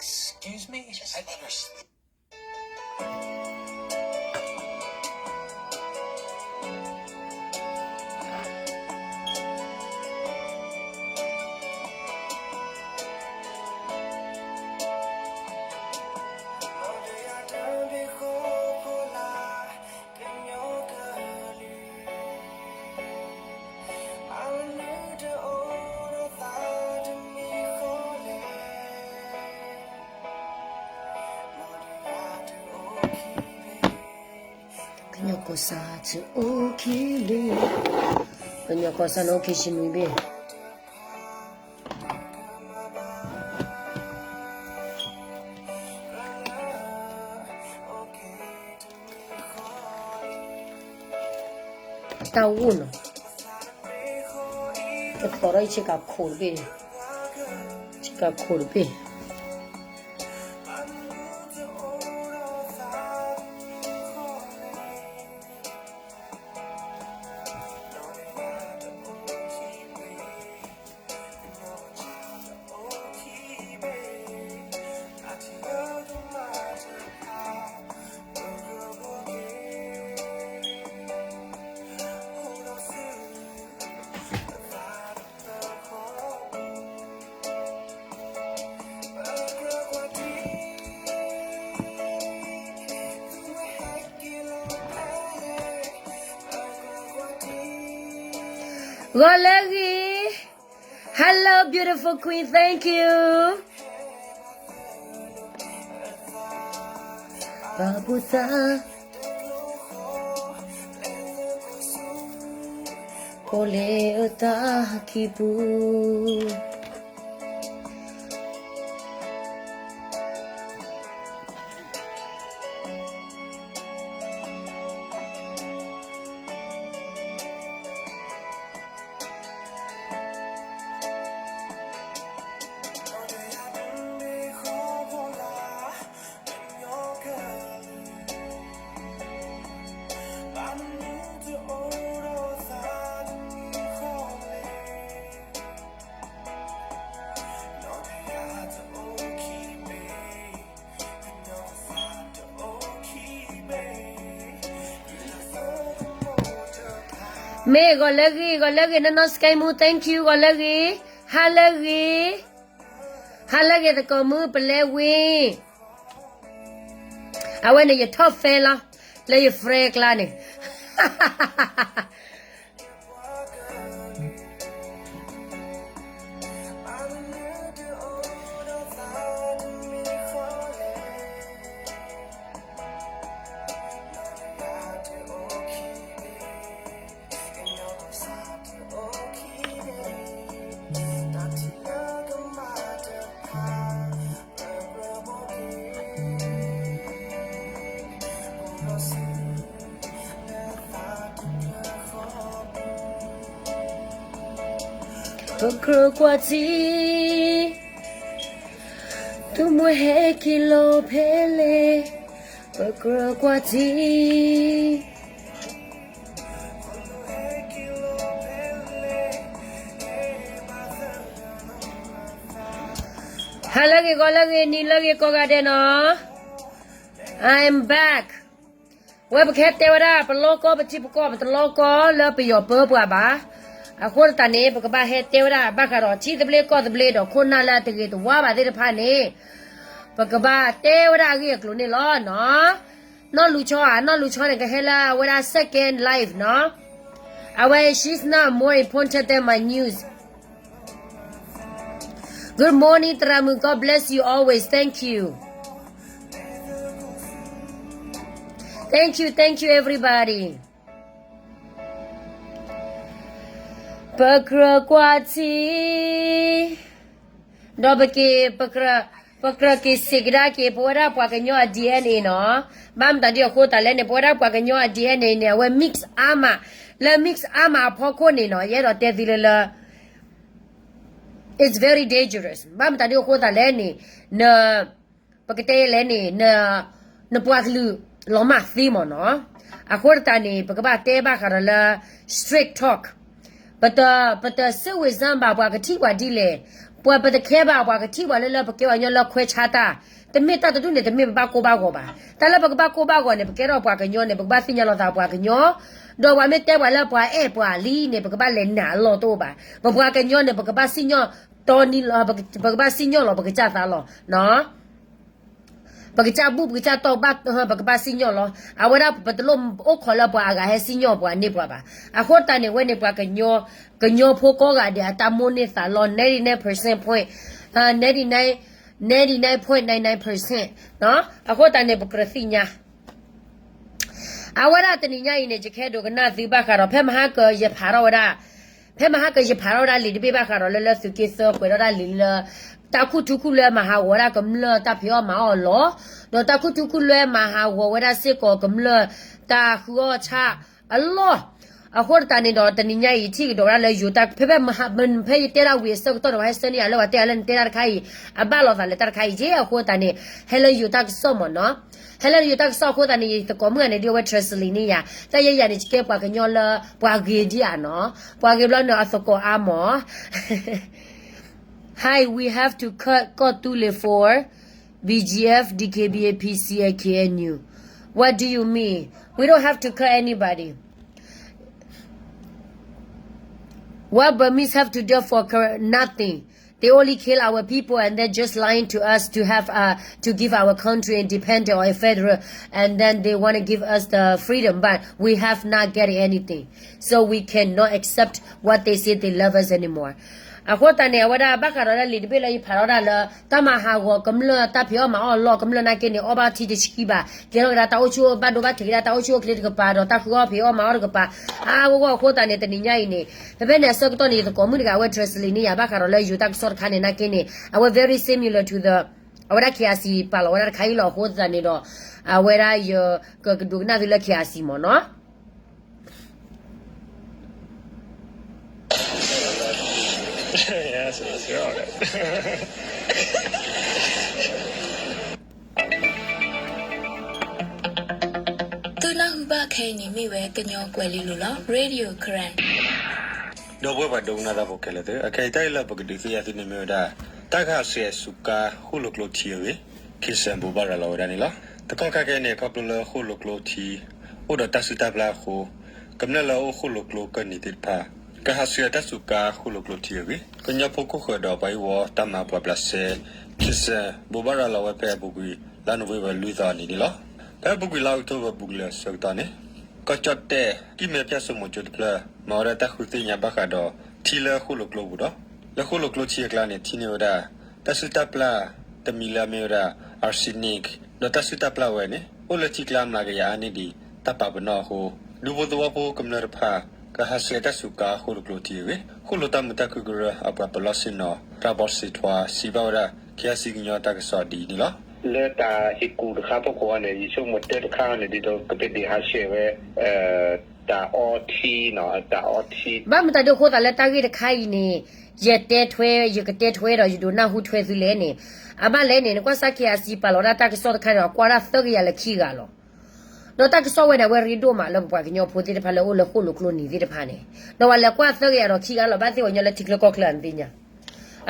Excuse me? I understand. ကညီကီၢ်စဲၣ်အိၣ်ခံလံ, ကညီကီၢ်စဲၣ်န့ၣ်အိၣ်ခံဆံနွံဘ့ၣ်. တၢ်အိၣ်နီၤ, ကသီၣ်ထီၣ်အံၤဆ့ကၤခိၣ်တဘ့ၣ်, ဆ့ကၤခိၣ်တဘ့ၣ်. ဂီၤလၢအဂ့ၤ, Hello beautiful queen, thank you. ပာ်ဖှိၣ်သး ကိးလ့အတၢ်ခံပူၤ. မ့ၢ်ဂီၤလၢဂ့ၤ, ဂီၤလၢဂ့ၤ, နီၢ်နီၢ် Sky Moo, thank you, ဂီၤလၢဂ့ၤ, ဟါလၢဂ့ၤ, ဟါလၢဂ့ၤ သကိးမုၣ် ပလဲဝ့ၢ်, အဝဲန့ၣ်ယထီၣ် fan လီၤ, လၢယ friend ကျါန့ၣ်. ပကြၢးကွၢ်ထံ, သုမုၢ်ဟဲက့ၤလီၤဖဲလဲၣ်, ပကြၢးကွၢ်ထံ. ဟါလၢဂ့ၤ, ဂီၤလၢဂ့ၤ, နံၤလၢဂ့ၤ ကိးဂၤဒဲးနီၤ. I am back. ဝဲပကဟဲတဲဝဲဒၣ် ပလီၢ်ကီၢ် ပထံပကီၢ် ပတလီၢ်ကီၢ်လၢပယီၤပၢပှၤဘၣ်. အဃိသတးန့ၣ် ပကဘၣ်ဟဲတဲဝဲဒၣ် ဘၣ်ဃးဒီးထံသဘျ့ကီၢ်သဘျ့ဒီးခိၣ်နၢ်လၢအတဂ့ၤတဝါဘၣ်သ့ၣ်တဖၣ်န့ၣ် ပကဘၣ်တဲဝဲဒၣ်အဂ့ၢ်အကျိၤန့ၣ်လီၤနီၤ. နီၢ်လူၤဆီဧါ, နီၢ်လူၤဆီန့ၣ် ကဟဲလၢအဝဲဒၣ် second live နီၤ. အဝဲ she's not more important than my news. Good morning သရၣ်မုၣ်, God bless you always, thank you. Thank you, thank you everybody. ပကြၢးကွၢ်ထံ, ဒီးပက့ၤ, ပကြၢးက့ၤစံးကဒါက့ၤ ပဝဲဒၣ်ပှၤကညီအ DNA နီၤ. ဘၣ်မတၤဒ်အဃိသတးလဲၣ်န့ၣ် ပဝဲဒၣ်ပှၤကညီအ DNA န့ၣ် အဝဲ mix အါမး, လၢ mix အါမးအဖီခိၣ်န့ၣ်နီၤ ယအဲၣ်ဒိးတဲသုလၢလၢ it's very dangerous. ဘၣ်မတၤဒ်အဃိသတးလဲၣ်န့ၣ် န, ပကတဲလဲၣ်န့ၣ် န, နပှၤကလုာ်လီၤမၢ်သ့မ့ၢ်နီၤ. အဃိသတးန့ၣ် ပကဘၣ်တဲဘၣ်ဃးဒီးလၢ straight talk. ပတ, ပတစိတ်ဝင်စားဘၣ် ပှၤကထံၣ်ပှၤဒ်လဲၣ်, ပ ပှၤပတခဲဘၣ် ပှၤကထံၣ်ပှၤလၢလၢပကဲပှၤကညီလၢခွဲးဆါတၢ်, တမ့ၢ်တၢ်တဒူၣ်န့ၣ် တမ့ၢ်ပဘၣ်ကိၢ်ဘၣ်ဂီၤဘၣ်. တၢ်လၢပကဘၣ်ကိၢ်ဘၣ်ဂီၤန့ၣ် ပကဲထီၣ်ပှၤကညီန့ၣ် ပကဘၣ်သ့ၣ်ညါလီၤသးပှၤကညီ, ဒီးပှၤမ့ၢ်တဲပှၤလၢပှၤအဲၣ်ပှၤလံန့ၣ် ပကဘၣ်လဲၤနာ်အလီၢ်တအိၣ်ဘၣ်. ပပှၤကညီန့ၣ် ပကဘၣ်စံၣ်ညီၣ်တီနံၤလီၤ, ပကဘၣ်စံၣ်ညီၣ်လီၤ ပကစၢ်သးလီၤ. ပကစၢ်ဘူၣ် ပကစၢ်တီၢ်ဘၣ် ပကဘၣ်စံၣ်ညီၣ်လီၤ. အဝဲဒၣ်ပတလိၣ်အိၣ်ခိးလၢပှၤအဂၤဟဲစံၣ်ညီၣ်ပှၤန့ၢ်ပှၤဘၣ်. အဃိသတးန့ၣ် အဝဲန့ၣ်ပှၤကညီ, ကညီဖိကိးဂၤဒဲးအတၢ်မိၣ်န့ၢ်သးလီၤ ninety nine percent point, ninety nine, ninety nine point nine nine percent. အဃိသတးန့ၣ် ပကြၢးသ့ၣ်ညါ အဝဲဒၣ်တနံၤညါအံၤန့ၣ် ယကဟဲဒိကနၣ်သုဘၣ်ဃးဒီး ဖဲမဟါကယဖးထီၣ်ဝဲဒၣ်, ဖဲမဟါကယဖးထီၣ်ဝဲဒၣ်လံာ်တဘ့ၣ်ဘၣ်ဃးဒီးလၢလၢသုးက့သၢကွဲးထီၣ်ဒၣ်လံာ်လၢ တၢ်ခူၣ်ထူခူၣ်လွဲမၤဟးဂီၤဝဲဒၣ်ကမျၢၢ်တၢ်ဖံးအီၣ်မၤအီၣ်အလီၢ်, ဒီးတၢ်ခူၣ်ထူခူၣ်လွဲမၤဟးဂီၤဝဲဒၣ်စ့ၢ်ကီးကမျၢၢ်တၢ်ဃုအီၣ်ဆၣ်အလီၢ်. အဃိသတးန့ၣ်ဒီး တနံၤညါအံၤထံၣ်ကဒီးဝဲဒၣ်လၢယိၤတၢ် ဖဲဖဲမဟါ, ဖဲယတဲဒၣ်ဝံၤအဆၢကတီၢ်န့ၣ် ပှၤဟဲဆၢန့ၢ်ယၤလၢပှၤတဲယၤလၢနတဲတၢ်တခါအံၤ အဘၣ်လိာ်သးလၢတၢ်တခါအံၤက့ အဃိသတးန့ၣ် ဟဲလၢယိၤတၢ်ကစီၣ်မ့ၢ်နီၤ. ဟဲလၢယိၤတၢ်ကစီၣ်အဃိသတးန့ၣ် ယသကိးမုၣ်ဂၤန့ၣ် ဒုးအဝဲ translate န့ၢ်ယၤ, တၢ်ယဲယၤန့ၣ် ယကဲပှၤကညီလၢ ပှၤဂ့ၤဒ်အံၤနီၤ, ပှၤဂ့ၤဘျီန့ၣ် အသကိးအါမး Hi, we have to cut ကီၢ်သူလ့ၤ for B G F, D K B A, P C A, K N U. What do you mean? We don't have to cut anybody. What Burmese have to do for cur-, nothing? They only kill our people and then just lying to us to have, uh, to give our country independent or a federal, and then they want to give us the freedom, but we have not getting anything. So we cannot accept what they say they love us anymore. အဃိသတးန့ၣ် အဝဲဒၣ်ဘၣ်ဃးဒီးလၢလံာ်တဘ့ၣ်လၢယဖးထီၣ်ဒၣ်လၢ တၢ်မၤဟးဂီၤကမျၢၢ်တၢ်ဖံးအီၣ်မၤအီၣ်အလီၢ် ကမျၢၢ်နာ်က့န့ၣ် အီၣ်ဘၣ်ထံတဆှံဘၣ်, ကဲထီၣ်ကဒါတၢ်အိၣ်ဆူၣ်အိၣ်ဘၣ်ဒိဘၣ်ထံးကဒါတၢ်အိၣ်ဆူၣ်အိၣ်ချ့တကပၤ ဒီးတၢ်ဃုအီၣ်ဖံးအီၣ်မၤအီၣ်တကပၤ, အါအါဂီၢ်ဂီၢ်အဃိသတးန့ၣ် တနံၤညါအံၤန့ၣ် ဖဲဖဲန့ၣ်အဆၢကတီၢ်န့ၣ် ယသကိးမုၣ်တဂၤအဝဲ translate န့ၢ်ယၤ ဘၣ်ဃးဒီးလၢယိၤတၢ်ကစီၣ်တခါန့ၣ် နာ်က့န့ၣ် အဝဲ very similar to the အဝဲဒၣ် K I C ပာ်လီၤဝဲဒၣ်တခါအံၤလီၤ. အဃိသတးန့ၣ်ဒီး အဝဲဒၣ်ယကဒိကနၣ်သုလၢ K I C မ့ၢ်နီၤ. သုနၢ်ဟူဘၣ်ခဲအံၤန့ၣ်မ့ၢ်ဝဲကညီကွဲၤလ့လိၤလီၤ. Radio Karen ဒီပုၢ်ဝဲၢ်ပှၤဒိကနၣ်တၢ်ဖိခဲလၢာ်သ့ၣ်, အခဲအံၤတၢ်ဂ့ၢ်လၢပကဒုးသ့ၣ်ညါသုန့ၣ်မ့ၢ်ဝဲဒၣ် တၢ်ကဟးဆှဲးစူးကါဃိၣ်လိာ်ကျိထံအဂ့ၢ် ခ့ၣ်စဲၣ်ဘိးဘၣ်ရၤလီၤဝဲဒၣ်န့ၣ်လီၤ. တကီၢ်ခါခဲအံၤန့ၣ် ခီဖျိလၢဃိၣ်လိာ်ကျိထံ အိၣ်ဒီးတၢ်စုၣ်တၢ်ပျၢ်အဃိ ကမျၢၢ်လၢအအိၣ်ဃိၣ်လိာ်ကျိကၢၢ်နံၤသ့ၣ်တဖၣ် ကဟးဆှဲးတၢ်စူးကါဃိၣ်လိာ်ကျိထံအဂ့ၢ် ကညီဖိခိၣ်ဃၢၤဒီးပှၤဟံၣ်ဝီတၢ်မၤပှၤဘျးစဲ ခ့ၣ်စဲၣ်ဘိးဘၣ်ရၤလီၤဝဲဖဲအပူၤကွံာ် လါနိၣ်ဝ့ဘၢၣ်လွံၢ်သီအနံၤန့ၣ်လီၤ. ဖဲအပူၤကွံာ်လါအီးကထိဘၢၣ်ပူၤကွံာ်အဆၢကတီၢ်န့ၣ် ကီၢ်ကၠီၣ်တဲၣ် ကံၢ်မဲဖၠၣ်စိမိၤကၠိတဖျၢၣ် မၤဝဲဒၣ်တၢ်ဃုသ့ၣ်ညါဘၣ်ဃးဒီး ထံလၢဃိၣ်လိာ်ကျိပူၤဒီး လၢဃိၣ်လိာ်ကျိထံအကျါန့ၣ် ထံၣ်န့ၢ်ဝဲဒၣ် တၢ်စုၣ်တၢ်ပျၢ်တမံၤလၢအမ့ၢ်ဝဲဒၣ် arsenic ဒီးတၢ်စုၣ်တၢ်ပျၢ်ဝဲန့ၣ် အိၣ်လၢထံကျါအမျးကယၤအါန့ၢ်ဒံးတၢ်ပာ်ပနီၣ်အဃိ ဒူဖိသဝီဖိကမျၢၢ်တဖၣ် ကဟးဆှဲးတၢ်စူးကါဃိၣ်လိာ်ကျိထံအဂ့ၢ် ဃိၣ်လိာ်တၢ်မုာ်တၢ်ခုၣ်ကရၢအပှၤပလီၢ်ဆ့ၣ်နီၤ တၢ်ဘီစ့ထွါ စံးဘၣ်ဝဲဒၣ် ခ့ၣ်အစံကညီတၢ်ကစီၣ်ဒ်အံၤန့ၣ်လီၤ. လၢတၢ်ဟ့ၣ်ကူၣ်တခါဖီခိၣ်အံၤန့ၣ် ယဆိကမိၣ်တၢ်တခါန့ၣ် ဒ်သိးကပဒ့ၣ်ဟးဆှဲးဝဲ တၢ်အီထံနီၤ တၢ်အီထံ ဘၣ်မတၤဒ်အဃိသတးလၢတၢ်ဂ့ၢ်တခါအံၤန့ၣ် ယတဲထွဲ ယကတဲထွဲဒီးယဒိးနၢ်ဟူထွဲသုလဲၣ်န့ၣ်, အဘၣ်လဲၣ်န့ၣ် နကွၢ်စၢ် ခ့ၣ်အစံ ပာ်လီၤဒၣ်တၢ်ကစီၣ်တခါန့ၣ် အကွၢ်ဒၣ်သၢကယၤလၢခံဂၤလီၤ. ဒီးတၢ်ကစီၣ်ဝဲန့ၣ် အဝဲရ့ဒိၣ်မးလၢပပှၤကညီဖိသ့ၣ်တဖၣ်လၢအိၣ်လၢဃိၣ်လိာ်ကျိနံၤသ့ၣ်တဖၣ်န့ၣ်, ဒီးပှၤလဲၤကွၢ်သၢကယၤဒီးခံဂၤလီၤ ဘၣ်သ့ၣ်ပှၤကညီလၢထံချၢကီၢ်ချၢအသ့ၣ်ညါ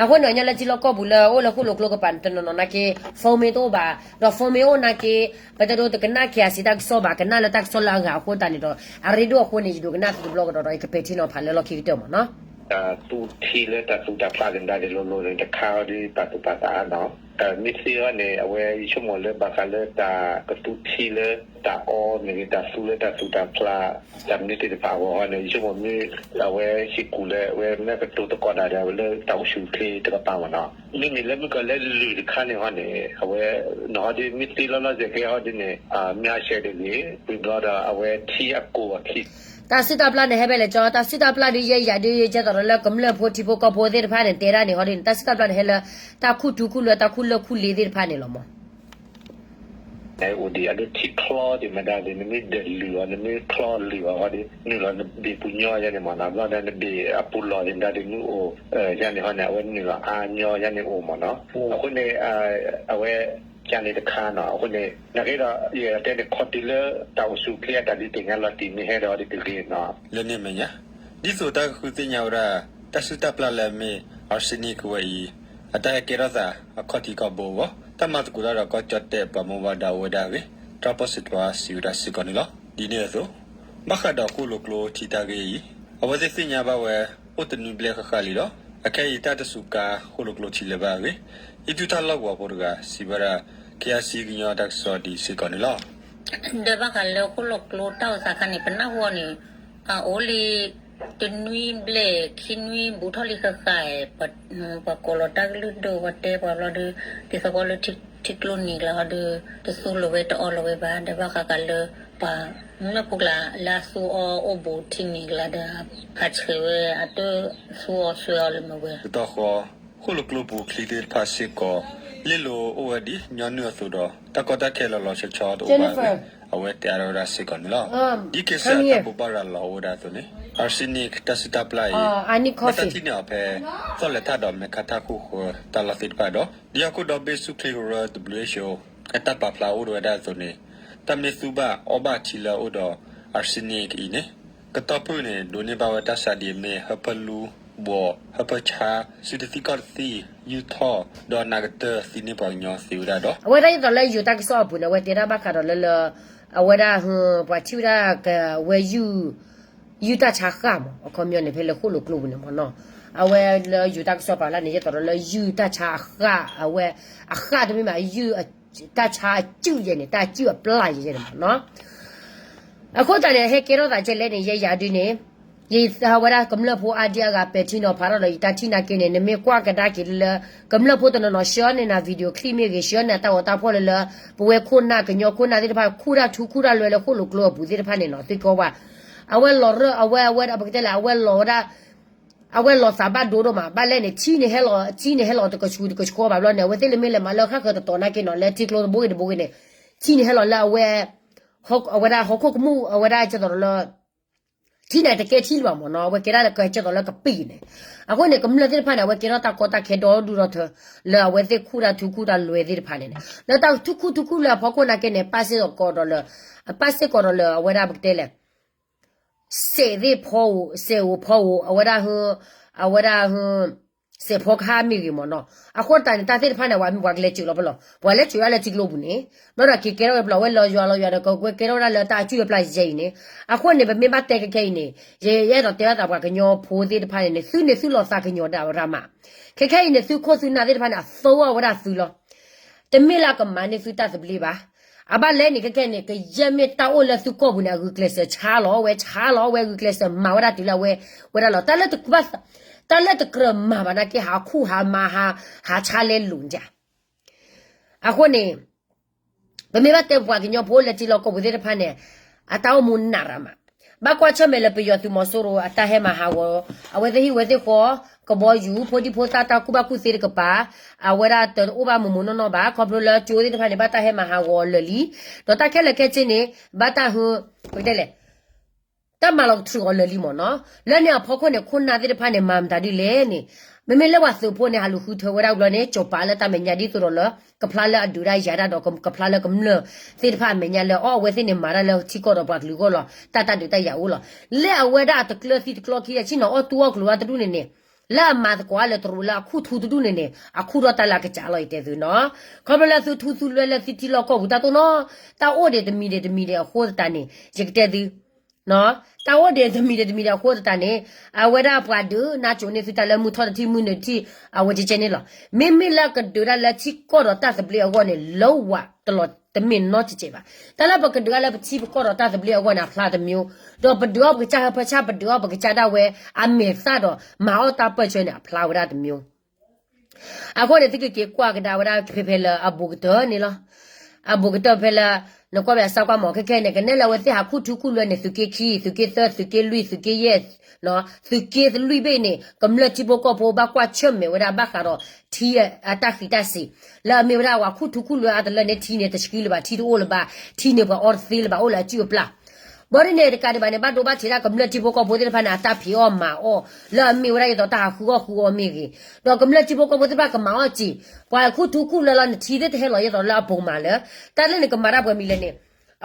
အဃိန့ၣ် ပှၤကညီလၢထံလီၢ်ကီၢ်ပူၤလၢအိၣ်လၢဃိၣ်လိာ်ကျိကပၤန့ၣ် တနီၤနီၤနာ်က့ phone မ့ၢ်တအိၣ်ဘၣ်, ဒီး phone မ့ၢ်အိၣ်နာ်က့ ပတဒိးတကနၣ် ခ့ၣ်အစံ တၢ်ကစီၣ်ဘၣ်, ကနၣ်လၢတၢ်ကစီၣ်လၢအဂၤအဃိသတးန့ၣ်ဒီး အရ့ဒိၣ်အဃိန့ၣ် ယဒိးကနၣ်သုတဘျီကဒီးဒီး ယကပဲာ်ထံနီၤဖးလၢလီၢ်ခံကတၢၢ်မ့ၢ်နီၤ. တၢ်သူထံလၢတၢ်သူတၢ်ဖျးကဒါဒ်လိၤလိၤန့ၣ် တခါအံၤဒ်ပာ်သူၣ်ပာ်သးနီၤ, မ့ၢ်သ့အီၤန့ၣ် အဝဲယဆိကမိၣ်လၢဘၣ်ဃးလၢတၢ်ကသူထံလၢတၢ်အီမ့ၢ်ဂ့ၤ တၢ်သူလၢတၢ်သူတၢ်ဖျး တၢ်မနုၤသ့ၣ်တဖၣ်အဂီၢ်ဟီန့ၣ် ယဆိကမိၣ်မ့ၢ် အဝဲဟ့ၣ်ကူၣ်လၢအဝဲမ့ၢ်ကတိၤသကိးတၢ်ဒီး အဝဲလၢတၢ်အိၣ်ဆူၣ်အိၣ်ချ့တကပၤမ့ၢ်နီၤ, မ့မ့ၢ်လၢမုၢ်ကီၢ်လၢလုၢ်တခါန့ၣ်ဟီန့ၣ် အဝဲ နဟီဒ်မ့ၢ်သ့လီၤလီၤဆဲးကဲဟီဒ်န့ၣ် မ့ၢ်ဟးဆှဲးတဂ့ၤ ဝံၤဘျီဒီးအဝဲထံအကိၢ်အခံ တၢ်စုၣ်တၢ်ပျၢ်န့ၣ် ဟဲဖဲလဲၣ်ကၠီ တၢ်စုၣ်တၢ်ပျၢ်ဒ်ယဲယၤဒ်ယဲကဲသိးဒီးလၢကမျၢၢ်ဖိထံဖိကီၢ်ဖိသ့ၣ်တဖၣ်န့ၣ် တဲဒၣ်န့ၣ်ဟီဒ်န့ၣ် တၢ်စုၣ်တၢ်ပျၢ်န့ၣ်ဟဲလၢ တၢ်ခူၣ်ထူခူၣ်လွဲ တၢ်ခူၣ်လၢၢ်ခူၣ်လ့သ့ၣ်တဖၣ်န့ၣ်လီၤမး. အိၣ်ဒံးအဒိထံချီဒံးမတၤဒံး နမ့ၢ်ဒၢးလုၢ်အီၤ နမ့ၢ်ချီလုၢ်အီၤဟီဒ် နုာ်လီၤနဘ့ၣ်ပူၤညီယဲန့ၣ်မ့ၢ်နီၤ, ဘျီဒီးနဘ့ၣ်အပူၤလီၢ်ဒံးမတၤဒံး နုာ်အိၣ်ယဲန့ၣ်ဟီန့ၣ် အဝဲနုာ်လီၤအါညီယဲန့ၣ်အိၣ်မ့ၢ်နီၤ, အဃိန့ၣ် အဝဲ ကန့ၣ်တခါနီၤ, အဃိန့ၣ် နာ်က့ဒီး ယတဲန့ၣ် ခီၣ်တုၤလၢတၢ်အိၣ်ဆူၣ်အိၣ်ချ့အတၢ်ဒုးသ့ၣ်ညါလီၤတံၢ်မ့ၢ်ဟဲဒီးအီၤဒ်တဂ့ၤနီၤ. လၢန့ၣ်အမဲာ်ညါ ဒ်သိးတၢ်ကဃုသ့ၣ်ညါဝဲဒၣ် တၢ်စုၣ်တၢ်ပျၢ်လၢအမ့ၢ် arsenic ဝဲအံၤ အတၢ်ဟဲကဲထီၣ်သးအခီၣ်ထံးခီၣ်ဘိအဂီၢ် တၢ်မၤသကိးတၢ်ဒီးကီၢ်ကၠီၣ်တဲၣ်ပှၤဘၣ်မူဘၣ်ဒါအိၣ်ဝဲဒၣ်အဂ့ၢ် တၢ်ပၢၢ်ဆၢထွဲစံးဝဲဒၣ်စ့ၢ်ကီးန့ၣ်လီၤ. ဒ်န့ၣ်အသိး ဘၣ်ဃးဒီးဃိၣ်လိာ်ကျိထံတၢ်ဂ့ၢ်အံၤ အဝဲသ့ၣ်သ့ၣ်ညါဘၣ်ဝဲ အိၣ်တနွံဘျဲၣ်ဃၣ်ဃၣ်လံဒီး အခဲအံၤတၢ်တစူးကါဃိၣ်လိာ်ကျိထံလၢၤဘၣ်အဂ့ၢ် ဟံၣ်ထူၣ်တၢ်လီၢ်ကဝီၤဖိတဂၤ စံးဝဲဒၣ် ခ့အါစံကညီတၢ်ကစီၣ်ဒ်စ့ၢ်ကီးန့ၣ်လီၤ. ဒီးဘၣ်ဃးလၢဃိၣ်လိာ်ကျိတၢ်အိၣ်သးခါန့ၣ် ပနၢ်ဟူအီၤန့ၣ် အအိၣ်လံ တနွံဘျဲၣ်ခံနွံဘူးထီၣ်လံဃၣ်ဃၣ် ပှၤကိးလီၤတၢ်ကလုၢ်ဒိၣ် ပှၤတဲပှၤဘျီဒီး ဒ်သိးကီးလၢထံကျိနံၤကျါဟီဒီး တသူလီၤဝဲတအီလီၤဝဲဘၣ် ဒီးဘၣ်ဃးဃးလၢ ပှၤကမျၢၢ်ဖိကျါလၢအသူအီအိၣ်ဘူးထံနံၤကျါဒီး ဟးဆှဲးဝဲအတၢ်သူအီဆွဲအီလၢမ့ၢ်ဝဲ တတီဃီ ဃိၣ်လိာ်ကျိပူၤချံသ့ၣ်တဖၣ်စ့ၢ်ကီး လ့ၣ်လိၤအိၣ်ဝဲဒ်ညီနုၢ်အသိးဒီး တၢ်ကီတၢ်ခဲလီၤလီၤဆီဆီတအိၣ်ဘၣ်အဂ့ၢ် အဝဲတဲအါထီၣ်ဝဲဒၣ်စ့ၢ်ကီးန့ၣ်လီၤ. ဒ်က့ၤစးတၢ်ဘိးဘၣ်ရၤလီၤအိၣ်ဝဲဒၣ်အသိးန့ၣ် arsenic တၢ်စုၣ်တၢ်ပျၢ်အံၤ မ့ၢ်တၢ်ထံၣ်န့ၢ်အီၤဖဲ သီၣ်လဲၤထၣ်ဒီးမဲာ်ခါထၣ်ဃိၣ်ဃၢတၢ်လီၢ်သ့ၣ်တဖၣ်ဒီး ဒ်ဟီၣ်ခိၣ်ဒီဘ့ၣ်ဆူၣ်ချ့ကရၢ WHO အတၢ်ပာ်ဖျါအိၣ်ဝဲဒၣ်အသိးန့ၣ် တၢ်မ့ၢ်သူၣ်ဘၣ်အီဘၣ်ထံလၢအအိၣ်ဒီး arsenic အံၤန့ၣ် ကတီၢ်ဖုၣ်န့ၣ် ဒိးန့ၢ်ဘၣ်ဝဲတၢ်ဆါဒ်အမ့ၢ် ဟၢဖၢလူဘီၣ် ဟၢဖၢဆါ စုတသံၣ်ကီၢ်တသံၣ် ယူၢ်ထီၣ် ဒီးနးကတၢၢ်သံန့ၢ်ပှၤကညီသ့ဝဲဒၣ်ဒီး အဝဲဒၣ်ဒ်သိးလၢယိၤတၢ်ကစီၣ်အပူၤန့ၣ် အဝဲတဲဒၣ်ဘၣ်ဃးဒီးလၢလၢ အဝဲဒၣ် ပှၤထံၣ်ဝဲဒၣ်ကဝဲ ယုၢ်တၢ်ဆါဃၣ်မး အခီပညီန့ၣ် ဖဲလၢဃိၣ်လိာ်ကျိပူၤန့ၣ်မးနီၤ အဝဲလၢယိၤတၢ်ကစီၣ်ပာ်ဖျါန့ၣ် ယဲသိးဒီးလၢယုၢ်တၢ်ဆါအဃၣ် အဝဲ အဃၣ်တမ့ၢ်ဘၣ် ယုၢ်တၢ်ဆါအစုၣ်ယဲန့ၣ် တၢ်စုၣ်အပျၢ်ယဲန့ၣ်မးနီၤ အဃိသတးန့ၣ် ဟဲကဲထီၣ်သးကဲလဲၣ်န့ၣ် ယဲယၤဒုန့ၣ် ယဝဲဒၣ်ကမျၢၢ်ဖိအါဒံအါဂၤပဲာ်ထံနီၤဖးထီၣ်ဒီး ယတၢ်ထံၣ်နာ်က့န့ၣ် နမ့ၢ်ကွၢ်ကဒါက့ၤလၢ ကမျၢၢ်ဖိတနီၤနီၤ ဆှၢန့ၢ်နၤ video clip မ့ၢ်ဂ့ၤ ဆှၢန့ၢ်တၢ်ဂီၤတၢ်ဖီၣ်လၢလၢ ပဝဲခိၣ်နၢ်ကညီခိၣ်နၢ်သ့ၣ်တဖၣ် ခူၣ်တၢ်ထူခူၣ်တၢ်လွဲလၢဃိၣ်လိာ်ကျိအပူၤသ့ၣ်တဖၣ်န့ၣ်နီၤ သ့ၣ်ကီးဝဲ အဝဲလီၤရၢၢ် အဝဲ အဝဲဒၣ်ပကတဲလဲၣ် အဝဲလီၤဝဲဒၣ် အဝဲလီၤသးဘၣ်ဒိဒိၣ်မး ဘၣ်လဲၣ်န့ၣ် ထံန့ၣ်ဟဲလီၤ ထံန့ၣ်ဟဲလီၤတကဆူးတကဆှီဘၣ်ဘျီန့ၣ် အဝဲသ့ၣ်လၢမ့ၢ်လဲၤမၤလၢဃၣ်ဃၢၤတတီၤနာ်က့နီၤ လၢထံကျိတဘိဂ့ၤတဘိဂ့ၤန့ၣ် ထံန့ၣ်ဟဲလီၤလၢအဝဲ အဝဲဒၣ်ဟီၣ်ခိၣ်ကမူၣ် အဝဲဒၣ်ကသိးဒီးလၢ ထံန့ၣ်တကဲထံလၢၤဘၣ်မ့ၢ်နီၤ အဝဲကဲဒၣ်လၢကဲကသိးလၢကပံာ်န့ၣ် အဃိန့ၣ် ကမျၢၢ်သ့ၣ်တဖၣ်န့ၣ် အဝဲကဲထီၣ်တၢ်ကီတၢ်ခဲဒီဒူၣ်ဒီထၢ လၢအဝဲသ့ၣ်ခူၣ်တၢ်ထူခူၣ်တၢ်လွဲသ့ၣ်တဖၣ်န့ၣ်န့ၣ် လၢတၢ်ထူခူၣ်ထူခူၣ်လွဲအဖီခိၣ်နာ်က့န့ၣ် ပၢ်စ့ၢ်ကီးဒီးလၢ ပၢ်စ့ၢ်ကီးဒီးလၢအဝဲဒၣ်ပကတဲလဲၣ် စဲးသ့ၣ်ဖီဧိၤ စဲးဧိၤဖီဧိၤ အဝဲဒၣ် အဝဲဒၣ် စဲးဖီကဟၣ်မ့ၢ်ဂ့ၤမ့ၢ်နီၤ အဃိတၢ်န့ၣ် တၢ်သ့ၣ်တဖၣ်န့ၣ် ပှၤမ့ၢ်ပှၤကလဲၤစၢၤလီၤဖဲလီၤ ပှၤလဲၤစၢၤဒၣ်လၢထံကျိပူၤန့ၣ် ဘျီဒီးက့ၤကဲထီၣ်ဝဲဖဲလီၤ အဝဲလီၤယွၤလီၤယွၤဒီး ကဝဲကဲထီၣ်ဝဲဒၣ်လၢတၢ်အစုၣ်အပျၢ်ယဲအံၤန့ၣ် အဃိန့ၣ် ပမ့ၢ်ဘၣ်တဲခဲခဲအံၤန့ၣ် ယအဲၣ်ဒိးတဲဘၣ်သးပှၤကညီဖိသ့ၣ်တဖၣ်န့ၣ်န့ၣ် သုန့ၣ်သုလီၤသးကညီၤဒၣ်ဝဲဒၣ်မး ခဲခဲအံၤန့ၣ် သုခိၣ်သုနၢ်သ့ၣ်တဖၣ်န့ၣ် အသိအီၣ်ဝဲဒၣ်သုလီၤ တမ့ၢ်လၢအကမၤန့ၢ်သုတၢ်သဘျ့ဘၣ်. အဘၣ်လဲၣ်န့ၣ် ခဲခဲန့ၣ် ကယဲၢ်မ့ၢ်တၢ်အိၣ်လၢသုကီၢ်ပူၤန့ၣ် အဂုာ်ကျဲးစၢးဆါလီၤဝဲ ဆါလီၤဝဲ ဂုာ်ကျဲးစၢးမၤဝဲဒၣ်တုၤလၢအဝဲ ဝဲဒၣ်လီၤ. တၢ်လၢတကြၢးမၤဘၣ်နာ်က့ ဟးခူၣ်ဟးမၤ ဟးဆါလဲလိာ်ဒၣ် အဃိန့ၣ် ပမ့ၢ်ဘၣ်တဲပပှၤကညီဖိလၢထံလီၢ်ကီၢ်ပူၤသ့ၣ်တဖၣ်န့ၣ် အတၢ်အိၣ်မူနးရၤမး. ဘၣ်ကွၢ်ဆၢၣ်မဲာ်လၢပယီၤသုးမီၤစိရိၤ အတၢ်ဟဲမၤဟးဂီၤ အဝဲသ့ၣ်ဟံၣ်ဝဲသ့ၣ်ဃီ ကဘီယူၤ ဖိဒံဖိသၣ် တၢ်ကူၣ်ဘၣ်ကူၣ်သ့တကပၤ အဝဲဒၣ်တအိၣ်ဘၣ်မုာ်မုာ်နီၢ်နီၢ်ဘၣ်. ခီဖျိလၢကၠိသ့ၣ်တဖၣ်န့ၣ် ဘၣ်တၢ်ဟဲမၤဟးဂီၤလၢာ်လံ. ဒီးတၢ်ခဲလၢာ်ခဲဆ့န့ၣ် ဘၣ်တၢ်ဟူ ပကတဲလဲၣ် တၢ်မၤလီၤကထုးအီၤလၢာ်လံမ့ၢ်နီၤ. လၢန့ၣ်အဖီခိၣ်န့ၣ် ခိၣ်နၢ်သ့ၣ်တဖၣ်န့ၣ် မၤမတၤဒ်လဲၣ်န့ၣ် မ့မ့ၢ်လၢပှၤသုးဖိန့ၣ် ဟးလူၤဃုထၢဝဲဒၣ်ဝံၤလီၤန့ၣ် ကၠီၤပၤလၢတၢ်မဲာ်ညါဒ်သိးဒီးလၢ ကဖျါလၢအဒုးတၢ်ယၤတၢ်ဒီး ကဖျါလၢကမျၢၢ်သ့ၣ်တဖၣ်အမဲာ်ညါလၢ အီ အဝဲသ့ၣ်န့ၣ်မၤတၢ်လၢထံကီၢ်ဒီးပှၤကလုာ်အဂီၢ်လီၤ. တၢ်တၢ်ဒုးတၢ်ယၤအိၣ်လီၤ. လၢအဝဲဒၣ်အတကျၢၤသံတကျီခံဒီး ဆ့ၣ်နီၤအီၣ်တူၢ်အီၣ်ကျိၤဝဲတဒူၣ်န့ၣ်န့ၣ် လၢအမၤသကိးအါလၢတရူးလၢအခူၣ်ထူတဒူၣ်န့ၣ်န့ၣ် အခူၣ်ထီၣ်တၢ်လၢအကစၢ်လီၤ ယတဲသုနီၤ. ခီဖျိလၢသုထူသုလွဲလၢသုထံလီၢ်ကီၢ်ပူၤတၢ်တိၢ်နီၤ တၢ်အိၣ်ဒံးတမံၤဒံးတမံၤဒံးအဃိသတးန့ၣ် ယကတဲသု တၢ်အိၣ်ဒံးတမံၤဒံးတမံၤဒံးအဃိသတးန့ၣ် အဝဲဒၣ်ပှၤဒုးနါစိၤန့ၢ်သုတၢ်လၢမုၢ်ထီၣ်တထံၣ်မုၢ်နုာ်တထံၣ် အဝဲကဲကဲန့ၣ်လီၤ. မ့မ့ၢ်လၢကဒုးဒၣ်လၢထံကီၢ်ဒီးတၢ်သဘျ့အဂီၢ်န့ၣ် လၢဝၤတလီၤတမ့ၢ်နီတစဲးဘၣ်. တၢ်လၢပကဒုးဒၣ်လၢပထံပကီၢ်ဒီးတၢ်သဘျ့အဂီၢ်န့ၣ် အဖျါတမျိုး, ဒီးပဒုးအီၣ်ပကစၢ်ဟၢဖၢဆၣ် ပဒုးအီၣ်ပကစၢ်ဒၣ်ဝဲ အမဲာ်သၣ်ဒီးမၤအီၣ်တၢ်ပၢၢ်ဆၢန့ၣ် အဖျါဝဲဒၣ်တမျိုး အဃိန့ၣ် သုကက့ၤကွၢ်ကဒါဝဲဒၣ်ဖဲဖဲလၢအဘူးကတၢၢ်န့ၣ်လီၤ. အဘူးကတၢၢ်ဖဲလၢ နကွၢ်ဖဲအစၢ်ကွၢ်မီၤခဲခဲန့ၣ် ကနဲလၢအဝဲသ့ၣ်ဟးခူၣ်ထူခူၣ်လွဲန့ၣ် သုးက့ခံ သုးက့သၢ သုးက့လွံၢ် သုးက့ယဲၢ် သုးက့လွံၢ်ဘ့ၣ်န့ၣ် ကမျၢၢ်ထံဖိကီၢ်ဖိဘၣ်ကွၢ်ဆၢၣ်မဲာ်ဝဲဒၣ်ဘၣ်ဃးဒီး ထံအတၢ်ဃံးတၢ်စ့ၤ လၢအမ့ၢ်ဝဲဒၣ်ဝဲခူၣ်ထူခူၣ်လွဲအါတလၢန့ၣ် ထံန့ၣ်တဆှံလၢၤဘၣ် ထံတအိၣ်လၢၤဘၣ် ထံန့ၣ်ပှၤအီတသ့လၢၤဘၣ် အိၣ်လၢအစုၣ်အပျၢ် ဘၣ်ဒ်န့ၣ်တကးဒံးဘၣ်န့ၣ် ဘၣ်ဒိဘၣ်ထံးဒၣ်ကမျၢၢ်ထံဖိကီၢ်ဖိသ့ၣ်တဖၣ်န့ၣ် အတၢ်ဖံးအီၣ်မၤအီၣ် လၢအမ့ၢ်ဝဲဒၣ်ဒ်သိးတၢ်ဟးဃုအီၣ်ဃုအီမ့ၢ်ဂ့ၤ, ဒီးကမျၢၢ်ထံဖိကီၢ်ဖိသ့ၣ်တဖၣ်ကမၤအီၣ်စ့ၤ, ပှၤခူၣ်ထူခူၣ်လွဲလီၤ နထံသ့ၣ်တဟဲလီၤဒ်သိးလၢအပူၤမးလၢ တၢ်လၢနကမၤတၢ်ပှဲၤမံၤလဲၣ်န့ၣ်,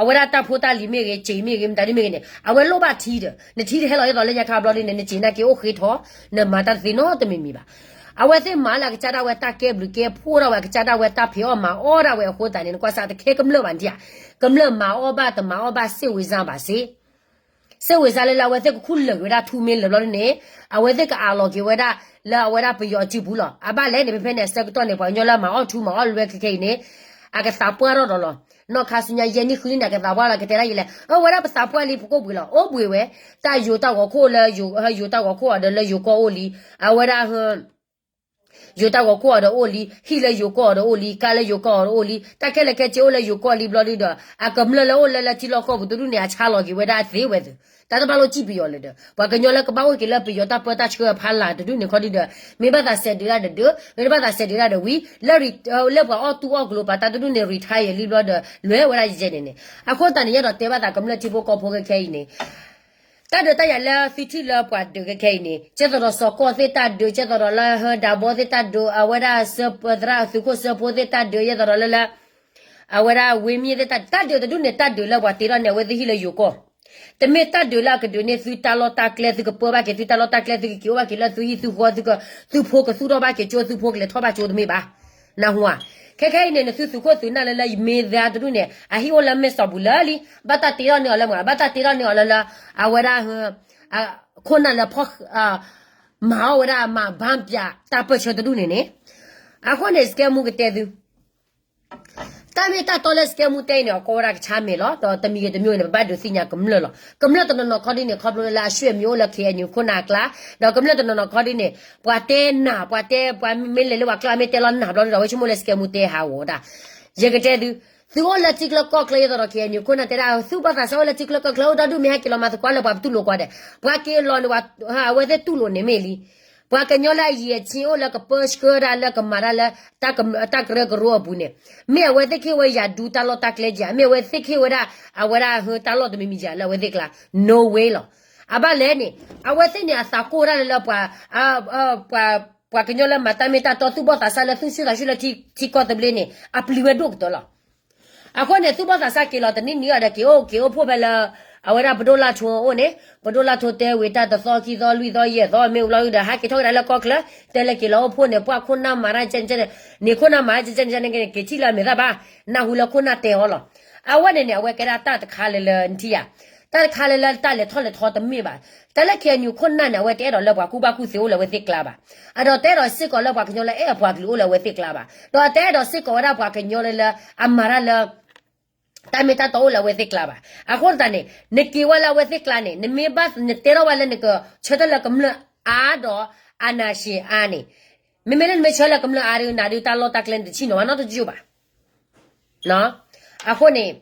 အဝဲဒၣ်တၢ်ဖိတၢ်လံၤမ့ၢ်ဂ့ၤ စ့ၤမ့ၢ်ဂ့ၤ မတၤဒ်မ့ၢ်ဂ့ၤန့ၣ် အဝဲလိၣ်ဘၣ်ထံဒီး နထံတဟဲလီၤဒ်သိးလၢညါခါဘျီဒ်န့ၣ် နစ့ၤနာ်က့အိၣ်ဃ့ထီၣ် နမၤတၢ်တသ့နီတမံၤမံၤဘၣ်. အဝဲသ့ၣ်မၤလၢအကစၢ်ဒၣ်ဝဲတၢ်ကဲဘျုးကဲဖှိၣ်ဒၣ်ဝဲ အကစၢ်ဒၣ်ဝဲတၢ်ဖံးအီၣ်မၤအီၣ်ဒၣ်ဝဲအဃိသတးန့ၣ် နကွၢ်စးတခဲကမျၢၢ်ဘၣ်နထံၣ်ဧါ, ကမျၢၢ်မၤအီၣ်ဘၣ်တမၤအီၣ်ဘၣ် စ့ၣ်ဝံၤစၢ်ဘၣ်စ့ စ့ၣ်ဝံၤစၢ်လၢလၢအဝဲသ့ၣ်ကခူၣ်လၢာ်က့ၤဝဲဒၣ်ထူမ့ၢ်လၢာ်ဘျီဒ်န့ၣ် အဝဲသ့ၣ်ကအးလီၤက့ၤဝဲဒၣ် လၢအဝဲဒၣ်ပယီၤစုပူၤလီၤ. အဘၣ်လဲၣ်န့ၣ် ဖဲဖဲန့ၣ် အဆၢကတီၢ်န့ၣ် ပှၤကညီလၢမၤအီၣ်ထူမၤအီၣ်လွဲခဲခဲအံၤန့ၣ် အကသးပှၢ်ထီၣ်ဒီးလီၤ. နီၢ်ခါဆူညါယဲၢ်နံၣ်ဃုနံၣ်န့ၣ် အကသးပှၢ်လီၤ ကတဲဒၣ်ယလဲၣ် အဝဲဒၣ်ပသးပှၢ်လံ ပကိၣ်ပှ့ၤလီၤ အိၣ်ဘှံးဝဲ, တၢ်ယိၤတၢ်ဂီၤခိၣ်လၢ ယိၤတၢ်ဂီၤခိၣ်အီၤဒီးလၢယိၤကီၢ်အိၣ်လံ, အဝဲဒၣ် ယိၤတၢ်ဂီၤခိၣ်အီၤဒီးအိၣ်လံ, ဟံၣ်လၢယိၤကီၢ်အီၤဒီးအိၣ်လံ, ကါလၢယိၤကီၢ်အီၤဒီးအိၣ်လံ, တၢ်ခဲလၢာ်ခဲဆ့အိၣ်လၢယိၤကီၢ်လံဘျီဒုဒီး အကမျၢၢ်လၢအိၣ်လၢလၢထံလီၢ်ကီၢ်ပူၤတဒူၣ်န့ၣ် အဆါလီၤက့ၤဝဲဒၣ်သ့ဝဲသုး, တၢ်တဘၣ်လိၣ်စံၣ်ပယီၤလၢၤဒီး ပှၤကညီလၢကဘၣ်အိၣ်က့ၤလၢပယီၤတၢ်ပၢတၢ်ဆှၢအဖီလာ်တဒူၣ်န့ၣ်ခီဒုဒီး မ့ၢ်ဘၣ်သးစဲးဒုးဒၣ်ဒီးဒုး, မ့ၢ်တဘၣ်သးစဲးဒုးဒၣ်ဒီးဝံၤ လၢ လၢပှၤအီၣ်တူၢ်အီၣ်ကျိၤပာ်တၢ်တဒူၣ်န့ၣ် retire လံဘျီဒီး လဲၤဝဲဒၣ်ယဲန့ၣ်န့ၣ်, အဃိသတးန့ၣ် ယအဲၣ်ဒိးတဲဘၣ်သးကမျၢၢ်ထံဖိကီၢ်ဖိခဲခဲအံၤန့ၣ် တၢ်ဒုးတၢ်ယၤလၢသုထံၣ်လၢပှၤဒုးခဲခဲအံၤန့ၣ် ကဲသိးဒီးစီၤကီၢ်သ့ၣ်တၢ်ဒုး, ကဲသိးဒီးလၢဟၢဒၤဘီသ့ၣ်တၢ်ဒုး, အဝဲဒၣ်သရၣ်သုးခိၣ်စၢဖိသ့ၣ်တၢ်ဒုး, ယဲသိးဒီးလၢလၢ အဝဲဒၣ်ဝ့မ့ၢ်သ့ၣ်တၢ်, တၢ်ဒုးတဒူၣ်န့ၣ် တၢ်ဒုးလၢပှၤတ့ထီၣ်န့ၢ်အဝဲသ့ၣ်ဟံၣ်လၢယိၤကီၢ်, တမ့ၢ်တၢ်ဒုးလၢအကဒုးန့ၢ်သုတၢ်လီၢ်တၢ်ကျဲ, သုကပၢဘၣ်က့ၤသုတၢ်လီၢ်တၢ်ကျဲ, သုကက့ၤအိၣ်ဘၣ်က့ၤလၢသုဟံၣ်သုဃီ, သုဖိကသူၣ်ထီၣ်ဘၣ်က့ၤကၠိ, သုဖိကလဲၤထီၣ်ဘၣ်ကၠိတမ့ၢ်ဘၣ်. နၢ်ဟူဧါ. ခဲခဲအံၤန့ၣ် နသုသုးခိၣ်သုးနၢ်လၢလၢယမ့ၢ်သ့တဒူၣ်န့ၣ် အဟံၣ်အိၣ်လၢမဲၢ်စီၤပူၤလၢလံ, ဘၣ်တၢ်တ့ထီၣ်န့ၢ်အီၤလၢမ့ၢ်, ဘၣ်တၢ်တ့ထီၣ်န့ၢ်အီၤလၢလၢ အဝဲဒၣ် ခိၣ်နၢ်လၢဖီၣ် မၤအီၣ်ဝဲဒၣ် မၤဘၣ်ပၠးတၢ်ပၢၢ်ဆၢတဒူၣ်န့ၣ်န့ၣ်, အဃိန့ၣ် စကဲမူကတဲသု တၢ်မ့ၢ်တၢ်တီလၢစကဲမူတဲအံၤန့ၣ် အကိးဝဲဒၣ်ကဆါမဲာ်လီၤ. ဒီးတမံၤဂ့ၤတမံၤဂ့ၤန့ၣ် ပဘၣ်ဒုးသ့ၣ်ညါကမျၢၢ်လီၤ. ကမျၢၢ်တနီၤနီၤခီဒ်န့ၣ် ခီဖျိလၢအဆွေမျိုးအိၣ်လၢ ခ့ၣ်အဲၣ်ယူၣ်ခိၣ်နၢ်အကျါ, ဒီးကမျၢၢ်တနီၤနီၤခီဒ်န့ၣ် ပှၤတဲနၤ, ပှၤတဲ ပှၤမ့ၢ်လဲၤလၢပှၤကျါ မ့ၢ်တဲလီၤနၤဘျီဒုဒီး အဝဲဆိကမိၣ်လၢစကဲမူတဲဟးဂီၤတၢ်. ယကတဲသု, သုအိၣ်လၢထံချၢကီၢ်ချၢ ယသးဒီး ခ့ၣ်အဲၣ်ယူၣ်ခိၣ်နၢ်တဲဒၣ် သုဘၣ်သးစၢ်အိၣ်လၢထံချၢကီၢ်ချၢ အိၣ်ဒီဒူၣ်မ့ၢ်ဟဲက့ၤလီၤမၤသကိးလၢပှၤပတူၢ်လိာ်ကွၢ်ဒဲး, ပှၤက့ၤလီၤန့ၣ် အဝဲသ့ၣ်တူၢ်လိာ်န့ၣ်မ့ၢ်လံ ပှၤကညီလၢအယံာ်အဆံအိၣ်လၢကပၢဆှၢဒၣ်လၢကမၤတၢ်လၢ တၢ်ကရၢကရိအပူၤန့ၣ်, မ့ၢ်အဝဲသ့ၣ်ကဟ့ၣ်ဝဲယၤဒူတၢ်လီၢ်တၢ်ကျဲဧါ, မ့ၢ်အဝဲသ့ၣ်ကဟ့ၣ်ဝဲဒၣ် အဝဲဒၣ်ဟၢတၢ်လီၢ်တမံၤမံၤဧါလၢအဝဲသ့ၣ်ကျါ, no way လီၤ. အဘၣ်လဲၣ်န့ၣ် အဝဲသ့ၣ်န့ၣ် အသးကိၢ်ဒၣ်လၢလၢပှၤ ပှၤကညီလၢမၤတၢ်မ့ၢ်တၢ်တီ သူၣ်ဘီၣ်သးစၢ်လၢသူၣ်ဆူၣ်သးဆူၣ်လၢထံကီၢ်သဘျ့န့ၣ် အပျံၤဝဲဒိၣ်ကတၢၢ်လီၤ. အဃိန့ၣ် သူၣ်ဘီၣ်သးစၢ်က့ၤလီၤတနံၣ်နံၣ်အံၤဒီး က့ၤအိၣ်က့ၤအိၣ်ဖှိၣ်ဖဲလၢ အဝဲဒၣ်ပဒိၣ်လၢ်ထိအိၣ်န့ၣ်, ပဒိၣ်လၢ်ထိတဲဝံၤတၢ်တသီခံသီလွံၢ်သီယဲၢ်သီမ့ၢ်အိၣ်ဘျီဒုဒီး ဟဲက့ၤထီၣ်ကဒါလၢကီၢ်ချၢ, တဲလၢက့ၤလီၤအိၣ်ဖှိၣ်န့ၣ် ပှၢ်ခိၣ်နၢ်မၤတၢ်ကဲန့ၣ်, န့ၢ်ခိၣ်နၢ်မၤတၢ်ကဲန့ၣ် က့ၤထံၣ်လၢအမဲာ်သၣ်ဘၣ်, နၢ်ဟူလၢခိၣ်နၢ်တဲအီၤလီၤ. အဝဲန့ၣ်န့ၣ် အဝဲကဲဒၣ်တၢ်တခါလၢလၢနထံၣ်ဧါ, တၢ်တခါလၢလၢတၢ်လဲၤထီၣ်လဲၤထီတမ့ၢ်ဘၣ်. တၢ်လၢ ခ့ၣ်အဲၣ်ယူၣ်ခိၣ်နၢ်န့ၣ် အဝဲတအဲၣ်ဒိးလၢပှၤကူၣ်ဘၣ်ကူၣ်သ့အိၣ်လၢအဝဲသ့ၣ်ကျါဘၣ်. အဒီးတအဲၣ်ဒိးစ့ၢ်ကီးလၢပှၤကညီလၢအဲၣ်အပှၤကလုာ်အိၣ်လၢအဝဲသ့ၣ်ကျါဘၣ်. ဒီးတအဲၣ်ဒိးစ့ၢ်ကီးဝဲဒၣ်ပှၤကညီလၢလၢအမၤတၢ်လၢ တၢ်မ့ၢ်တၢ်တီအိၣ်လၢအဝဲသ့ၣ်ကျါဘၣ်. အဃိသတးန့ၣ် နက့ၤဝဲလၢအဝဲသ့ၣ်ကျါန့ၣ် နမ့ၢ်ဘၣ်နတဲထီၣ်ဝဲလၢနကဆၢထၢၣ်လၢကမျၢၢ်အါဒီး အာဏာရှင်အါန့ၣ်, မ့မ့ၢ်လၢနမ့ၢ်ဆၢလၢကမျၢၢ်အါဒုး နၤဒုးတၢ်လီၢ်တၢ်ကျဲန့ၣ် တဆံၣ်နီၤဝဲနီတယိာ်ဘၣ်. အဃိန့ၣ်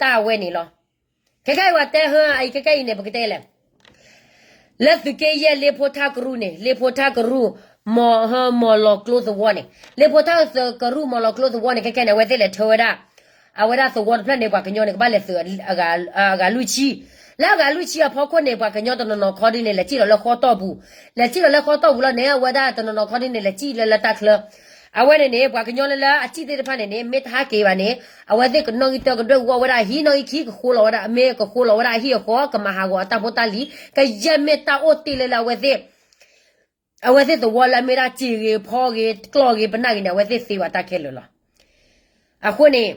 တၢ်အဝဲန့ၣ်လီၤ. ခဲခဲအံၤပှၤတဲဟၢအံၤ ခဲခဲအံၤန့ၣ် ပကတဲလဲၣ် လၢသုးက့ယဲၢ်လ့ဖိထၣ်ကရူၢ်န့ၣ် လ့ဖိထၣ်ကရူၢ် မီၢ်ဟၢမီၢ်လီၤကျိသဝီန့ၣ် လ့ဖိထၣ်ကရူၢ်မီၢ်လီၤကျိသဝီန့ၣ် ခဲခဲန့ၣ် အဝဲသ့ၣ်လဲၤထၢဝဲဒၣ် အဝဲဒၣ်သဝီတဖျၢၣ်န့ၣ် ပှၤကညီန့ၣ် ကဘၣ်လဲၤသုးအဂၤလွံၢ်ဆံ. လၢအဂၤလွံၢ်ဆံအဖီခိၣ်န့ၣ် ပှၤကညီတနီၤနီၤခီဒုန့ၣ် လဲၤစံၣ်လီၤလၢဃီတီၢ်ပူၤ, လဲၤစံၣ်လီၤလၢဃီတီၢ်ပူၤလီၤန့ၣ် အဝဲဒၣ်တနီၤနီၤခီဒုန့ၣ် လဲၤစံၣ်လၢလၢတၢ်ချၢ အဝဲန့ၣ်န့ၣ် ပှၤကညီလၢလၢအစံၣ်သ့ၣ်တဖၣ်န့ၣ်န့ၣ် မ့ၢ်တဟးက့ၤဘၣ်န့ၣ် အဝဲသ့ၣ်ကနီၣ်ဂံၢ်တၢကဒွဲၣ်ဂီၢ်ဝဲဒၣ်အဟံၣ် နီၣ်ဂံၢ်ခံကဃိလီၤဝဲဒၣ် မ့ၢ်ကဃိလီၤဝဲဒၣ်အဟံၣ်အဃီ ကမၤဟးဂီၤအတၢ်ဖိတၢ်လံၤ ကယဲၢ်မ့ၢ်တၢ်အိၣ်တ့ၢ်လၢလၢအဝဲသ့ၣ် အဝဲသ့ၣ်သဝီလၢအမ့ၢ်ဒၣ်စ့ၢ်ဂ့ၤဖီဂ့ၤကျီၢ်ဂ့ၤပနၢ်ဂ့ၤန့ၣ် အဝဲသ့ၣ်သ့ဝဲတၢ်ခဲလၢာ်လီၤ. အဃိန့ၣ်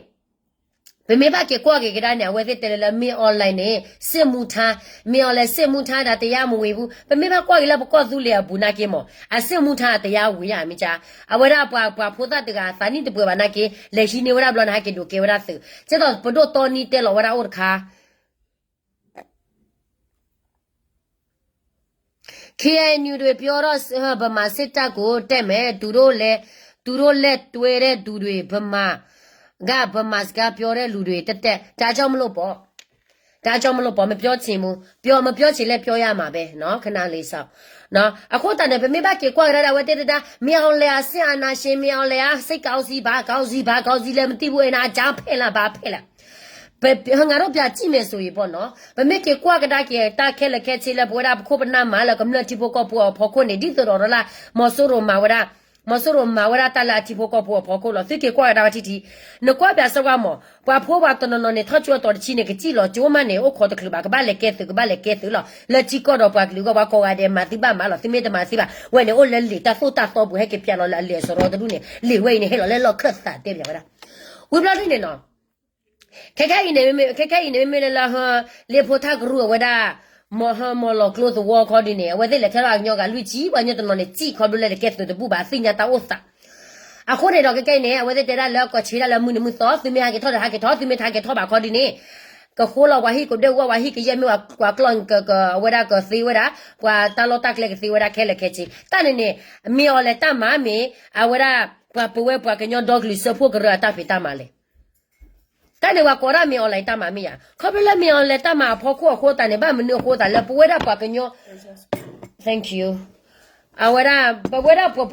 ပမ့ၢ်ဘၣ်က့ၤကွၢ်က့ၤကဒါန့ၣ် အဝဲသ့ၣ်တဲလၢလၢ မင်းအောင်လှိုင်န့ၣ် စစ်မှုထမ်း, မင်းအောင်လှိုင် စစ်မှုထမ်း ဒီးတရားမဝင်ဘူး. ပမ့ၢ်ဘၣ်ကွၢ်က့ၤလၢပကီၢ်သူလ့ၤအပူၤနာ်က့မး အစစ်မှုထမ်း တရားဝင်ဧါ မ့ၢ်ကါ, အဝဲဒၣ်ပှၤပှၤဖိသၣ်တဂၤသးနံၣ်တပှဲၤဘၣ်နာ်က့ လဲၤဟံးန့ၢ်ဝဲဒၣ်ဘျီန့ၣ် ဟဲက့ၤဒိးကဲဝဲဒၣ်သုး ကဲသိးပဒိၣ်တီနံတဲလီၤဝဲဒၣ်အိၣ်တခါ ခ့ၣ်အဲၣ်ယူၣ် တွေပြောတော့ ဗမာစစ်တပ်ကို တက်မယ်, သူတို့လည်း သူတို့လက်တွဲတဲ့သူတွေ ဗမာက ဗမာစကားပြောတဲ့လူတွေ တက်တက်, ဒါကြောင့်မလို့ပေါ့, ဒါကြောင့်မလို့ပေါ့, မပြောချင်ဘူး, ပြော မပြောချင်လည်း ပြောရမှာပဲနော်, ခဏလေးစောင့်နော်. အဃိသတးန့ၣ် ပမ့ၢ်ဘၣ်က့ၤကွၢ်ကဒါဒီး အဝဲသ့ၣ်တဒါ မင်းအောင်လှိုင် စစ်အာဏာရှင် မင်းအောင်လှိုင် စစ်ကောင်စီ ဘာကောင်စီ ဘာကောင်စီလဲ မသိဘူး အဲ့ဒါ အကြမ်းဖက်လား ဘာဖက်လား ငါတို့ပြန်ကြည့်မယ်ဆိုရင်ပေါ့နော်, ပမ့ၢ်က့ၤကွၢ်ကဒါက့ၤ တၢ်ခဲလၢာ်ခဲဆ့လၢပဝဲဒၣ်ပခိၣ်ပနၢ်မၤလၢကမျၢၢ်ထံဖိကီၢ်ဖိအဖီခိၣ်န့ၣ် ဒ်သိးဒီးလၢ မီၤစိရိၤမၤဝဲဒၣ် မီၤစိရိၤမၤဝဲဒၣ်တၢ်လၢအထံဖိကီၢ်ဖိအဖီခိၣ်လီၤ. သုက့ၤကွၢ်ကဒါဝဲထံထံ, နကွၢ်ဘၣ်စၢၤဝဲမး, ပှၤဖိပှၤတနီၤနီၤန့ၣ် ထီၣ်ကၠိအတီၤတဆံန့ၣ် ကစံၣ်လီၤကၠိမးန့ၣ် အိၣ်ခိးတချုးဘၣ် ကဘၣ်လဲၤကဲသုးကဘၣ်လဲၤကဲသုးလီၤ. လၢထံကီၢ်ဒီးပှၤကလုာ်အဂီၢ် ပှၤကိးဂၤဒဲးမၤသုဘၣ်မၤလီၤ. သုမ့ၢ်တမၤသုဘၣ်, ဝဲန့ၣ်အိၣ်လၢလံာ်တၢ်သိၣ်တၢ်သီပူၤ ဟဲက့ၤဖျါလီၤလၢအလံာ်အစရီတဒူၣ်န့ၣ် လံာ်ဝဲအံၤန့ၣ် ဟဲလီၤလၢလီၢ်ခၢၣ်သးတဲပၠးဝဲဒၣ်. ဝံၤဘျီဒ်န့ၣ်နီၤ ခဲခဲအံၤန့ၣ် ခဲခဲအံၤန့ၣ် မ့မ့ၢ်လၢလၢ လ့ဖိထၣ်ကရူၢ်အဝဲဒၣ် မီၤဟၢမီၤလီၤကျိသဝီခီဒ်န့ၣ် အဝဲသ့ၣ်လဲၤထဲလီၤအကညီဂၤလွံၢ်ဆံ ပှၤကညီတနီၤန့ၣ် စံၣ်ခီဖျိလၢတကဲသုးတဘူၣ်ဘၣ် အသ့ၣ်ညါတၢ်အိၣ်သး. အဃိန့ၣ်ဒီး ခဲခဲအံၤန့ၣ် အဝဲသ့ၣ်တဲဒၣ်လၢကီၢ်ဆၢဒၣ်လၢမုၢ်နံၤမုၢ်သီ သုမ့ၢ်ဟဲက့ၤထီၣ်ဒီးဟဲက့ၤထီၣ် သုမ့ၢ်တဟဲက့ၤထီၣ်ဘၣ်ခီဒ်န့ၣ် ကဃိလီၤပှၤဟံၣ်ကဒွဲၣ်ဝီ ပှၤဟံၣ်ကယဲၢ်မ့ၢ်ပှၤကျီၢ် အဝဲဒၣ်ကသ့ဝဲဒၣ် ပှၤတၢ်လီၢ်တၢ်ကျဲကသ့ဝဲဒၣ်ခဲလၢာ်ခဲဆ့ တၢ်န့ၣ်န့ၣ် မ့ၢ်အီၤလဲၤတၢ်မၤမ့ၢ် အဝဲဒၣ် ပှၤပဝဲပှၤကညီဒီကလုာ်စၢဖှိၣ်ကရၢအတၢ်ဖံးတၢ်မၤလဲၣ်. တၢ်န့ၣ်ပှၤကိးဒၣ်မ့ၢ်အီၤလဲၤတၢ်မၤမ့ၢ်ယါ ခီဖျိလၢမ့ၢ်အီၤလဲၤတၢ်မၤအဖီခိၣ်အဃိသတးန့ၣ် ဘၣ်မနုၤအဃိသတးလၢပဝဲဒၣ်ပှၤကညီ thank you အဝဲဒၣ် ပဝဲဒၣ်ပှၤ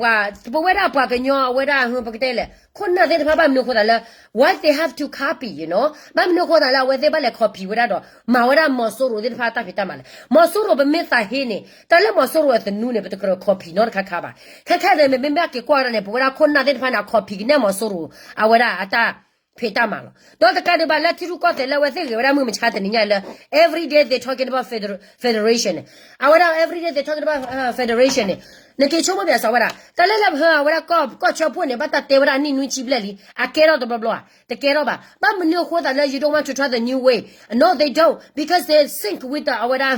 ပဝဲဒၣ်ပှၤကညီအဝဲဒၣ် ပကတဲလဲၣ် ခိၣ်နၢ်သ့ၣ်တဖၣ်ဘၣ်မနုၤအဃိသတးလၢ why they have to copy, you know ဘၣ်မနုၤအဃိသတးလၢအဝဲသ့ၣ်ဘၣ်လဲၤ copy ဝဲဒၣ်ဒီး မၤဝဲဒၣ်မီၤစိရိၤသ့ၣ်တဖၣ်တၢ်ဖံးတၢ်မၤလဲၣ်. မီၤစိရိၤပမ့ၢ်သးဟ့န့ၣ် တၢ်လၢမီၤစိရိၤအသနူန့ၣ် ပတကြၢး copy နီတခါခါဘၣ်. ခဲခဲအံၤမ့မ့ၢ်ဘၣ်က့ၤကွၢ်ဝဲဒၣ်န့ၣ် ပဝဲဒၣ်ခိၣ်နၢ်သ့ၣ်တဖၣ်န့ၣ် အ copy ကနဲၣ်မီၤစိရိၤ အဝဲဒၣ်အတၢ်ဖံးတၢ်မၤလီၤ. ဒီးတကးဒံးဘၣ်လၢထံရူၢ်ကီၢ်သဲးလၢအဝဲသ့ၣ်ဂဲၤဝဲဒၣ်မုၢ်မဆါတနံၤညါလၢ every day they talking about federal, federation န့ၣ် အဝဲဒၣ် every day they talking about federation န့ၣ် နက့ၤဆိကမိၣ်ပၠးစီၤဝဲဒၣ် တၢ်လၢလၢအဝဲဒၣ်ကီၢ်ဆၢဖှိၣ်န့ၣ် ဘၣ်တၢ်တဲဝဲဒၣ်နံၣ်နွံဆံဘျဲၣ်လံ အကဲထီၣ်တဘျီဘျီဧါ, တကဲထီၣ်ဘၣ်. ဘၣ်မနုၤအဃိသတးလၢ you don't want to try the new way, no they don't because they sync with the အဝဲဒၣ်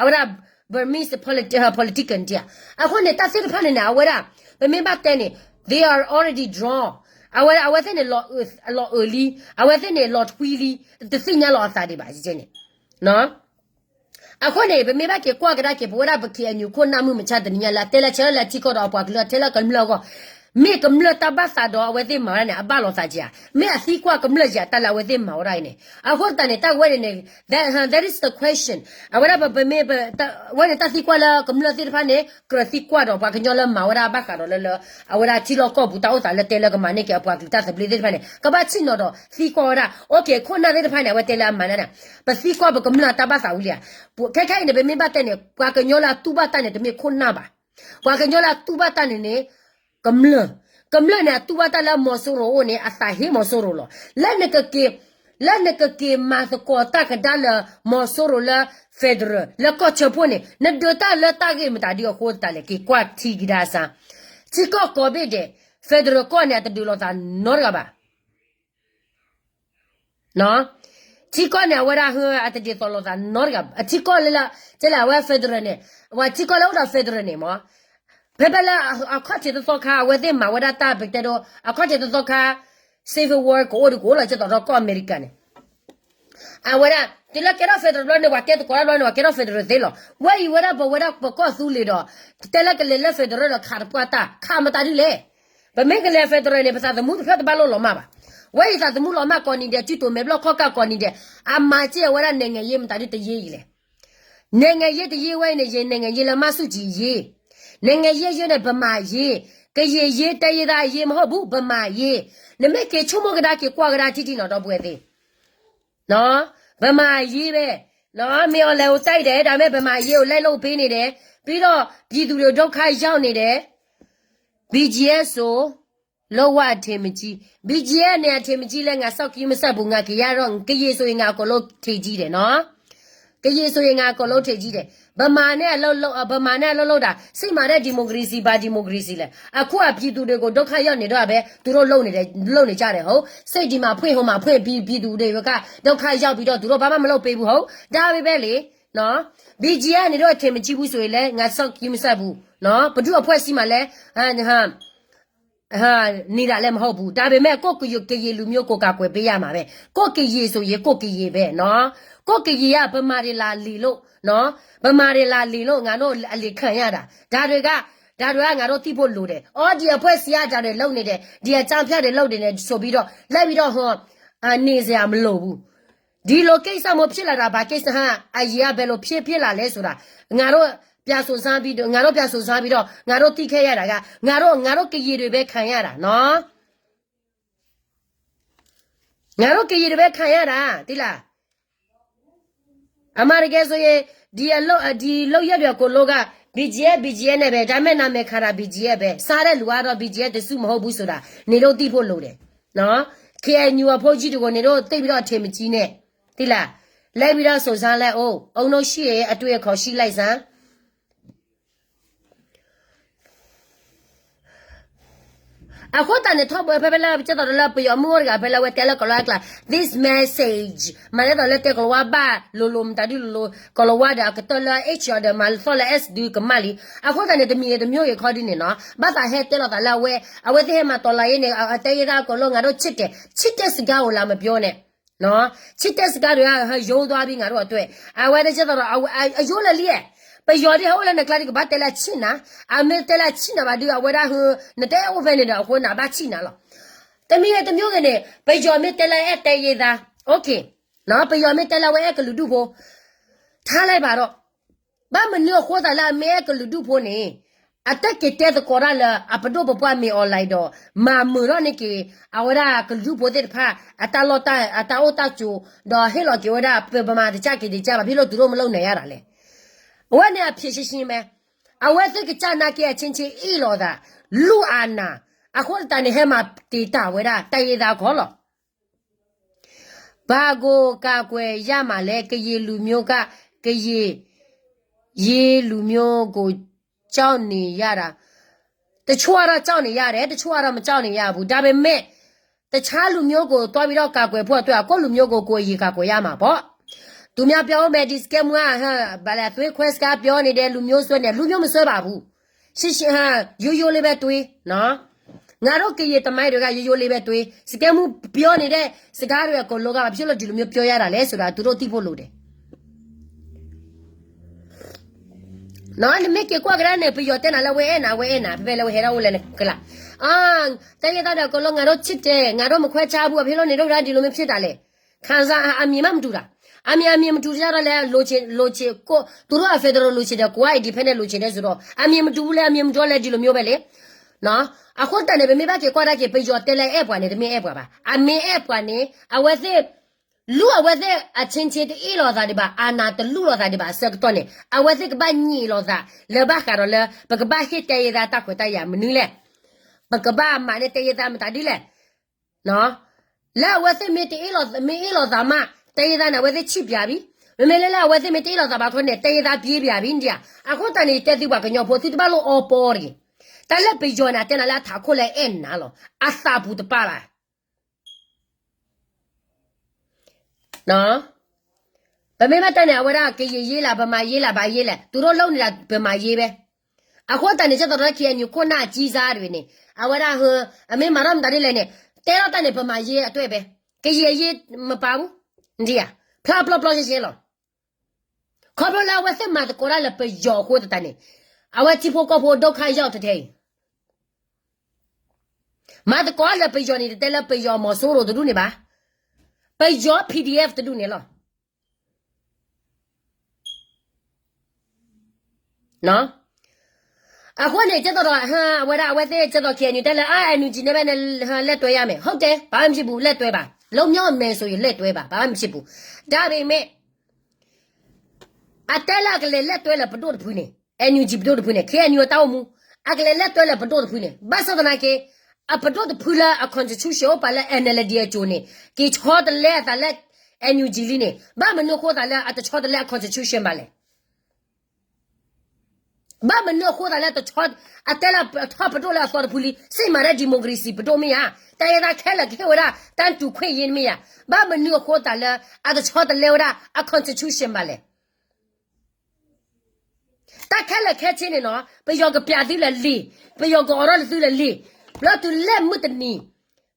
အဝဲဒၣ် Burmese politician တံၢ်ဧါ. အဃိန့ၣ် တၢ်သ့ၣ်တဖၣ်န့ၣ်န့ၣ် အဝဲဒၣ် ပမ့ၢ်ဘၣ်တဲန့ၣ် they are already drawn အဝဲ အဝဲသ့ၣ်န့ၣ် လီၤအၢလံ အဝဲသ့ၣ်န့ၣ် လီၤထွံလံ တသ့ၣ်ညါလီၤအသးဒံးဘၣ်န့ၣ်. အဃိန့ၣ် ပမ့ၢ်ဘၣ်က့ၤကွၢ်ကဒါက့ၤ ပဝဲဒၣ်ပ KNU ခိၣ်နၢ်မုၢ်မဆါတနံၤညါလၢ အတဲလၢဆၢလၢထံကီၢ်ဒီးအပှၤကလုာ် အထဲလၢကမျၢၢ်အဂီၢ် မ့ၢ်ကမျၢၢ်တၢ်ဘၣ်သးဒီးအဝဲသ့ၣ်မၤဝဲဒၣ်န့ၣ် အဘၣ်လိာ်သးက့ၤဧါ, မ့ၢ်အသံကွၢ်ကမျၢၢ်က့ၤဧါ တၢ်လၢအဝဲသ့ၣ်မၤဝဲဒၣ်အံၤန့ၣ်. အဃိသတးန့ၣ် တၢ်ဝဲန့ၣ်န့ၣ် that, that is the question. အဝဲဒၣ်ပမ့ၢ် ဝဲန့ၣ်တၢ်သံကွၢ်လၢကမျၢၢ်သ့ၣ်တဖၣ်န့ၣ် ကြၢးသံကွၢ်ဒီးပှၤကညီလၢမၤဝဲဒၣ်ဘၣ်ဃးဒီးလၢလၢ အဝဲဒၣ်ထံလီၢ်ကီၢ်ပူၤတၢ်အိၣ်သးလၢတဲလၢကမၤန့ၢ်က့ၤအပှၤကလုာ်တၢ်သဘျ့သ့ၣ်တဖၣ်န့ၣ် ကဘၣ်ဆ့ၣ်နီၤဒီးသံကွၢ်ဝဲဒၣ် okay ခိၣ်နၢ်သ့ၣ်တဖၣ်န့ၣ် အဝဲတဲလၢအမၤန့ၣ် ပသံကွၢ်ပကမျၢၢ်တၢ်ဘၣ်သးဝံၤလံဧါ. ခဲခဲအံၤန့ၣ် ပမ့ၢ်ဘၣ်တဲန့ၣ် ပှၤကညီလၢအတူၢ်ဘၣ်တၢ်န့ၣ် တမ့ၢ်ခိၣ်နၢ်ဘၣ်. ပှၤကညီလၢအတူၢ်ဘၣ်တၢ်န့ၣ်န့ၣ် ကမျၢၢ်, ကမျၢၢ်န့ၣ် အတူၢ်ဘၣ်တၢ်လၢမီၤစိရိၤအအိၣ်န့ၣ် အသးဟ့မီၤစိရိၤလီၤ. လၢနကက့ၤ, လၢနကက့ၤမၤသကိးတၢ်ကဒါလၢ မီၤစိရိၤလၢ federal လၢကီၢ်ဆၢဖှိၣ်န့ၣ် နဒုးတၢ်လၢတၢ်ဂ့ၢ်မတၤဒ်အဃိသတးလဲၣ် က့ၤကွၢ်ထံကဒါစၢ်. ထံကီၢ်ကိးဘ့ၣ်ဒဲး federal ကီၢ်န့ၣ် အတဒုးလိာ်သးနီတဂၤဘၣ် ထံကီၢ်န့ၣ် အဝဲဒၣ်ဟၢအတဒ်သိးလိာ်သးနီတဂၤ အထံကီၢ်လၢလၢ တဲလၢအဝဲ federal န့ၣ် အဝဲထံကီၢ်လၢအိၣ်ဒီး federal န့ၣ်မ့ၢ် ဖဲဖဲလၢအခီၣ်ထံးတသီခါ အဝဲသ့ၣ်မၤဝဲဒၣ်တၢ်ပကတဲဒိ အခီၣ်ထံးတသီခါ civil war ကအိၣ်ဒီးကအိၣ်လီၤကဲသိးဒီးကီၢ်အမဲရကၤန့ၣ် အဝဲဒၣ် တုၤလၢကဲထီၣ် federal ဘျီန့ၣ် ပှၤကဲသကိးတၢ်ဘျီန့ၣ် ပှၤကဲထီၣ် federal သ့လီၤ. ဝဲအံၤဝဲဒၣ်ပဝဲဒၣ်ပကီၢ်သူလ့ၤဒီး တဲလၢကလဲၤလၢ federal ဒီးခးတပှၢ်တၢ် ခးမတၤဒ်လဲၣ် ပမ့ၢ်ကလဲၤ federal န့ၣ် ပသးသမူတဖျၢၣ်တဘၣ်လိၣ်လီၤမၢ်ဘၣ်. ဝဲအံၤသးသမူလီၤမၢ်ကိးနံၤဒဲး စုတိၤမဲာ်ဘျီၣ်ခီၣ်ကၢ်ကိးနံၤဒဲး အမၤက့ၢ်အဝဲဒၣ် နိုင်ငံရေး မတၤဒ်တရေး အံၤလဲၣ်. နိုင်ငံရေး တရေး ဝဲအံၤန့ၣ် ယနိုင်ငံရေး လၢမၤဆူၣ်ကံ အရေး နိုင်ငံရေး ယဲန့ၣ် ဗမာရေး ကရင်ရေး တိုင်းရင်းသားရေး မဟုတ်ဘူး ဗမာရေး နမ့ၢ်က့ၤဆိကမိၣ်ကဒါက့ၤကွၢ်ကဒါထံထံနီၤ ဒီပုၢ်ဝဲၢ်သ့ၣ် ဗမာရေးပဲ မ့ၢ်အီၤလဲၤအိၣ်စဲအံၤဒဲး ဒါပေမဲ့ ဗမာရေးကို လိုက်လုပ်ပေးနေတယ် ပြီးတော့ ပြည်သူတွေ ဒုက္ခရောက်နေတယ် ဘီဂျီအက်စ် ဆို လုံးဝ အထင်မကြီး ဘီဂျီအက်စ် န့ၣ် အထင်မကြီး လဲ ငါ စောင့်ကြည့် မဆက်ဘူး ငါ ကရင် တော့ ကရင်ဆိုရင် ငါ အကုန်လုံး ထေကြီးတယ်နော် ကရင်ဆိုရင် ငါ အကုန်လုံး ထေကြီးတယ် ဗမာနဲ့ အလုပ်လုပ် ဗမာနဲ့ အလုပ်လုပ်တာ စစ်မှန်တဲ့ ဒီမိုကရေစီ ဘာ ဒီမိုကရေစီ လဲ အခုက ပြည်သူတွေကို ဒုက္ခရောက်နေတော့ပဲ သူတို့လုပ်နေတယ် လုပ်နေကြတယ် ဟုတ် စိတ်ဒီမှာဖွင့် ဟိုမှာဖွင့် ပြည် ပြည်သူတွေက ဒုက္ခရောက်ပြီးတော့ သူတို့ဘာမှ မလုပ်ပေးဘူး ဟုတ် ဒါပဲပဲလေ နော် ဘီဂျီအက်စ် ကနေတော့ အထင်မကြီးဘူးဆိုရင်လည်း ငါ စောင့်ကြည့် မဆက်ဘူး နော် ဘယ်သူ့အဖွဲ့အစည်းမှလည်း ဟာ နေတာလည်း မဟုတ်ဘူး ဒါပေမဲ့ ကိုယ့်ကရင် ကရင်လူမျိုးကို ကာကွယ်ပေးရမှာပဲ ကိုယ့်ကရင်ဆိုရင် ကိုယ့်ကရင်ပဲ နော် ကိုယ့်ကရင်က ဗမာတွေလာလီလို့ နော် ဗမာတွေလာလီလို့ ငါတို့ အလီခံရတာ ဒါတွေက ဒါတွေက ငါတို့ သိဖို့လိုတယ် အော် ဒီအဖွဲ့အစည်းက ဒါတွေလုပ်နေတယ် ဒီအကြမ်းဖက်တွေ လုပ်နေတယ် ဆိုပြီးတော့ လိုက်ပြီးတော့ ဟို အာ နေစရာမလိုဘူး ဒီလိုကိစ္စမျိုး ဖြစ်လာတာ ဘာကိစ္စဟ အရင်က ဘယ်လို ဖြစ် ဖြစ်လာလဲဆိုတာ ငါတို့ ပြန်စုံစမ်းပြီးတော့ ငါတို့ ပြန်စုံစမ်းပြီးတော့ ငါတို့ သိခဲ့ရတာက ငါတို့ ငါတို့ ကရင်တွေပဲ ခံရတာနော် ငါတို့ ကရင်တွေပဲ ခံရတာ သိလား အမၤတကဲဆိအံၤ ဒီအလုပ် ဒီလုပ်ရက်တွေအကုန်လုံးက ဘီကၠံအဲၣ် ဘီကၠံအဲၣ် န့ၣ်ပဲ ဒါပေမဲ့နာမည်ခါရ ဘီကၠံအဲၣ် ပဲ စားတဲ့လူကတော့ ဘီကၠံအဲၣ် တစ်စုမဟုတ်ဘူးဆိုတာ နင်တို့သိဖို့လိုတယ် နော် KNU အဖိကြီးတွေကို နင်တို့သိပ်ပြီးတော့ အထင်မကြီးနဲ့ သိလား လိုက်ပြီးတော့ စုံစမ်းလိုက်အောင် အုံနောက်ရှိရင် အတွေ့အခေါ်ရှိလိုက်စမ်း အဃိသတးန့ၣ် ထီဘိဖဲဖဲလၢ ပကဲသိးဒီးလၢပယီၤမုၢ်အိၣ်တဂၤဖဲလၢအဝဲတဲလၢကလီၤဝါကျါ this message မၤလဲၢ်သီးလၢတဲကလီၤဝါဘၣ်လိၤလိၤမတၤဒုလိၤလိၤ ကလီၤဝါဒီးအကတၢၢ်လၢ H R ဒီးမၤလၢသီၣ်လၢ S ဒုကမၣ်လံ အဃိသတးန့ၣ် တမံၤဂ့ၤတမံၤဂ့ၤခီဒ်န့ၣ်နီၤ ဘၣ်သးဟဲတဲလိာ်သးလၢအဝဲ အဝဲသ့ၣ်ဟဲမၤတီၤလီၤအံၤန့ၣ် အတဲယဲၢ်သၣ်ကလီၤ ငါတို့ချစ်တယ် ချစ်တဲ့စကားကို လာမပြောနဲ့ နော် ချစ်တဲ့စကားတွေက ဟဲရိုးသွားပြီ ငါတို့အတွက် အဝဲတကဲသိးဒီး အဝဲ အ အရိုးလၢလံဧါ ပယီၤဒ်ဟဲအိၣ်လၢနကျါဒ်ကဘၣ်တဲလၢအချစ်နၤ အမ့ၢ်တဲလၢအချစ်နၤဘၣ်ဒု အဝဲဒၣ်ဟဲ နတအဲၣ်အိၣ်ဖဲန့ၣ်ဒီး အဃိနဘၣ်ချစ်နၤလီၤ တမံၤဂ့ၤတမံၤဂ့ၤန့ၣ် ပယီၤမ့ၢ်တဲလၢအဲၣ်တဲယဲၢ်သၣ် okay နော် ပယီၤမ့ၢ်တဲလၢအဝဲအဲၣ်ကလုာ်ဒူၣ်ဖိ ထားလိုက်ပါတော့ ဘၣ်မနုၤအဃိသတးလၢအမ့ၢ်အဲၣ်ကလုာ်ဒူၣ်ဖိန့ၣ် အတက့ၤတဲသကိးတၢ်လၢအပဒိၣ်ပပှၢ်မ့ၢ် online ဒီး မၤမုာ်ထီၣ်န့ၢ်က့ၤ အဝဲဒၣ်ကလုာ်ဒူၣ်ဖိသ့ၣ်တဖၣ် အတၢ်လီၢ်တၢ် အတၢ်အိၣ်တၢ်ကၠိၤ ဒီးဟ့ၣ်လီၤက့ၤဝဲဒၣ် ပမၤတကၢ်က့ၤတကၢ်ဘၣ် ဖဲလၢသူတို့မလုပ်နိုင်ရတာလဲၣ် အဝဲန့ၣ်အဖြေရှင်းရှင်းပဲ အဝဲသ့ၣ်ကစၢ်နာ်က့အချင်းချင်းအ့ၣ်လိာ်သး လုၢ်အါနၢ် အဃိသတးန့ၣ် ဟဲမၤတံာ်တာ်ဝဲဒၣ် တၢ်ယဲၢ်သၣ်ခီလီၤ ဘာကိုကာကွယ်ရမှာလဲ ကရင်လူမျိုးက ကရင် ရေးလူမျိုးကို ကြောက်နေရတာ တချို့ကတော့ ကြောက်နေရတယ် တချို့ကတော့ မကြောက်နေရဘူး ဒါပေမဲ့ တခြားလူမျိုးကို သွားပြီးတော့ ကာကွယ်ဖို့အတွက် ကိုယ့်လူမျိုးကို ကိုယ်အရင် ကာကွယ်ရမှာပေါ့ သူများပြောမယ် ဒီစကဲမူက ဟဲ ဘာလဲ သွေးခွဲစကားပြောနေတယ် လူမျိုးစွဲနေတယ် လူမျိုးမစွဲပါဘူး ရှင်းရှင်း ဟဲ ရိုးရိုးလေးပဲတွေး နော် ငါတို့ကရင်သမိုင်းတွေက ရိုးရိုးလေးပဲတွေး စကဲမူပြောနေတဲ့ စကားတွေအကုန်လုံးက ဘာဖြစ်လို့ဒီလိုမျိုးပြောရတာလဲဆိုတာ သူတို့သိဖို့လိုတယ် နော် နမ့ၢ်က့ၤကွၢ်ကဒါန့ၣ် ပယီၤတဲနၤလၢဝဲအဲၣ်နၤ ဝဲအဲၣ်နၤ ဖဲဖဲလၢဝဲဟဲထီၣ်အိၣ်လၢနကျါ အာ တိုင်းရင်းသားတွေအကုန်လုံး ငါတို့ချစ်တယ် ငါတို့မခွဲခြားဘူး ဘာဖြစ်လို့နေတော့ဒါဒီလိုမျိုးဖြစ်တာလဲ ခံစား အမြင်မှမတူတာ အမြင် အမြင်မတူကြတော့လဲ လိုချင် လိုချင် ကိုယ့် သူတို့က federal လိုချင်တယ် ကိုယ်က independent လိုချင်တယ်ဆိုတော့ အမြင်မတူဘူးလဲ အမြင်မတူလဲ ဒီလိုမျိုးပဲလေ နော် အဃိသတးန့ၣ် ပမ့ၢ်ဘၣ်က့ၤကွၢ်ဒၣ်က့ၤ ပယီၤတဲလၢအဲၣ်ပှၤန့ၣ် တမ့ၢ်အဲၣ်ပှၤဘၣ် အမ့ၢ်အဲၣ်ပှၤန့ၣ် အဝဲသ့ၣ် လူအဝဲသ့ၣ်အချင်းချင်း တအ့ၣ်လိာ်သးဒံးဘၣ် အနၢ်တလူလိာ်သးဒံးဘၣ် အဆၢကတီၢ်န့ၣ် အဝဲသ့ၣ်ကဘၣ်ညံးလိာ်သး လၢဘၣ်ဃးဒီးလၢ ပကဘၣ်ဟ့ၣ်တဲယဲၢ်သၣ်တၢ်ခွဲးတၢ်ယာ်မနုၤလဲၣ် ပကဘၣ်မၤန့ၢ်တဲယဲၢ်သၣ်မတၤဒ်လဲၣ် လၢအဝဲသ့ၣ်မ့ၢ်တအ့ၣ်လိာ် မ့ၢ်အ့ၣ်လိာ်သးမး တဲယဲၢ်သၣ်န့ၣ် အဝဲသ့ၣ်ဆံၣ်ပၠးဘံ မ့မ့ၢ်လၢလၢအဝဲသ့ၣ်မ့ၢ်တအ့ၣ်လိာ်သးဘၣ်ခီန့ၣ် တဲယဲၢ်သၣ်ပျ့ပၠးဘံဒံးဧါ အဃိသတးန့ၣ် ယတဲသုပှၤကညီဖိ သုတဘၣ်လိၣ်အီပီတဂ့ၤ တၢ်လၢပယီၤန့ၣ် အတဲနၤလၢအထးခိၣ်လၢအဲၣ်နၤလီၤ အသးပူၤတပာ်ဘၣ် ပမ့ၢ်ဘၣ်တဲန့ၣ် အဝဲဒၣ်ကရင်ရေးလား ဗမာရေးလား ဘာရေးလဲ သူတို့လုပ်နေတာ ဗမာရေးပဲ အဃိသတးန့ၣ် ကဲသိးဒီး KNU ခိၣ်နၢ်အကြီးစားတွေန့ၣ် အဝဲဒၣ်ဟ အမ့ၢ်မၤထီၣ်မတၤဒ်လဲၣ်န့ၣ် တဲထီၣ်တၢ်န့ၣ် ဗမာရေးအတွက်ပဲ ကရင်ရေးမပါဘူး ဒ်ဧါ ဖျါပျီပျီရှဲရှဲလီၤ ခီဖျိလၢအဝဲသ့ၣ်မၤသကိးတၢ်လၢပယီၤအဃိသတးန့ၣ် အဝဲထံဖိကီၢ်ဖိ ဒုက္ခရောက် ထဲထဲအံၤ မၤသကိးလၢပယီၤန့ၣ် တတဲလၢပယီၤမီၤစိရိၤတဒူၣ်န့ၣ်ဘၣ် ပယီၤ P D F တဒူၣ်န့ၣ်လီၤ အဃိန့ၣ် ကဲသိးဒီး အဝဲဒၣ်အဝဲသ့ၣ်ကဲသိး KNU တဲလၢ အ NUG နဲ့ပဲ လက်တွဲရမယ် ဟုတ်တယ် ဘာမှမဖြစ်ဘူး လက်တွဲပါ လုပ်မျိုးမယ်ဆိုရင် လက်တွဲပါ ဘာမှမဖြစ်ဘူး ဒါပေမဲ့ အတဲလၢအကလဲၤလက်တွဲလၢပဒိၣ်တဖုန့ၣ် NUG ပဒိၣ်တဖုန့ၣ် KNU အတၢ်အိၣ်မူ အကလဲၤလက်တွဲလၢပဒိၣ်တဖုန့ၣ် ဘၣ်ဆၣ်သနာ်က့ အပဒိၣ်တဖုလၢအ constitution အိၣ်ပာ်လၢ N L D အစိၤန့ၣ် က့ၤဆီတလဲအသးလၢ NUG လံန့ၣ် ဘၣ်မနုၤအဃိသးလၢအတဆီတလဲအ constitution ဘၣ်လဲၣ် ဘၣ်မနုၤအဃိသးလၢတဆီ အတဲလၢထီၣ်ပဒိၣ်လၢအသီတဖုလံ စံးမၤရဲၣ် democracy ပဒိၣ်မ့ၢ်ဧါ တၢ်ယဲဒၣ်ခဲလၢာ်ကဟ့ၣ်ဝဲဒၣ် တၢ်တူၢ်ခွင့်ရေး မ့ၢ်ဧါ ဘၣ်မနုၤအဃိသးလၢ အတဆီတလဲဝဲဒၣ်အ constitution ဘၣ်လဲၣ် တၢ်ခဲလၢာ်ခဲဆ့န့ၣ်နီၤ ပယီၤကပျးသုလၢလံာ် ပယီၤကအိးထီၣ်လၢသုလၢလံာ် ဘျီတုၤလၢမုၢ်တနံၤ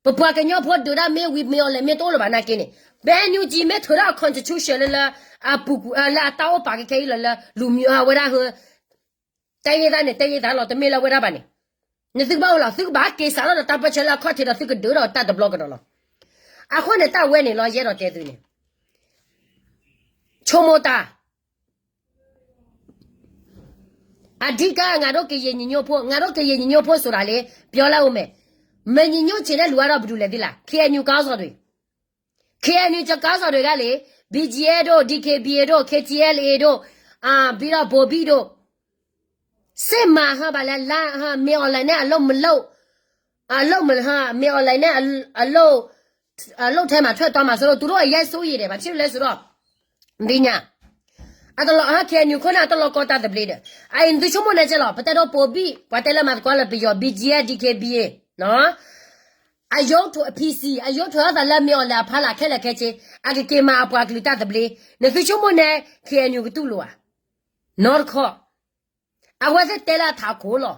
ပပှၤကညီဖိဒုးတၢ်မ့ၢ်ဝံၤမ့ၢ်အီၤလဲၣ်မ့ၢ်တအိၣ်လၢၤဘၣ်နာ်က့န့ၣ် ဘဲ NUG မ့ၢ်ထုးထီၣ်အ constitution လၢလၢ အပူၤကွံာ် လၢအတၢ်အိၣ်ပာ်ကဲခဲအံၤလီၤလၢ လူမျိုး အဝဲဒၣ်ဟ တဲယဲၢ်သးန့ၣ် တဲယဲၢ်သးလီၤ တမ့ၢ်လၢအဝဲဒၣ်ဘၣ်န့ၣ် နသုကဘၣ်အိၣ်လီၤ သုကဘၣ်က့ၤစးထီၣ်ဒီးတၢ်ပၢဆှၢလၢအခီၣ်ထံးဒီး သုကဒုးထီၣ်တၢ်တဘျီကဒီးလီၤ အဃိန့ၣ် တၢ်ဝဲန့ၣ်လီၤ ယအဲၣ်ဒိးတဲသုန့ၣ် ဆိကမိၣ်တၢ် အဓိက ငါတို့ကရင်ညီညွတ်ဖို့ ငါတို့ကရင်ညီညွတ်ဖို့ဆိုတာလေ ပြောလိုက်ဦးမယ် မညီညွတ်ချင်တဲ့လူကတော့ ဘယ်သူလဲသိလား KNU ခေါင်းဆောင်တွေ KNU ခေါင်းဆောင်တွေကလေ BGF ဒိၣ် DKBA ဒိၣ် KTLA ဒိၣ် ဘံဒီးဘိၤဘံၣ်ဒိၣ် စ့မၤဟါဘၣ်လၢ မ့ၢ်အီၤလဲၣ်န့ၣ် အလိၣ်မလိၣ် အလိၣ်မ မ့ၢ်အီၤလဲၣ်န့ၣ် အလိၣ်ထဲမၤထွဲတီမၤဆိဒီး သူတို့အရမ်းစိုးရိမ်တယ် ဘာဖြစ်လို့လဲဆိုတော့ ဒ်ညါ အတလီၤဟါ KNU ခိၣ်နၢ်တလီၤကီတၢ်သဘျ့ဒီး အအံၤနသုဆိကမိၣ်န့ၣ်ကဲလီၤ ပတဲဒီးဘိၤဘံၣ် ပှၤတဲလၢမၤသကိးလၢပယီၤ BGF DKBA အယိးထီၣ် PC အယိးထီၣ်အသးလၢမ့ၢ်အီၤလဲၣ်အဖီလာ်ခဲလၢာ်ခဲဆ့ အကက့ၤမၤအပှၤကလုာ်တၢ်သဘျ့ နသုဆိကမိၣ်န့ၣ် KNU ကတူၢ်လိာ်ဧါ နီတခီ အဝဲသ့ၣ်တဲလၢအထးခိၣ်လီၤ.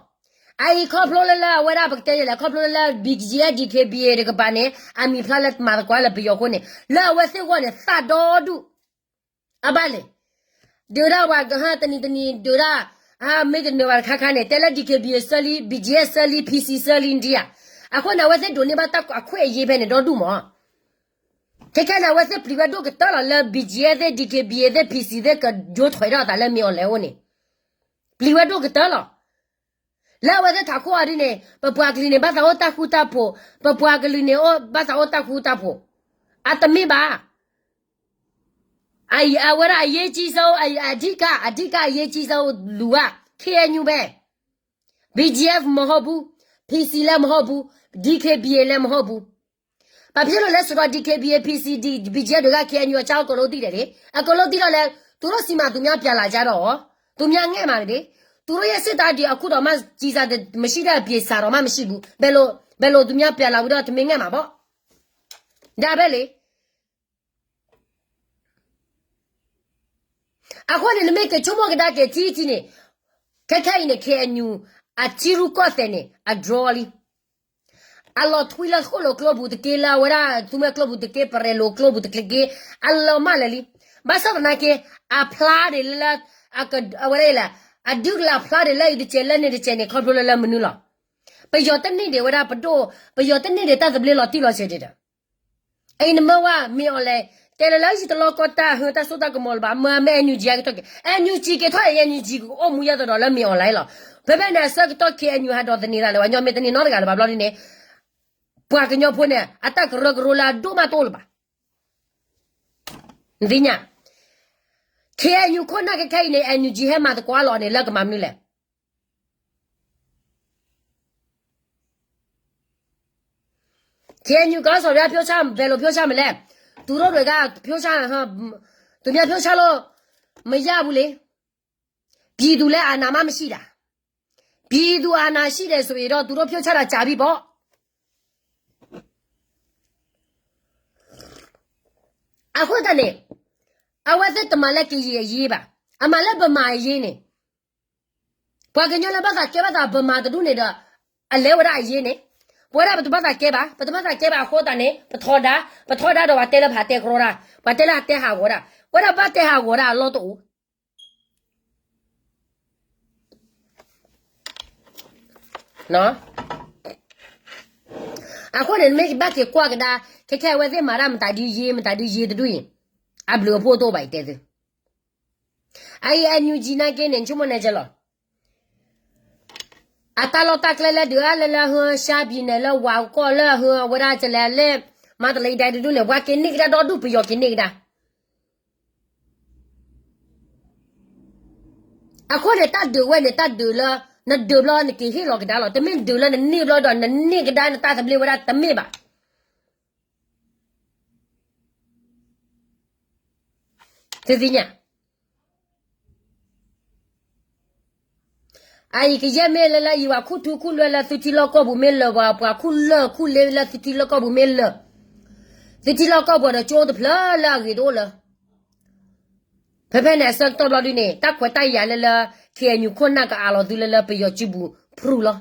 အအံၤခီဖျိလၢလၢအဝဲဒၣ်ပကတဲယဲလဲၣ် ခီဖျိလၢလၢ BGF DKBA တကပၤန့ၣ် အမံၤဖျါလၢမၤသကိးလၢပယီၤအဃိန့ၣ် လၢအဝဲသ့ၣ်ဂီၢ်န့ၣ် သၣ်ဒီဒူၣ် အဘၣ်လဲၣ် ဒုးဒၣ်ဝဲကဟါတနံၤတနံၤဒုးဒၣ် မ့ၢ်တနၢၤဘၣ်တခါခါန့ၣ် တဲလၢ DKBA စၢလံ BGF စၢလံ PC စၢလံဒံးဧါ အဃိန့ၣ် အဝဲသ့ၣ်ဒိးန့ၢ်ဘၣ်တၢ်အခွဲးအယဲၢ်ဖဲန့ၣ်ဒီဒူၣ်မး ခဲခဲန့ၣ် အဝဲသ့ၣ်ပျံၤဝဲဒိၣ်ကတၢၢ်လီၤ လၢ BGF သ့ၣ် DKBA သ့ၣ် PC သ့ၣ် ကယိးထွဲးထီၣ်အသးလၢမ့ၢ်အီၤလဲၣ်အအိၣ်န့ၣ် ပျံၤဝဲဒိၣ်ကတၢၢ်လီၤ. လၢအဝဲသ့ၣ်ထးခိၣ်အီၤဒ်န့ၣ် ပပှၤကလုာ်န့ၣ် ဘၣ်သးအိၣ်တၢ်ဃူတၢ်ဖိး, ပပှၤကလုာ်န့ၣ် ဘၣ်သးအိၣ်တၢ်ဃူတၢ်ဖိး, အတမ့ၢ်ဘၣ်. အဝဲဒၣ်အရေးကြီးဆုံး, အဓိက, အဓိကအရေးကြီးဆုံး လူက KNU ပဲ, BGF မဟုတ်ဘူး, PC လည်းမဟုတ်ဘူး, DKBA လည်းမဟုတ်ဘူး. ဘာဖြစ်လို့လဲဆိုတော့ DKBA, PC, BGF တွေက KNU အကြောင်းအကုန်လုံးသိတယ်လေ, အကုန်လုံးသိတော့လဲ, သူတို့ဆီမှာ သူများပြန်လာကြတော့, သူများငဲ့မှာလေ, သူတို့ရဲ့စစ်သားတွေအခုတောင်မှကျည်ဆံမရှိတဲ့အပြင် စာတောင်မှမရှိဘူး, ဘယ်လို, ဘယ်လိုသူများပြန်လာပြီးတော့ တမင်းငဲ့မှာပေါ့, ဒါပဲလေ. အဃိန့ၣ် နမ့ၢ်က့ၤဆိကမိၣ်ကဒါက့ၤထံထံန့ၣ်, ခဲခဲအံၤန့ၣ် KNU အထံရူၢ်ကီၢ်သဲးန့ၣ် အ draw လံ. အလီၤထွံလၢဃိၣ်လိာ်ကျိပူၤတက့ၢ်, လၢအဝဲဒၣ်သူမွဲကျိပူၤတက့ၢ်, ပရဲၤလိာ်ကျိပူၤတက့ၢ်, အလီၤမၢ်လၢာ်လံ. ဘၣ်ဆၣ်သနာ်က့ အဖျါဒံးလၢ, အဝဲဒၣ်လၢ, အဒုးကလၢအဖျါဒံးလၢအံၤတကဲးလၢန့ၣ်တကဲးန့ၣ် ခီဖျိလၢလၢမနုၤလီၤ. ပယီၤတန့ၢ်ဒံးဝဲဒၣ်ပဒိၣ်, ပယီၤတန့ၢ်ဒံးတၢ်သဘျ့လီၤတံၢ်လီၤဆဲးဒံးဒီး အံၤနမ့ၢ်ဝဲမ့ၢ်အီၤလဲၣ်, တဲလၢလၢယတလီၢ်ကီတၢ်ဟၢတၢ်စိတၢ်ကမီၤလၢၤဘၣ်, မ့ၢ်မ့ၢ် NUG အကထီၣ်က့ၤ, NUG က့ၤထီၣ်အံၤ NUG ကအိၣ်မူယဲၢ်သဒီးလၢမ့ၢ်အီၤလဲၣ်လီၤ. ဖဲဖဲန့ၣ် အဆၢကတီၢ် KNU ဟးဒိးသန့ၤသးလၢၤဘၣ်, ညီမ့ၢ်တန့ၢ်နီတဂၤလၢၤဘၣ်ဘျီဒ်န့ၣ်, ပှၤကညီဖိန့ၣ် အတၢ်ကရၢကရိလၢအဒိၣ်မးတအိၣ်လၢၤဘၣ်. နသ့ၣ်ညါ, KNU ခိၣ်နၢ်ခဲခဲအံၤန့ၣ် NUG ဟဲမၤသကိးလီၤန့ၣ် လၢကမၤမနုၤလဲၣ်. KNU ကီၢ်စီၤဒၣ်ဖၠိဆၣ်, ဘဲလိာ်ဖၠိဆၣ်မလဲၣ်, သူတို့တွေကဖၠိဆၣ်, သူများဖျို့ချလို့မရဘူးလေ. ပြည်သူလည်းအာဏာမှမရှိတာ, ပြည်သူအာဏာရှိတယ်ဆိုရင်တော့ သူတို့ဖြုတ်ချတာကြာပြီပေါ့. အဃိသတးန့ၣ်, အဝဲသ့ၣ်တမၤလၢကယံာ်အရေးဘၣ်, အမၤလၢဗမာအရေးန့ၣ်, ပှၤကညီလၢဘၣ်သးကဲဘၣ်သးဗမာတဒူၣ်န့ၣ်ဒီး, အလဲၤဝဲဒၣ်အရေးန့ၣ်, ပဝဲဒၣ်ပတဘၣ်သးကဲဘၣ်, ပတဘၣ်သးကဲဘၣ်အဃိသတးန့ၣ် ပထီဒါ, ပထီဒါဒီးပှၤတဲလၢဖးတဲကရီတၢ်, ပှၤတဲလၢဟးတဲဟးဂီၤဒၣ်, ပဝဲဒၣ်ဘၣ်တဲဟးဂီၤဒၣ်အလီၢ်တအိၣ် အဃိန့ၣ် နမ့ၢ်ဘၣ်က့ၤကွၢ်ကဒါ, ခဲခဲအဝဲသ့ၣ်မၤတၢ်မတၤဒ်ယ့ မတၤဒ်ယ့တဒူၣ်အံၤ, အဘျုးအဖှိၣ်တအိၣ်ဘၣ်အံၤတဲသု, အအံၤ NUG နာ်က့န့ၣ် နဆိကမိၣ်န့ၣ်ကဲလီၤ. အတၢ်လီၢ်တၢ်ကျဲလၢဒုးအါလၢလၢဟၢ ရှမ်းပြည်နယ် လၢဝၤကီၢ်လၢဟၢ အဝဲဒၣ်ကလဲၤလၢ မန္တလေးတိုင်းတဒူၣ်န့ၣ် ပှၤက့ၤန့ၢ်ကဒါဒီဒူၣ် ပယီၤက့ၤန့ၢ်ကဒါ အဃိန့ၣ် တၢ်ဒုးဝဲန့ၣ် တၢ်ဒုးလၢ နဒုးဘျီနက့ၤဟ့ၣ်လီၤကဒါလီၤ. တမ့ၢ်ဒုးလၢနန့ၢ်ဘျီဒီး နန့ၢ်ကဒါနတၢ်သဘျ့ဝဲဒၣ်တမ့ၢ်ဘၣ်. သုသ့ၣ်ညါ အအံၤကယဲၢ်မ့ၢ်လၢလၢအံၤ ပှၤခူၣ်ထူခူၣ်လွဲလၢသုထံလီၢ်ကီၢ်ပူၤမ့ၢ်လၢာ်, ပှၤခူၣ်လၢာ်ခူၣ်လ့လၢသုထံလီၢ်ကီၢ်ပူၤမ့ၢ်လၢာ်, သုထံလီၢ်ကီၢ်ပူၤဒီးကၠိတဖျၢၣ်လၢအဂ့ၤတအိၣ်လၢ ဖဲဖဲန့ၣ် အဆၢကတီၢ်ဘျီဒ်န့ၣ် တၢ်ခွဲးတၢ်ယာ်လၢလၢ KNU ခိၣ်နၢ်ကအးလီၤသုလၢလၢပယီၤစုပူၤ ဖရူလီ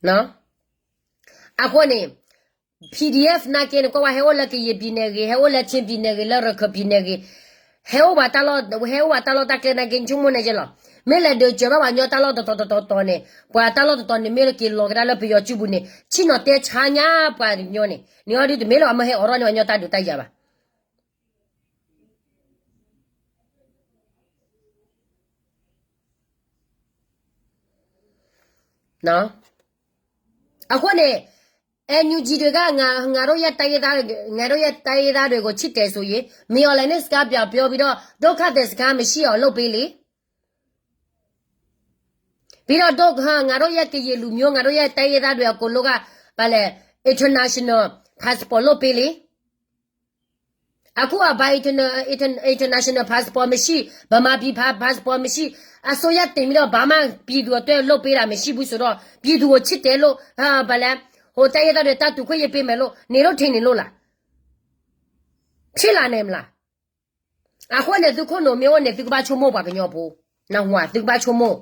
ၤ. အဃိန့ၣ် PDF နာ်က့န့ၣ် ကွၢ်ဝဲဟဲအိၣ်လၢကရင်ပြည်နယ်ဂ့ၤ, ဟဲအိၣ်လၢချင်းပြည်နယ်ဂ့ၤ, လၢရခိုင်ပြည်နယ်ဂ့ၤ, ဟဲအိၣ်ဘၣ်တၢ်လီၢ်, ဟဲအိၣ်ဘၣ်တၢ်လီၢ်တၢ်ကျဲနာ်က့ နဆိကမိၣ်န့ၣ်ကဲလီၤ. မ့ၢ်လဲၤဒုးစၢၤဘၣ်ပှၤကညီတၢ်လီၢ်တတီၤတတီၤတီၤန့ၣ်, ပှၤတၢ်လီၢ်တတီၤန့ၣ် မ့ၢ်လၢက့ၤလီၤကဒါလၢပယီၤစုပူၤန့ၣ် ဆ့ၣ်နီၤတဲဆါညါပှၤကညီန့ၣ်, န့ၣ်အီၤဒ်တမ့ၢ်လၢအမ့ၢ်ဟဲအိးထီၣ်န့ၢ်ပှၤကညီတၢ်ဒုးတၢ်ယၤဘၣ်. အဃိန့ၣ် NUG တွေက ငါတို့ရဲ့တိုင်းရင်းသားတွေ ငါတို့ရဲ့တိုင်းရင်းသားတွေကိုချစ်တယ်ဆိုရင် မင်းအောင်လှိုင်နဲ့စကားပြန်ပြောပြီးတော့ ဒုက္ခသည်စခန်းမရှိအောင်လုပ်ပေးလေ။ ပြီးတော့ တို့ ဟာ ငါတို့ရဲ့ကရင်လူမျိုး ငါတို့ရဲ့တိုင်းရင်းသားတွေအကုန်လုံးက ဘာလဲ international passport လုပ်ပေးလေ။ အခုက ဘာ international international passport မရှိ ဗမာပြည် passport မရှိ အစိုးရတင်ပြီးတော့ ဘာမှပြည်သူအတွက်လုပ်ပေးတာမရှိဘူးဆိုတော့ ပြည်သူကိုချစ်တယ်လို့ ဟာ ဘာလဲ ဟိုတိုင်းရင်းသားတွေတန်းတူခွင့်ရေးပေးမယ်လို့ နေလို့ထင်နေလို့လား။ ဖြစ်လာနိုင်မလား။ အဃိန့ၣ် သုခိၣ်နူာ်မ့ၢ်အိၣ်န့ၣ် သုကဘၣ်ဆိကမိၣ်ပှၤကညီဖိ နၢ်ဟူဧါ သုကဘၣ်ဆိကမိၣ်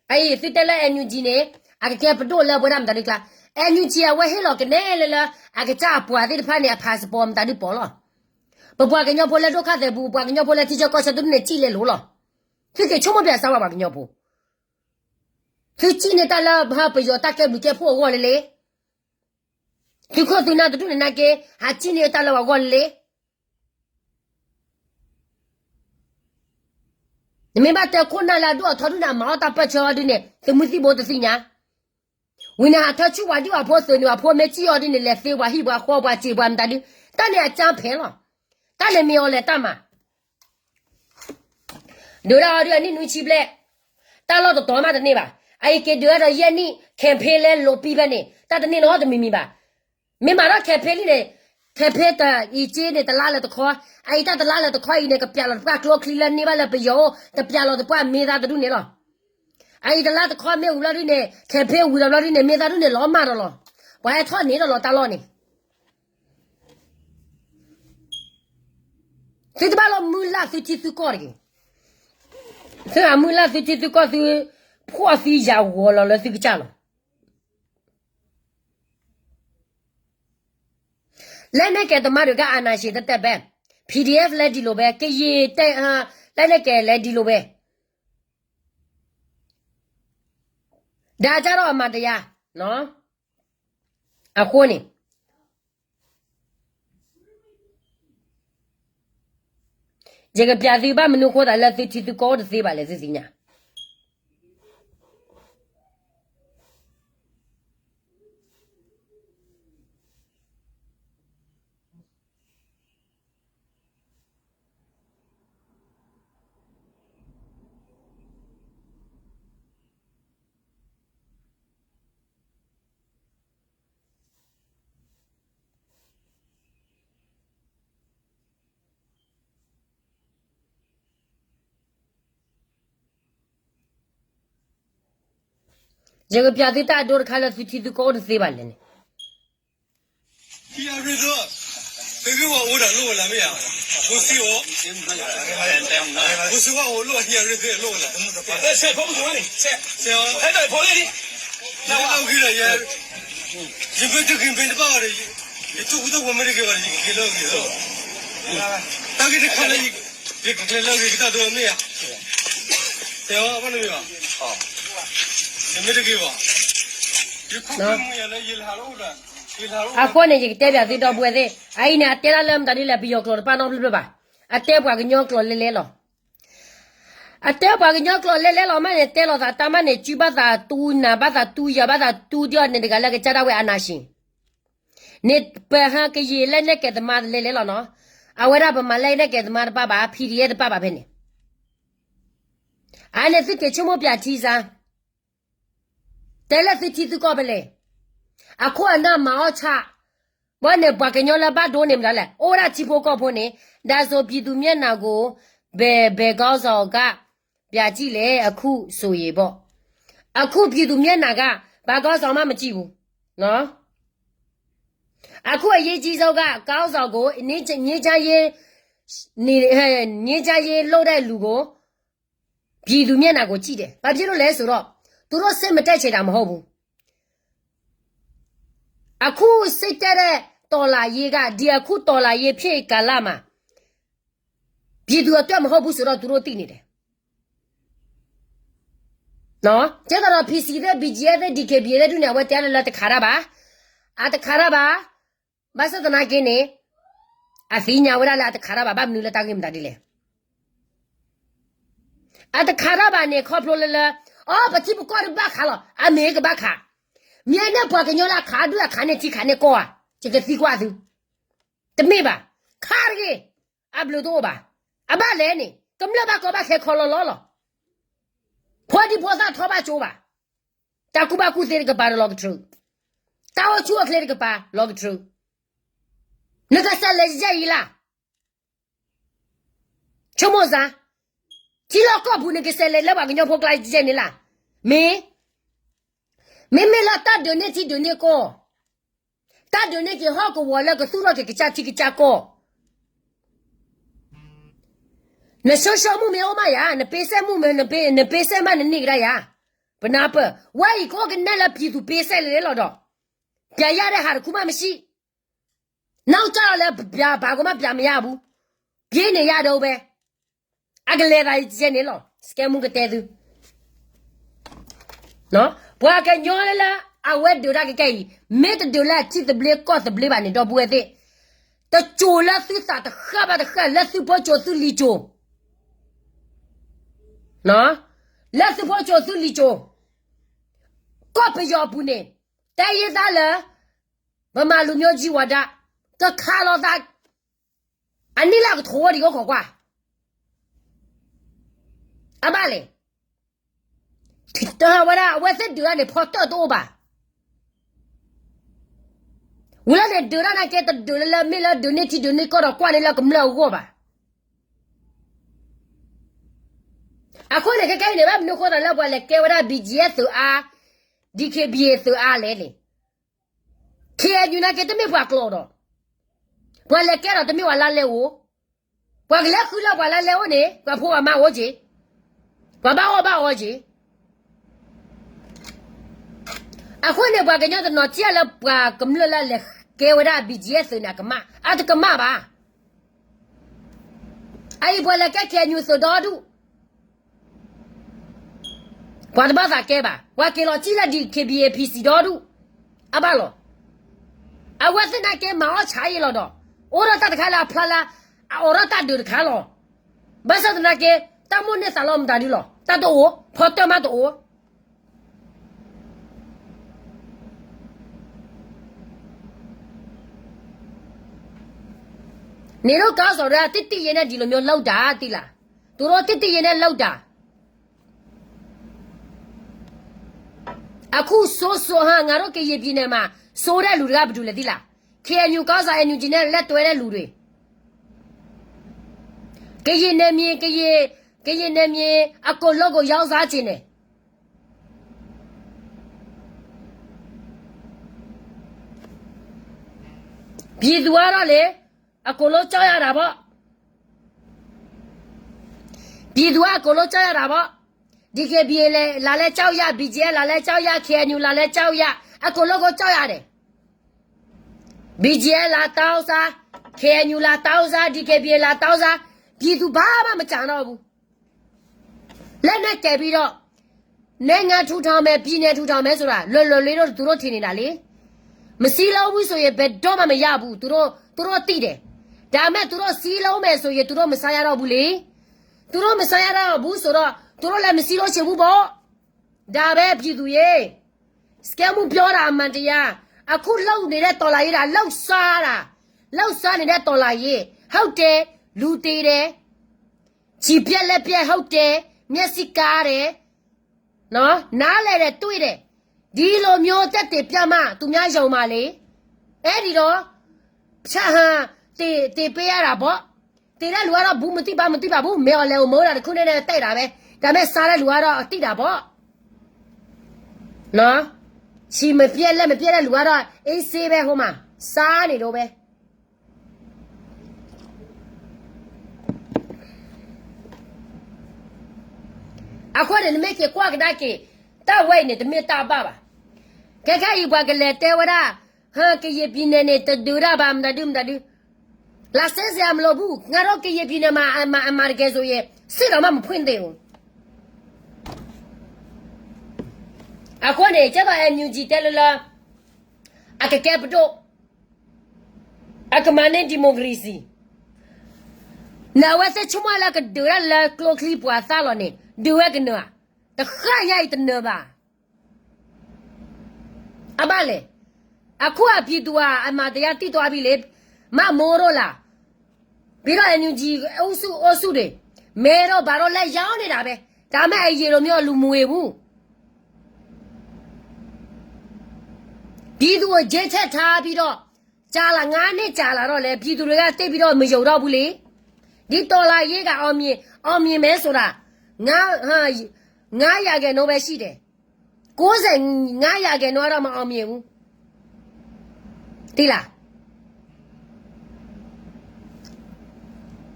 အံၤ သုတဲလၢ NUG န့ၣ် အကကဲပဒိၣ်လၢအဝဲဒၣ်မတၤဒုကျါ NUG အဝဲဟ့ၣ်လီၤကနဲလၢလၢ အကစၢ်အပှၤသ့ၣ်တဖၣ်န့ၣ် အ passport မတၤဒုပိာ်လီၤ. ပပှၤကညီဖိလၢဒုက္ခသည်ပူၤ ပှၤကညီဖိလၢထံဆၢကီၢ်ဆၢတဒူၣ်န့ၣ် စံၣ်လဲၤလိၤလီၤ. သုက့ၤဆိကမိၣ်ပၠးစၢ်ဝဲပှၤကညီဖိ သုစံၣ်န့ၢ်တၢ်လၢပယီၤတၢ်ကဲဘျုးကဲဖှိၣ်အဂီၢ်လၢလ့ သုခိၣ်သုနၢ်တဒူၣ်န့ၣ်နာ်က့ ဟးစံၣ်န့ၢ်တၢ်လၢပှၤဂီၢ်လၢလ့ နမ့ၢ်ဘၣ်တဲခိၣ်နၢ်လၢအဒိၣ်အထီဒုၣ်န့ၣ် အမၤအီၣ်တၢ်ပၢၢ်ဆၢအီၤဒုၣ်န့ၣ် သုးမုၢ်သံၣ်ဘိတသ့ၣ်ညါ ဝံၤန့ၣ် ဟးထၢဆူၣ်ပှၤဒံၣ်ပှၤဖိ သုးန့ၣ်ပှၤဖိမ့ၢ်စံၣ်အီၤဒုၣ်န့ၣ် လဲၤသ့ပှၤဟံၣ်ပှၤဃီပှၤစံးပှၤမတၤဒု တၢ်န့ၣ်အကၢဖဲးလီၤ. တၢ်န့ၣ်မ့ၢ်အီၤလဲၤတၢ်မၤ ဒုးဒၣ်အီၤဒုၣ်အနံၣ်နွံဆံဘျဲၣ် တၢ်လီၢ်တတီၤမးတန့ၢ်ဘၣ်. အအံၤက့ၤဒုးဒၣ်ဒီးယဲၢ်နံၣ် campaign လဲၤလိာ်ပံဖဲန့ၣ် တၢ်တန့ၢ်နီတမံၤမံၤဘၣ်. မ့ၢ်မၤထီၣ် campaign လံန့ၣ် campaign တအံၤက့န့ၣ် တလါလၢတခီ အအံၤတၢ်တလါလၢတခီအံၤန့ၣ် ကပျးလီၤတပှၢ်ကျိချံလၢန့ၢ်ဘၣ်လၢပယီၤအိၣ် တပျးလီၤတပှၢ်မ့ၢ်သးတဒူၣ်န့ၣ်လီၤ. အအံၤတလါတခီမ့ၢ်ဝံၤဘျီဒုၣ်န့ၣ် campaign ဝံၤလီၤဘျီဒုၣ်န့ၣ် မ့ၢ်သးဒူၣ်န့ၣ် လီၤမၢ်ဒီးလီၤ. ပှၤဟဲထီၣ်န့ၢ်ဒီးလီၤတၢ်လီၢ်န့ၣ် သုတဘၣ်လီၤမုၢ်လၢ်သုထံသုကီၢ်တဂ့ၤ. သုဟးမုၢ်လၢ်သုထံသုကီၢ်သု ဖှီၣ်သံယာ်ဂီၤလီၤလၢသုကစၢ်လီၤ. လက်နက်ကိုင်သမားတွေက အာဏာရှင်သက်သက်ပဲ PDF လည်းဒီလိုပဲ ကရင်တပ် လက်နက်ကိုင်လည်းဒီလိုပဲ ဒါကြတော့အမှန်တရားနော် အဃိန့ၣ် ယကပြသုဘၣ်မနုၤဃိသးလၢသုထံသုကီၢ်တသ့ဘၣ်လဲၣ်သုသ့ၣ်ညါ ယကပြသုတၢ်အဒိတခါလၢသုထံသုကီၢ်အိၣ်တသ့ဘၣ်လဲၣ်န့ၣ် ဟံးအရ့သၢ, သုဂ့ၢ်ဝီအိၣ်ဒီးလိၣ်ဝဲလၢမ့ၢ်ဧါ, ဖိစံးအိၣ်, ဖိစံးဝီအိၣ်လိၣ်ဟံးအရ့သၢလိၣ်ဝဲလၢ, ဆဲး, ဆဲး, ဆဲး, ဟဲဒီးဖိလ့ၣ်, နအဂ့ၤဒီးယဲ, ယမ့ၢ်တဂ့ၤမ့ၢ်တဘၣ်ဘၣ်ဒီး, ယသူၣ်ဖှံသးညီမ့ၢ်တဂ့ၤဘၣ်ဒီး ယကက့ၤလၢအဂ့ၤလီၤ, တၢ်ဂ့ၢ်တခါလၢ ယကကျဲၤလၢအဂ့ၤကတၢၢ်ဒိၣ်မ့ၢ်ဧါ, ဆဲး, ဘၣ်နမ့ၢ်ဘၣ်, ယမ့ၢ်တဂ့ၤဘၣ်, ယခိၣ်မုၢ်ယၤလၢယလၢ်လီၤ အဃိန့ၣ် ယကတဲဘၣ်သုဒီပုၢ်ဝဲၢ်သ့ၣ်, အအံၤန့ၣ် အတဲဒၣ်လၢမတၤဒ်လဲၣ် ပယီၤကျိာ်တပာ်နီတဖျၢၣ်ဘၣ်, အတဲပှၤကညီကျိာ်လဲလဲလီၤ, အတဲပှၤကညီကျိာ်လဲလဲလီၤမးန့ၣ် တဲလီၤသးတၢ်မးန့ၣ် စုဘၣ်သးတူနၤဘၣ်သးတူယၤဘၣ်သးတူဒီးန့ၣ်တဂၤလၢကစၢ်ဒၣ်ဝဲ အာဏာရှင် န့ၣ်ပဟါကယံာ် လက်နက်ကိုင်သမားလဲလဲလီၤနီၤ, အဝဲဒၣ်ပမၤ လက်နက်ကိုင်သမားတပာ်ဘၣ် PDF တပာ်ဘၣ်ဖဲန့ၣ်, အန့ၣ်သုက့ၤဆိကမိၣ်ပၠးထံစါ တဲလၢသုထံသုကီၢ်ဖဲလဲၣ်, အခိၣ်အနၢ်မၤအီၣ်ဆၣ်, ဘၣ်န့ၣ်ပှၤကညီလၢဘၣ်ဒိန့ၣ်မတၤလဲၣ် အိၣ်ဝဲဒၣ်ထံဖိကီၢ်ဖိန့ၣ်, ဒါဆိုပြည်သူမျက်နှာကို ဘယ်ဘယ်ခေါင်းဆောင်က ပြကြည့်လဲ အခုဆိုရင်ပေါ့, အခုပြည်သူမျက်နှာက ဘာခေါင်းဆောင်မှမကြည့်ဘူးနော်, အခုအရေးကြီးဆုံးက ခေါင်းဆောင်ကို ငြိမ်းချမ်းရေး နေ ငြိမ်းချမ်းရေးလုပ်တဲ့လူကို ပြည်သူမျက်နှာကိုကြည့်တယ်, ဘာဖြစ်လို့လဲဆိုတော့ သူတို့စိတ်မတက်ချင်တာမဟုတ်ဘူး, အခုစိတ်တက်တဲ့တော်လှန်ရေးက ဒီအခုတော်လှန်ရေးဖြစ်ကာလမှာ ပြည်သူအတွက်မဟုတ်ဘူးဆိုတော့ သူတို့သိနေတယ်နော်, ကဲတော့ PC သ့ၣ် BGF သ့ၣ် DKBA သ့ၣ်ဒုန့ၣ် အဝဲတဲလၢလၢတခါတၢ်ဘၣ်, အတခါတၢ်ဘၣ်, ဘၣ်ဆၣ်သနာ်က့န့ၣ် အသ့ၣ်ညါဝဲဒၣ်လၢအတခါတၢ်ဘၣ် ဘၣ်မနုၤလၢတၢ်ဂ့ၢ်မတၤဒ်လဲၣ် အတခါတၢ်ဘၣ်န့ၣ် ခီဖျိလၢလၢ အီ ပထံပကီၢ်တဘၣ်ခးလီၤ, အမ့ၢ်ကဘၣ်ခး, မ့ၢ်န့ၢ်ပှၤကညီလၢအခးဒုၣ်အခးန့ၢ်ထံခးန့ၢ်ကီၢ်ဧါ, ယကသံကွၢ်သု, တမ့ၢ်ဘၣ်, ခးတဂ့ၤ, အဘျုးတအိၣ်ဘၣ်, အဘၣ်လဲၣ်န့ၣ် ကမျၢၢ်ဘၣ်ကီဘၣ်ခဲခီလီၤလီၤလီၤ, ဖိဒံဖိသၣ်ထီၣ်ဘၣ်ကၠိဘၣ်, တၢ်ကူၣ်ဘၣ်ကူၣ်သ့တကပၤဒီးလီၤကတြူၢ်, တၢ်အိၣ်ဆူၣ်အိၣ်ချ့တကပၤလီၤကတြူၢ်, နကစးလဲၤယဲၢ်အံၤလၢ် ဆိကမိၣ်စ့ၢ်, ထံလီၢ်ကီၢ်ပူၤနကစးလဲၤလၢပှၤကညီဖိကျါယဲၢ်န့ၣ်လၢ်, မ့ၢ်, မ့မ့ၢ်လၢတၢ်ဒုးန့ၢ်ထံဒုးန့ၢ်ကီၢ်, တၢ်ဒုးန့ၢ်က့ၤဟီၣ်ကဝီၤလၢကသူၣ်ထီၣ်က့ၤကစၢ်ထံကစၢ်ကီၢ်, နဆိဆိမုၢ်မ့ၢ်အိၣ်မးယၤ, နပ့စဲမုၢ်မ့ၢ်, နပ့စဲမးနန့ၢ်ကဒါယၤ, ပနၢ်ပၢၢ်, ဝဲအံၤကအိၣ်ကနဲၣ်လၢပံၤသူးပ့စဲလဲၣ်လီၤဒီး, ပျဲယၤဒီးဟးတခူမးမ့ၢ်ဆံး နောက်ကျလီၤလၢပျးပာ်ကမၣ်ပျးမယါဘူး, ပြေးနေရတော့ပဲ, အကလဲၤသးယဲၢ်န့ၣ်လီၤ, စကဲမူကတဲသု, ပှၤကညီလၢအဝဲဒုးတၢ်ကကဲအံၤ, မ့ၢ်တဒုးလၢအထံသဘျ့ကီၢ်သဘျ့ဘၣ်န့ၣ် ဒီပုၢ်ဝဲၢ်သ့ၣ်, တစိၤလၢသုသးတဃၣ်ဘၣ်တဃၣ် လၢသုဖိကၠိသုလံၤကၠိ လၢသုဖိကၠိသုလံၤကၠိ, ကီၢ်ပယီၤအပူၤန့ၣ်, တၢ်ယဲၢ်သးလၢ ဗမာလူမျိုးကြီးဝါဒ, ကခးလိာ်သး, အနံၣ်လၢကထိဒံးအိၣ်ခိးကွၢ်, အဘၣ်လဲၣ်, တဝဲဒၣ်အဝဲသ့ၣ်ဒုးတၢ်န့ၣ် ဖီတၢၣ်တအိၣ်ဘၣ်, ဝံၤလၢန့ၣ်ဒုးတၢ်နာ်က့ တဒုးလၢလၢမ့ၢ်လၢဒုးန့ၢ်ထံဒုးန့ၢ်ကီၢ်ဒီးကွၢ်န့ၢ်လၢကမျၢၢ်အဂီၢ်ဘၣ်. အဃိန့ၣ် ခဲကဲအံၤန့ၣ် ဘၣ်မနုၤဃိသးလၢပှၤလဲၤကဲဝဲဒၣ် ဘီၣ်ကၠံၣ်အဲၣ် သုးအါ, ဒံၣ်ခ့ၣ်ဘံၣ်သုးအါလဲၣ်န့ၣ်, ခ့ၣ်အဲၣ်ယူၣ် နာ်က့တမ့ၢ်ပှၤကျိာ်ဒီး, ပှၤလဲၤကဲဒီးတမ့ၢ်ပှၤလါလဲအိၣ်, ပှၤကလဲၤဃုလၢပှၤလါလဲအိၣ်န့ၣ် ပှၤဖိပှၤမါအိၣ်က့ၤ, ပှၤဘၣ်အီၣ်ဘၣ်အီက့ၤ အဃိန့ၣ် ပှၤကညီတနီၤထံၣ်လၢပှၤကမျၢၢ်လၢလဲၤကဲဝဲဒၣ် ဘီၣ်ကၠံၣ်အဲၣ် သုးန့ၣ် အကမၣ်, အတကမၣ်ဘၣ်. အအံၤပှၤလဲၤကဲ ခ့ၣ်အဲၣ်ယူၣ် သုးဒီဒူၣ်, ပှၤတဘၣ်သးကဲဘၣ်, ပှၤက့ၤလီၤစံၣ်လၢ ဒံၣ်ခ့ၣ်ဘံၣ်အ့ၣ် ဖံၣ်စံၣ် ဒီဒူၣ်, အဘၣ်လီၤ. အဝဲသ့ၣ်နာ်က့မၤအီၣ်ဆါအံၤလီၤဒီး, အိၣ်ဒီးတၢ်တခါလၢအဖျါလၢ အအိးထီၣ်တၢ်ဒုးတခါလီၤ. ဘၣ်ဆၣ်သနာ်က့ တၢ်မိၣ်န့ၢ်သးလီမတၤဒုလီၤ, တၢ်တအိၣ်, ဖီတၢၣ်မးတအိၣ် န့ၣ်ဒိၣ်ကါစီၤဒၣ် တံၢ်တံၢ်ယဲၢ်န့ၣ် ဒ်လိာ်မ့ၢ်လၢတၢ်သ့လၢ, သူတို့တံၢ်တံၢ်ယဲၢ်န့ၣ်လၢတၢ်, အခုဆိုးဆိုးဟါ ငါတို့ကရင်ပြည်နယ်မှာ ဆိုးတဲ့လူတွေက ဘယ်သူလဲသိလား? ခ့ၣ်အဲၣ်ယူၣ် ကီၢ်ဆၣ် အန်ယူၣ်ကၠံၣ် နဲ့ လက်တွဲတဲ့လူတွေ, ကရင်နယ်မြေ, ကရင်, ကရင်နယ်မြေ အကုန်လုံးကို ရောက်စားချင်တယ်. ပြည်သူကတော့လေ, အကုန်လုံးကြောက်ရတာပေါ့. ပြည်သူက အကုန်လုံးကြောက်ရတာပေါ့. ဒီကဘီ လာလည်းကြောက်ရ, ဘီကဲ လာလည်းကြောက်ရ, ခ့ၣ်အဲၣ်ယူၣ် လာလည်းကြောက်ရ, အကုန်လုံးကို ကြောက်ရတယ်. ဘီကဲ လာတောင်းစား, ခ့ၣ်အဲၣ်ယူၣ် လာတောင်းစား, ဒီကဘီ လာတောင်းစား, ပြည်သူ ဘာမှ မကျန်တော့ဘူး. လက်နက်ကိုင်ပြီးတော့ နိုင်ငံထူထောင်မယ်, ပြည်နယ်ထူထောင်မယ်ဆိုတာ လွယ်လွယ်လေးတော့ သူတို့ထင်နေတာလေ. မစည်းလုံးဘူးဆိုရင် ဘယ်တော့မှမရဘူး. သူတို့, သူတို့သိတယ်. ဒါပေမဲ့ သူတို့စည်းလုံးမယ်ဆိုရင် သူတို့မစားရတော့ဘူးလေ. သူတို့မစားရတော့ဘူးဆိုတော့ သူတို့လည်းမစည်းလုံးချင်ဘူးပေါ့. ဒါပဲ ပြည်သူရေ. စကဲမူပြောတာ အမှန်တရား. အခုလုပ်နေတဲ့ တော်လှန်ရေးတာ လုပ်စားတာ, လုပ်စားနေတဲ့ တော်လှန်ရေး. ဟုတ်တယ်, လူသေတယ်. ခြေပြက်လက်ပြက် ဟုတ်တယ်, မျက်စိကါတယ်. နားလည်တယ်, တွေ့တယ်. ဒီလိုမျိုး သက်သေပြမှ သူများယုံမှာလေ. အဲဒီတော့ ဖြတ်ဟန် သေ, သေပေးရတာပေါ့. သေတဲ့လူကတော့ ဘူးမသိဘါမသိပါဘူး, မင်းအောင်လှိုင်ကို မိုးတာတစ်ခုနဲ့နဲ့ တိုက်တာပဲ. ဒါပေမဲ့ စားတဲ့လူကတော့ သိတာပေါ့. နော်, ခြေမပြတ် လက်မပြတ်တဲ့လူကတော့ အေးဆေးပဲ ဟိုမှာ စားနေတော့ပဲ. အဃိန့ၣ် နမ့ၢ်က့ၤကွၢ်ကဒါက့ၤ တၢ်ဝဲအံၤန့ၣ် တမ့ၢ်တၢ်ဘၣ်ဘၣ်. ခဲခဲအံၤ ပှၤကလဲၤတဲဝဲဒၣ် ဟၢ ကရင်ပြည်နယ်န့ၣ် တဒုးတၢ်ဘၣ် မတၤဒု မတၤဒု. လာစဲစရာမလိုဘူး, ငါတို့ကရင်ပြည်နယ်မှာ အမှန်, အမှန်တကယ်ဆိုရင် စစ်တောင်မှ မဖွင့်သေးဘူး. အဃိန့ၣ် ကဲသိး NUG တဲလၢလၢ အကကဲပဒိၣ်, အကမၤန့ၢ် democracy. နအဝဲသ့ၣ်ဆိကမိၣ်လၢကဒုးတၢ်လၢကျိချံပှၤသၣ်လီၤန့ၣ် ဒုးဝဲကနၢၤဧါ. တဃၣ်ညါအံၤတနၢၤဘၣ်. အဘၣ်လဲၣ်, အခုအပြည်သူအမတရားသိသွားပြီလေ, မမိုးတို့လား, ပြီးတော့ NUG အုပ်စု, အုပ်စုတွေ, မဲတော့ဘာတော့လက်ရောက်နေတာပဲ, ဒါပေမဲ့ အရင်လိုမျိုးလူမူဝေဘူး. ပြည်သူကို အကျဉ်းထဲထားပြီးတော့ ကြာလာ, ငါးနှစ်ကြာလာတော့လဲ ပြည်သူတွေက သိပ်ပြီးတော့ မယုံတော့ဘူးလေ. ဒီတော်လှန်ရေးက အောင်မြင်, အောင်မြင်မယ်ဆိုတာ ငါး, ငါးရာခိုင်နှုန်းပဲရှိတယ်. ကိုးဆယ့်ငါးရာခိုင်နှုန်းကတော့ မအောင်မြင်ဘူး. သိလား?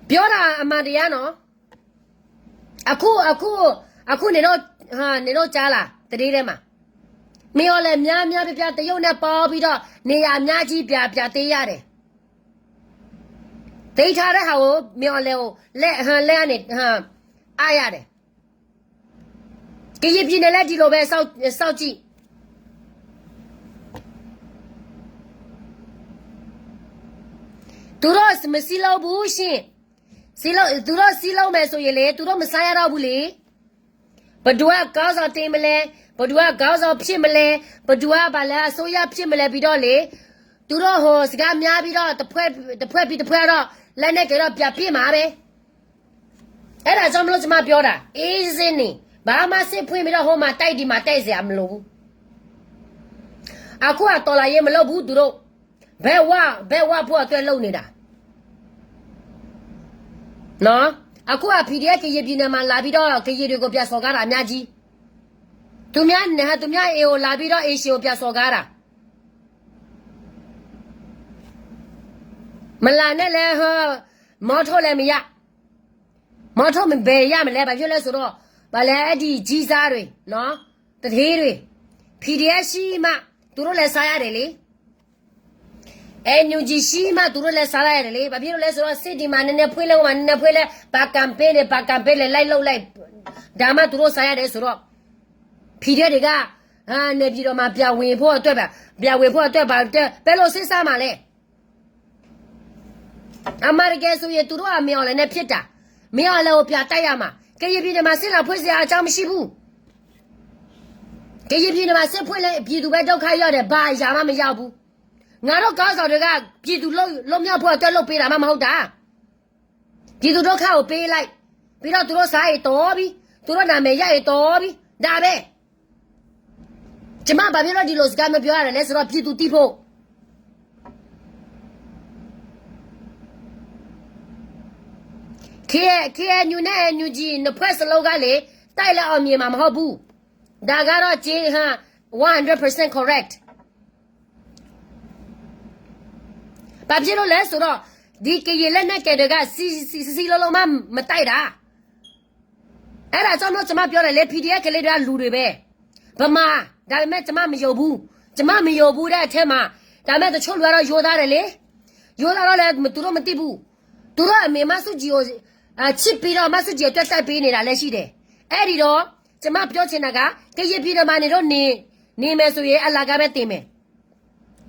ပြောတာအမှန်တရားနော်. အခု, အခု, အခုနေတော့, ဟာ, နေတော့ကြားလား, သတင်းထဲမှာ. မင်းအောင်လှိုင် များများပြပြ တရုတ်နဲ့ပေါင်းပြီးတော့ နေရာအများကြီး ပြပြသေးရတယ်. သိမ်းထားတဲ့ဟာကို မင်းအောင်လှိုင်ကို လက်, ဟို, လက်ကနေ, ဟို, အပ်ရတယ်. ကရင်ပြည်နယ်လည်း ဒီလိုပဲ စောင့်, စောင့်ကြည့်. သူတို့ မစည်းလုံးဘူးရှင့်. စည်းလုံး, သူတို့ စည်းလုံးမယ်ဆိုရင်လေ သူတို့ မစားရတော့ဘူးလေ. ဘယ်သူက ခေါင်းဆောင်တင်မလဲ, ဘယ်သူက ခေါင်းဆောင်ဖြစ်မလဲ, ဘယ်သူက ဘာလဲ အစိုးရဖြစ်မလဲ ပြီးတော့လေ, သူတို့ ဟို, စကားများပြီးတော့ တစ်ဖွဲ့, တစ်ဖွဲ့ပြီးတစ်ဖွဲ့တော့ လက်နက်ကိုင်တော့ ပြန်ပစ်မှာပဲ. အဲ့ဒါကြောင့်မလို့ ကျွန်မပြောတာ, easy နေ, ဘာမှ စစ်ဖွင့်ပြီးတော့ ဟိုမှာတိုက် ဒီမှာတိုက်စရာမလိုဘူး. အခုက တော်လှန်ရေးမလုပ်ဘူး သူတို့. ဘဲဝ, ဘဲဝဖို့အတွက်လုပ်နေတာ. နော်, အခုက PDF ကရင်ပြည်နယ်မှာ လာပြီးတော့ ကရင်တွေကို ပြန်စော်ကားတာ အများကြီး. သူများ, သူများအိမ်ကို လာပြီးတော့ အိမ်ရှင်ကို ပြန်စော်ကားတာ. မလာနဲ့လဲ, ဟို, မော်ထိုလည်းမရ. မော်ထိုမဘယ်ရမလဲ, ဘာဖြစ်လဲဆိုတော့ ဘာလဲ အဲ့ဒီကြီးစားတွေ, နော်, သူဌေးတွေ, PDF ရှိမှ သူတို့လည်းစားရတယ်လေ. NUG ရှိမှ သူတို့လည်းစားရတယ်လေ. ဘာဖြစ်လို့လဲဆိုတော့ စစ်ဒီမှာ နည်းနည်းဖွင့်လဲ, ဟိုမှာ နည်းနည်းဖွင့်လဲ, ဘာ campaign နဲ့ ဘာ campaign လဲ လိုက်လုပ်လိုက်, ဒါမှ သူတို့စားရတယ်ဆိုတော့ PDF တွေက အာ, နေပြည်တော်မှာ ပြန်ဝင်ဖို့အတွက်ပါ, ပြန်ဝင်ဖို့အတွက်ပါ, ဘယ်လို စစ်စားမှာလဲ. အမှန်တကယ်ဆိုရင် သူတို့က မင်းအောင်လှိုင်နဲ့ ဖြစ်တာ. မင်းအောင်လှိုင်ကို ပြန်တိုက်ရမှာ. ကရင်ပြည်နယ်မှာ စစ်တပ်ဖွဲ့စရာအကြောင်းမရှိဘူး. ကရင်ပြည်နယ်မှာ စစ်ဖွဲ့လဲ ပြည်သူပဲ ဒုက္ခရောက်တယ်, ဘာအရာမှ မရောက်ဘူး. ငါတို့ ခေါင်းဆောင်တွေက ပြည်သူလွတ်, လွတ်မြောက်ဖို့အတွက် လုပ်ပေးတာမှ မဟုတ်တာ. ပြည်သူဒုက္ခကို ပေးလိုက်, ပြီးတော့ သူတို့စားရင်တော်ပြီ, သူတို့နာမည်ရရင်တော်ပြီ, ဒါပဲ. ကျွန်မ ဘာဖြစ်လို့ ဒီလိုစကားမျိုး ပြောရတယ်လဲဆိုတော့ ပြည်သူသိဖို့. K, KNU နဲ့ NUG နှစ်ဖွဲ့စလုံးကလေ တိုက်လည်း အောင်မြင်မှာ မဟုတ်ဘူး. ဒါကတော့ ကျင်း, ဟို, one hundred percent correct. ဘာဖြစ်လို့လဲဆိုတော့ ဒီကရင်လက်နက်ကိုင်တွေက စည်း, စည်း, စည်းလုံးလုံးမှ မတိုက်တာ. အဲ့ဒါကြောင့်မို့ ကျွန်မပြောတယ်လေ, PDF ကလေးတွေက လူတွေပဲ. ဗမာ, ဒါပေမဲ့ ကျွန်မ မယုံဘူး. ကျွန်မ မယုံဘူးတဲ့အထဲမှာ, ဒါပေမဲ့ တချို့လူကတော့ ရိုးသားတယ်လေ. ရိုးသားတော့လည်း သူတို့ မသိဘူး. သူတို့အမေ မဆူၣ်ကဵုၣ်ကို, အာ, ချစ်ပြီးတော့ မဆူၣ်ကဵုၣ်ကို တွက်တိုက်ပေးနေတာလည်း ရှိတယ်. အဲ့ဒီတော့ ကျွန်မ ပြောချင်တာက ကရင်ပြည်နယ်မှာ နေတော့ နေ, နေမယ်ဆိုရင် အလကားပဲ တင်မယ်.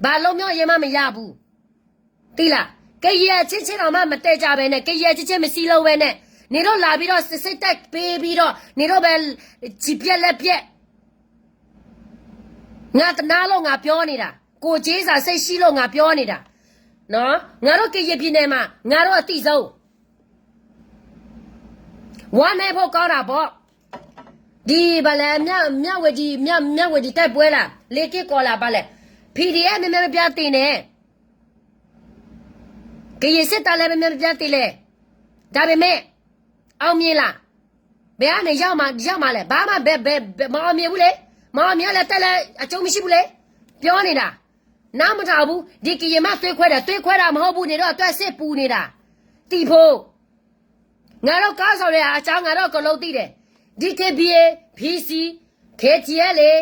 ဘာလွတ်မြောက်ရေးမှ မရဘူး. သိလား? ကရင်အချင်းချင်းတောင်မှ မတည့်ကြဘဲနဲ့, ကရင်အချင်းချင်း မစည်းလုံးဘဲနဲ့, နေတော့ လာပြီးတော့ စစ်, စစ်တပ်ပေးပြီးတော့, နေတော့ပဲ ခြေပြတ်လက်ပြတ်. ငါတနာလို့ ငါပြောနေတာ. ကိုယ်ချင်းစာစိတ်ရှိလို့ ငါပြောနေတာ. နော်? ငါတို့ ကရင်ပြည်နယ်မှာ ငါတို့ အသိဆုံး. ဝမ်းနည်းဖို့ ကောင်းတာပေါ့. ဒီ ဘာလဲ, မြ, မြဝတီ, မြ, မြဝတီ တိုက်ပွဲလား, လေးက့ကော်လား, ဘာလဲ. PDF များများပြား သေနေ. ကရင်စစ်တပ်လည်း များများပြား သေလဲ. ဒါပေမဲ့ အောင်မြင်လား. ဘယ်ကနေ ရောက်မှာ, ရောက်မှာလဲ. ဘာမှ ဘယ်, ဘယ်, ဘယ်, မအောင်မြင်ဘူးလေ. မအောင်မြင်လဲ တက်လဲ အကျိုးမရှိဘူးလေ. ပြောနေတာ. နားမထောင်ဘူး. ဒီကရင်မှ သွေးခွဲတာ, သွေးခွဲတာ မဟုတ်ဘူး, နေတော့ အတွက်စစ်ပူနေတာ. သိဖို့. ငါတို့ ခေါင်းဆောင်တွေ အကြောင်း ငါတို့ အကုန်လုံးသိတယ်. DKBA, PC, KTLA,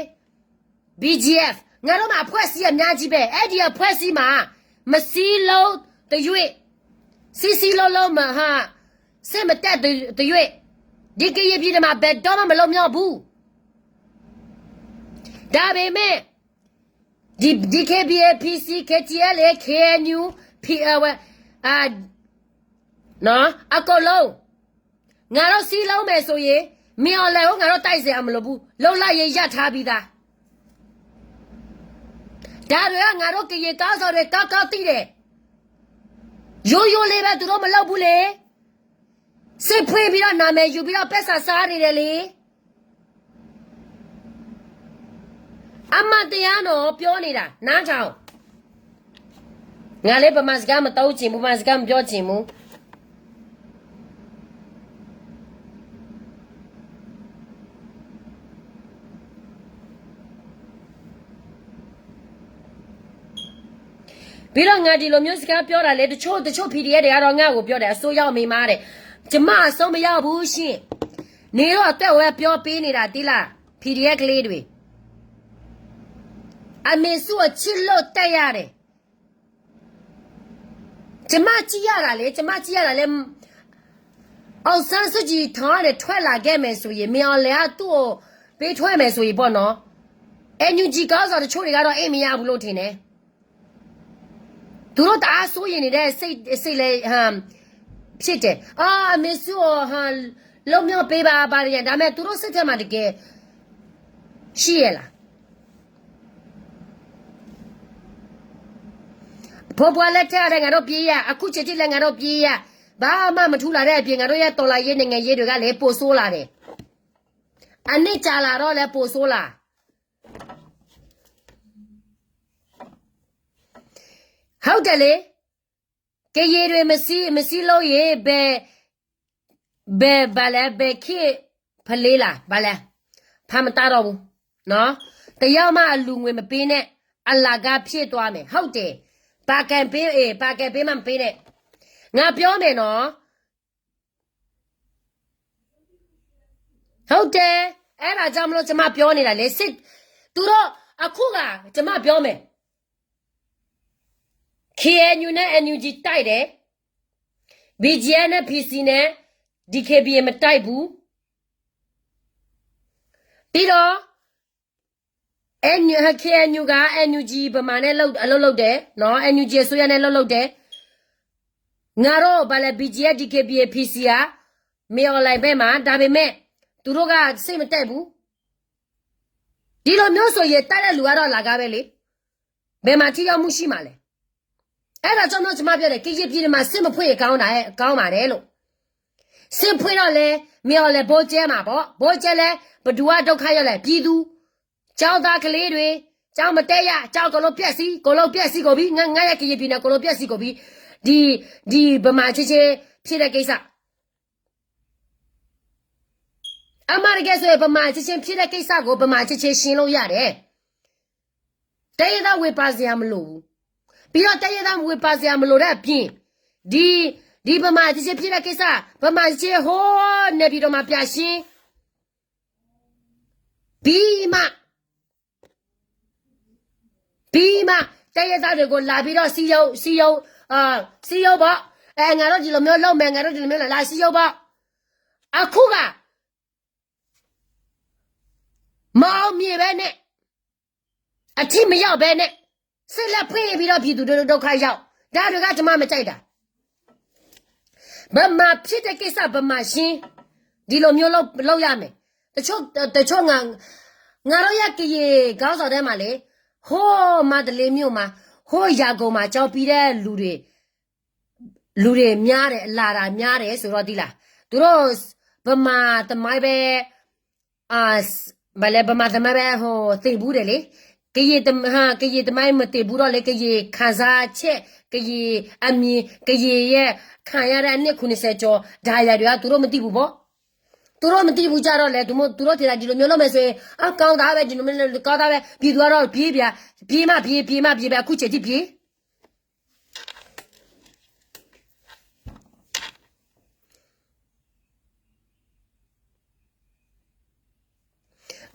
BGF, ငါတို့မှာ အဖွဲ့အစည်း အများကြီးပဲ. အဲ့ဒီအဖွဲ့အစည်းမှာ မစည်းလုံးသရွေ့, စည်းစည်းလုံးလုံး မဟာ, စစ်မတက်သ, သရွေ့, ဒီကရင်ပြည်နယ်မှာ ဘယ်တော့မှ မလွတ်မြောက်ဘူး. ဒါပေမဲ့ ဒီ DKBA, PC, KTLA, KNU, P, အဝဲ, အာ, နော်, အကုန်လုံး ငါတို့ စည်းလုံးမယ်ဆိုရင် မ့ၢ်အီၤလဲၤအိၣ် ငါတို့တိုက်စရာမလိုဘူး, လုပ်လိုက်ရင်ရထားပြီးသား. ဒါတွေက ငါတို့ကရင်ခေါင်းဆောင်တွေ ကောင်းကောင်းသိတယ်. ရိုးရိုးလေးပဲ သူတို့မလုပ်ဘူးလေ. စစ်ဖွင့်ပြီးတော့ နာမည်ယူပြီးတော့ ပိုက်ဆံစားနေတယ်လေ. အမှန်တရားနော် ပြောနေတာ နားထောင်. ငါလည်း ဗမာစကားမသုံးချင်ဘူး, ဗမာစကားမပြောချင်ဘူး. ပြီးတော့ ငါဒီလိုမျိုးစကားပြောတာလဲ တချို့ တချို့ PDF တွေကတော့ ငါ့ကိုပြောတယ်, အစိုးရမင်းမတဲ့, ကျမအစိုးမရောက်ဘူးရှင်. နေတော့ အသက်ဝဲပြောပေးနေတာ သီလ PDF ကလေးတွေ, အမေစုကို ချစ်လို့ တိုက်ရတယ်. ကျမကြည့်ရတာလေ, ကျမကြည့်ရတာလဲ, အောင်ဆန်းစုကြည်ထောင်ကနေထွက်လာခဲ့မယ်ဆိုရင်, မင်းအောင်လှိုင်ကသူ့ကိုပေးထွက်မယ်ဆိုရင်ပေါ့နော်, NUG ခေါင်းဆောင်တချို့တွေကတော့ အိပ်မရဘူးလို့ထင်တယ်. သူတို့တအားစိုးရိမ်နေတဲ့ စိတ် စိတ်လည်း ဟမ် ဖြစ်တယ်. အာ အမေစုကို ဟမ် လွတ်မြောက်ပေးပါ ဘာညာ, ဒါပေမဲ့ သူတို့စိတ်ထဲမှာ တကယ်ရှိရဲ့လား. ဖိပွားလက်ထက်ထဲ ငါတို့ပြေးရ, အခုချိန်ထိလည်း ငါတို့ပြေးရ, ဘာမှမထူလာတဲ့အပြင် ငါတို့ရဲ့တော်လှန်ရေး နိုင်ငံရေးတွေကလည်း ပိုဆိုးလာတယ်. အနှစ်ကြာလာတော့လည်း ပိုဆိုးလာ. ဟုတ်တယ်လေ, ကရင်တွေ မစည်း မစည်းလုံးရေ ဘယ် ဘယ် ဘာလဲ ဘယ်ခေတ်ဖလဲလား ဘာလဲ ဖမ်းမတတ်တော့ဘူးနော်. တယောက်မှအလှူငွေမပေးနဲ့, အလကားဖြစ်သွားမယ်. ဟုတ်တယ်, ဘာကမ်ပေး အေး ဘာကမ်ပေးမှမပေးနဲ့. ငါပြောမယ်နော်. ဟုတ်တယ်, အဲ့ဒါကြောင့်မလို့ ကျမပြောနေတာလေ. စစ် သူတို့ အခုက ကျမပြောမယ်. KNU နဲ့ NUG တိုက်တယ်, BGF နဲ့ PC နဲ့ DKBA မတိုက်ဘူး. ပြီးတော့ N- KNU က NUG ဗမာနဲ့လုပ် အလုပ်လုပ်တယ်နော်, NUG အစိုးရနဲ့လုပ်လုပ်တယ်. ငါတို့ ဘာလဲ BGF DKBA PC က မင်းအောင်လှိုင်ဘက်မှာ, ဒါပေမဲ့ သူတို့က စိတ်မတက်ဘူး. ဒီလိုမျိုးဆိုရင် တိုက်တဲ့လူကတော့ အလကားပဲလေ. ဘယ်မှာထိရောက်မှုရှိမှာလဲ. အဲ့ဒါကြောင့်တော့ ကျမပြောတယ်, ကရင်ပြည်နယ်မှာ စစ်မဖွင့်ရင် ကောင်းတာ ကောင်းပါတယ်လို့. စစ်ဖွင့်တော့လဲ မင်းအောင်လှိုင် ဗိုလ်ချုပ်မှာပေါ့, ဗိုလ်ချုပ်လဲ ဘယ်သူက ဒုက္ခရောက်လဲ. ပြည်သူ, ကျောင်းသားကလေးတွေ, ကျောင်းမတက်ရ, ကျောင်းအကုန်လုံးပျက်စီး, အကုန်လုံးပျက်စီးကုန်ပြီ. ငါ ငါရဲ့ ကရင်ပြည်နယ် အကုန်လုံးပျက်စီးကုန်ပြီ. ဒီ ဒီဗမာချစ်ခြင်းဖြစ်တဲ့ကိစ္စ အမှန်တကယ်ဆိုရင် ဗမာချစ်ခြင်းဖြစ်တဲ့ကိစ္စကို ဗမာချစ်ခြင်းရှင်းလို့ရတယ်. တိုင်းရင်းသားဝင်ပါစရာမလိုဘူး. ပြီးတော့ တိုင်းရင်းသားဝင်ပါစရာမလိုတဲ့အပြင် ဒီ ဒီဗမာချစ်ခြင်းဖြစ်တဲ့ကိစ္စ, ဗမာချစ်ခြင်းဟိုးနေပြည်တော်မှာ ပြရှင်းပြီးမှ ပြီးမှ တိုင်းရင်းသားတွေကို လာပြီးတော့ စည်းရုံး, စည်းရုံး, အာ, စည်းရုံးပေါ့. အဲ, ငါတို့ဒီလိုမျိုးလုပ်မယ်, ငါတို့ဒီလိုမျိုးလာ, လာစည်းရုံးပေါ့. အခုက မအောင်မြင်ဘဲနဲ့, အထိမရောက်ဘဲနဲ့, စစ်လက်ဖွင့်ပြီးတော့ ပြည်သူတွေ ဒုက္ခရောက်. ဒါတွေက ကျမမကြိုက်တာ. ဗမာဖြစ်တဲ့ကိစ္စ ဗမာရှင်း, ဒီလိုမျိုးလုပ်, လုပ်ရမယ်. တချို့, တချို့ငါ, ငါတို့ရဲ့ ကရင်ခေါင်းဆောင်ထဲမှာလေ, ဟိုးမန္တလေးမြို့မှာ, ဟိုးရန်ကုန်မှာ ကျောင်းပြီးတဲ့လူတွေ, လူတွေများတယ်, လာတာများတယ်ဆိုတော့ သိလား, သူတို့ ဗမာသမိုင်းပဲ အာ, ဘာလဲ, ဗမာသမိုင်းပဲ ဟို, သင်ဘူးတယ်လေ. ကရင်သမိုင်း, ဟာ, ကရင်သမိုင်းမသင်ဘူးတော့လေ, ကရင်ခံစားချက်, ကရင်အမြင်, ကရင်ရဲ့ခံရတဲ့ နှစ်ခုနှစ်ဆယ်ကျော် ဒဏ်ရာတွေက သူတို့မသိဘူးပေါ့. သူတို့မသိဘူးကြတော့လဲ, သူတို့, သူတို့ထင်တာ ဒီလိုမျိုးလုပ်မယ်ဆိုရင် အကောင်းသားပဲ, ဒီလိုမျိုးကောင်းသားပဲ, ပြည်သူကတော့ ပြေးပြ, ပြေးမှပြေး, ပြေးမှပြေးပဲ, အခုချိန်ထိပြေး.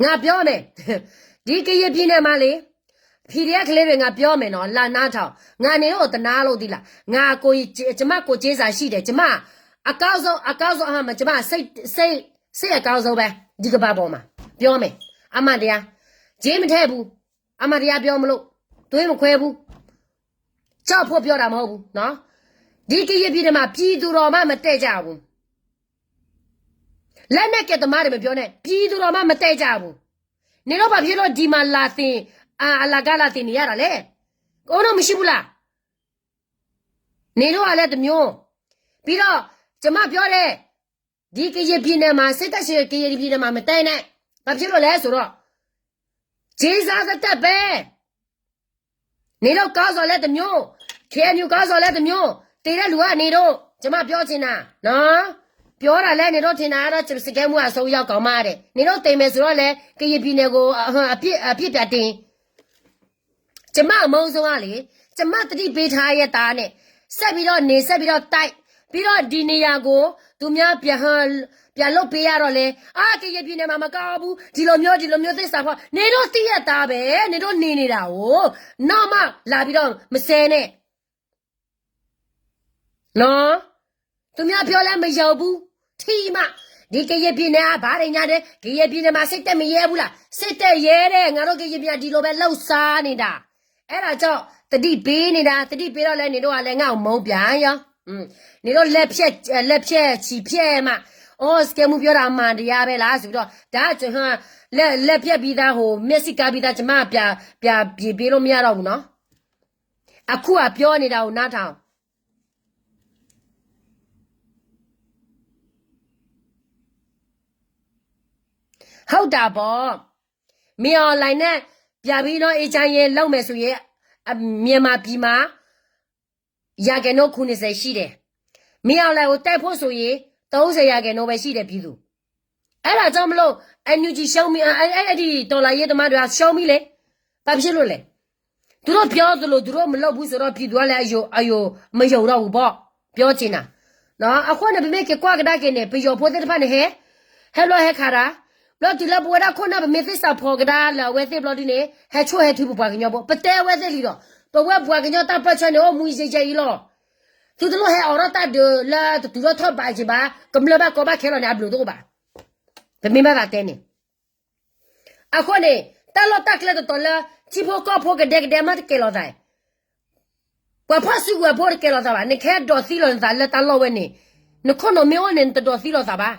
ငါပြောမယ်, ဒီကရင်ပြည်နယ်မှာလေ, PDF ကလေးတွေ ငါပြောမယ်နော်, လာနားထောင်. ငါနေတော့ တနာလို့ သိလား. ငါကိုယ်, ကျမကိုယ်ကျဉ်းစာရှိတယ်, ကျမအကောင်းဆုံး, အကောင်းဆုံး, ဟာ, ကျမစိတ်, စိတ်, စိတ်အကောင်းဆုံးပဲ, ဒီကမ္ဘာပေါ်မှာ, ပြောမယ်, အမှန်တရား, ကြေးမထည့်ဘူး, အမှန်တရားပြောမလို့, သွေးမခွဲဘူး, ကြောက်ဖို့ပြောတာမဟုတ်ဘူးနော်. ဒီကရင်ပြည်ထဲမှာ ပြည်သူတော်မှမတက်ကြဘူး. လက်နက်ကိုင်သမားတွေမပြောနဲ့ ပြည်သူတော်မှမတိုက်ကြဘူး နင်တို့ဘာဖြစ်လို့ဒီမှာလာသင် အာ အလကားလာသင်နေရတာလဲ ကအိုးတို့မရှိဘူးလား နင်တို့ကလည်းတစ်မျိုး ပြီးတော့ ကျွန်မပြောတယ် ဒီကရင်ပြည်နယ်မှာ စစ်တပ်ရှင်ကရင်ပြည်နယ်မှာ မတိုက်နဲ့ ဘာဖြစ်လို့လဲဆိုတော့ ကျေးဇူးသက်သက်ပဲ နင်တို့ခေါင်းဆောင်လည်းတစ်မျိုး KNU ခေါင်းဆောင်လည်းတစ်မျိုး သေတဲ့လူကနင်တို့ ကျွန်မပြောချင်တာနော် ပြောတာလဲနင်တို့ထင်တာကတော့ စကဲမူအစိုးရကောင်မတဲ့ နင်တို့သေမယ်ဆိုတော့လဲ ကရင်ပြည်နယ်ကို အပြစ်အပြစ်ပြတင် ကျမအမုန်းဆုံးကလေ ကျမသတိပေးထားရတာနဲ့ ဆက်ပြီးတော့နေ ဆက်ပြီးတော့တိုက် ပြီးတော့ဒီနေရာကို သူများပြန်ဟန် ပြန်လုပ်ပေးရတော့လဲ အာ ကရင်ပြည်နယ်မှာ မကောင်းဘူး ဒီလိုမျိုး ဒီလိုမျိုးသစ္စာဖောက် နင်တို့သိရတာပဲ နင်တို့နေနေတာကို နောက်မှလာပြီးတော့ မဆဲနဲ့ နော် သူများပြောလဲမယုံဘူး ထီမှ ဒီကရင်ပြည်နယ်က ဘာတွေညာတဲ့ ကရင်ပြည်နယ်မှာ စစ်တပ်မရဲဘူးလား စစ်တပ်ရဲတယ် ငါတို့ကရင်ပြည်နယ် ဒီလိုပဲလှုပ်ရှားနေတာ အဲ့ဒါကြောင့် သတိပေးနေတာ သတိပေးတော့လဲ နင်တို့ကလည်း ငါ့ကိုမုန်းပြန်ရော နင်တို့လက်ဖြတ် လက်ဖြတ် ချီဖြတ်မှ အော် စကဲမူပြောတာ အမှန်တရားပဲလား ဆိုပြီးတော့ ဒါကျွန်တော် လက် လက်ဖြတ်ပြီးသား ဟို မျက်စိကပ်ပြီးသား ကျွန်မ ပြ ပြ ပြင်ပေးလို့မရတော့ဘူးနော် အခုကပြောနေတာကို နားထောင် ဟုတ်တာပေါ့ မင်းအောင်လှိုင်နဲ့ ပြန်ပြီးတော့ အေးချမ်းရေးလုပ်မယ်ဆိုရင် အ မြန်မာပြည်မှာ ရာခိုင်နှုန်း ခုနှစ်ဆယ်ရှိတယ်။ မင်းအောင်လှိုင်ကို တိုက်ဖို့ဆိုရင် သုံးဆယ်ရာခိုင်နှုန်းပဲရှိတယ် ပြည်သူ။ အဲ့ဒါကြောင့်မလို့ NUG ရှုံးပြီ အဲ့ အဲ့ အဲ့ဒီတော်လှန်ရေးသမားတွေက ရှုံးပြီလေ။ ဘာဖြစ်လို့လဲ။ သူတို့ပြောသလို သူတို့မလုပ်ဘူးဆိုတော့ ပြည်သူကလည်း အယုံ အယုံ မယုံတော့ဘူးပေါ့။ ပြောချင်တာနော်။ အဃိန့ၣ် ပမ့ၢ်က့ၤကွၢ်ကဒါက့ၤန့ၣ် ပယီၤဖိသ့ၣ်တဖၣ်န့ၣ် ဟဲ ဟဲဘျီဟဲခးတၢ် ဘျီတုၤလၢပဝဲဒၣ်ခိၣ်နၢ် ပမ့ၢ်သ့ၣ်စးဖီကဒါလၢအဝဲသ့ၣ်ဘျီဒ်န့ၣ် ဟဲဆိၣ်ဟဲထုပပှၤကညီဖိ ပတဲအဝဲသ့ၣ်လံဒီး ပဝဲပှၤကညီတၢ်ပၢၢ်ဆၢန့ၣ် အိၣ်မူယဲယဲအံၤလီၤ. သုတလိၣ်ဟဲအိးထီၣ်တၢ်ဒုးလၢတတုၤထီၣ်ထီၣ်ဘးက့ၤဘၣ် ကမျၢၢ်ဘၣ်ကီဘၣ်ခဲလီၤန့ၣ် အဘျုးတအိၣ်ဘၣ်. ပမ့ၢ်ဘၣ်သးတဲန့ၣ် အဃိန့ၣ် တၢ်လီၢ်တၢ်ကျဲတတီၤလၢ ထံဖိကီၢ်ဖိကဒဲကဒဲမးတကဲလီၤသး ပှၤဖီၣ်စုကဝဲၤဖိတကဲလီၤသးဘၣ်. နကဟဲဒိးသံလီၤနသးလၢတၢ်လီၢ်ဝဲန့ၣ် နခိၣ်နူာ်မ့ၢ်အိၣ်န့ၣ် နတဒိးသံလီၤသးဘၣ်.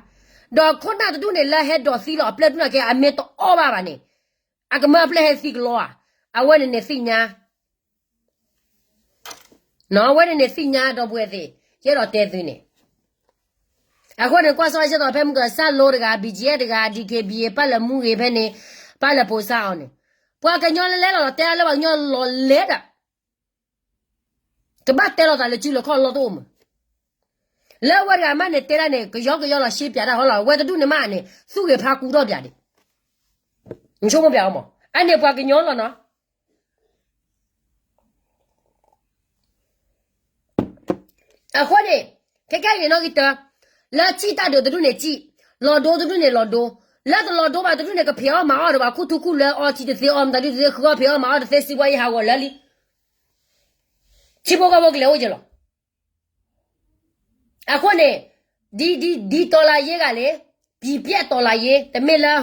ဒီးခိၣ်နၢ်တဒူၣ်န့ၣ် လၢဟဲဒိးသံလီၤအပျဲၢ်ဒူၣ်နာ်က့ အမ့ၢ်တအီၣ်ဘၣ်ဘၣ်န့ၣ် အကမၢအပျဲၢ်ဟဲသံကလီဧါ. အဝဲန့ၣ်န့ၣ်သ့ၣ်ညါ အဝဲန့ၣ်န့ၣ်သ့ၣ်ညါဒီပုၢ်ဝဲၢ်သ့ၣ် ယအဲၣ်ဒိးတဲသုန့ၣ်. အဃိန့ၣ် ကွၢ်စီဆဲသိးဖဲမုၢ်ကစၢ်လိတဂၤ BGF တဂၤ DKBA ပၢ်လဲၤမူဂ့ၤဖဲန့ၣ် ပၢ်လဲၤပိာ်ဆၢအီၤန့ၣ် ပှၤကညီလဲၤလဲၤလီၤ တဲလၢပှၤကညီလီၤလဲၤဒီး ကဘၣ်တဲလီၤသးလၢစုလၢခီၣ်လီၢ်တအိၣ်မး. လၢအဝဲတဂၤမးန့ၣ် တဲဒၣ်န့ၣ် ကယီကယီလီၤရှဲပၠးတၢ်ဟီလီၤ အဝဲတဒူၣ်န့ၣ်မးန့ၣ် သူၣ်ဂ့ၤဖးကူထီၣ်ပၠးဒံး နဆိကမိၣ်ပၠးအီၤမး အန့ၣ်ပှၤကညီလီၤနီၤ. အဃိန့ၣ် ခဲကဲအံၤန့ၣ်နီၢ်ဂံၢ်တၢ လၢစံၣ်တၢ်ဒုးတဒူၣ်န့ၣ်စံၣ်, လီၤဒိတဒူၣ်န့ၣ်လီၤဒိ, လၢတလီၤဒိဘၣ်တဒူၣ်န့ၣ် ကဖံးအီၣ်မၤအီၣ်ဒီးဘၣ် ခူၣ်ထူခူၣ်လၢအီထံတသ့ အီမတၤဒုၣ်တသ့ ဃုအီၣ်ဖံးအီၣ်မၤအီၣ်တသ့ စံးဘှါယံၤဟးဂီၤလၢာ်လံ. ထံဖိကီၢ်ဖိကလဲၤအိၣ်က့ၤလီၤ. အဃိန့ၣ် ဒ် ဒ် ဒ် တော်လှန်ရေးကလဲၣ် ပြည်ပျက်တော်လှန်ရေး တမ့ၢ်လၢ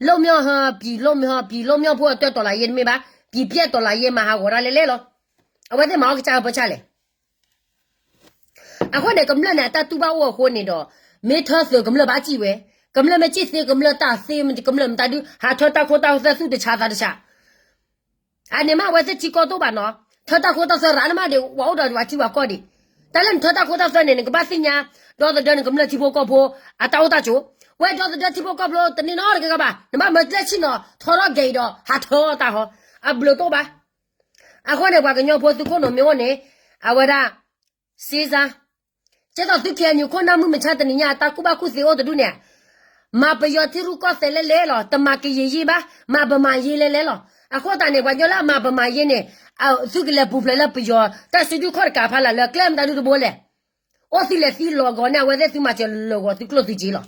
လွတ်မြောက်ဟီ ပြည်လွတ်မြောက် ပြည်လွတ်မြောက်ဖို့အတွက် တော်လှန်ရေး တမ့ၢ်ဘၣ် ပြည်ပျက်တော်လှန်ရေး မၤဟးဂီၤတၢ်လဲၣ်လဲၣ်လီၤ. အဝဲသ့ၣ်မၤအီၣ်ကစၢ်ပၢဆၣ်လဲၣ်. အဃိန့ၣ် ကမျၢၢ်န့ၣ် အတၢ်တူၢ်ဘၣ်အိၣ်အဃိန့ၣ်ဒီး မ့ၢ်ထၢသုးကမျၢၢ်ဘၣ်စံၣ်ဝဲ, ကမျၢၢ်မ့ၢ်စံၣ်သ့ ကမျၢၢ်တၢ်သ့ ကမျၢၢ်မတၤဒု ဟးထၢတၢ်ခိတၢ်သွဲသူၣ်တဆးသးတဆး အန့ၣ်မး အဝဲသ့ၣ်ထံကီၢ်တအိၣ်ဘၣ်နီၤ, ထၢတၢ်ခိတၢ်သွဲရးန့ၣ်မးဒီး ပှၤအိၣ်ဒီးပှၤထံပှၤကီၢ်ဒံး, တၢ်လၢနထၢတၢ်ခိတၢ်သွဲန့ၣ် နကဘၣ်သ့ၣ်ညါ ဒီသဒၢနကမျၢၢ်ထံဖိကီၢ်ဖိ အတၢ်အိၣ်တၢ်ဆိး, ဝဲဒီသဒၢထံဖိကီၢ်ဖိတန့ၢ်နီတဂၤဘၣ်, နဘၣ်မၢကျဲဆ့ၣ်နီၤ ထီထီၣ်ဂဲၤအံၤဒီး ဟးထၢတၢ်ဟီ, အဘျုးတအိၣ်ဘၣ်. အဃိန့ၣ် ပှၤကညီဖိသုခိၣ်နူာ်မ့ၢ်အိၣ်န့ၣ် အဝဲဒၣ် စ့စါ ကဲသိးသု KNU ခိၣ်နၢ်မုၢ်မဆါတနံၤညါ အတၢ်ကူၣ်ဘၣ်ကူၣ်သ့အိၣ်တဒူၣ်န့ၣ်, မၤပယီၤထံရူၢ်ကီၢ်သဲးလဲၣ်လဲၣ်လီၤ, တမၤကရင်ရေးဘၣ်, မၤဗမာရေးလဲၣ်လဲၣ်လီၤ. အဃိသတးန့ၣ် ပှၤကညီလၢအမၤဗမာရေးန့ၣ် သုကလဲၤပူၤဖျဲးလၢပယီၤ တၢ်စုဒုၣ်ခီၣ်တကးဖးလၢ်လၢကျဲမတၤဒုၣ်တဘိလဲၣ်. အိၣ်သုလဲၤသံလီၤဂီၤန့ၣ် အဝဲသ့ၣ်သုမၤစၢၤလၢာ်ဂီၤသုကျိၣ်သုစ့လီၤ.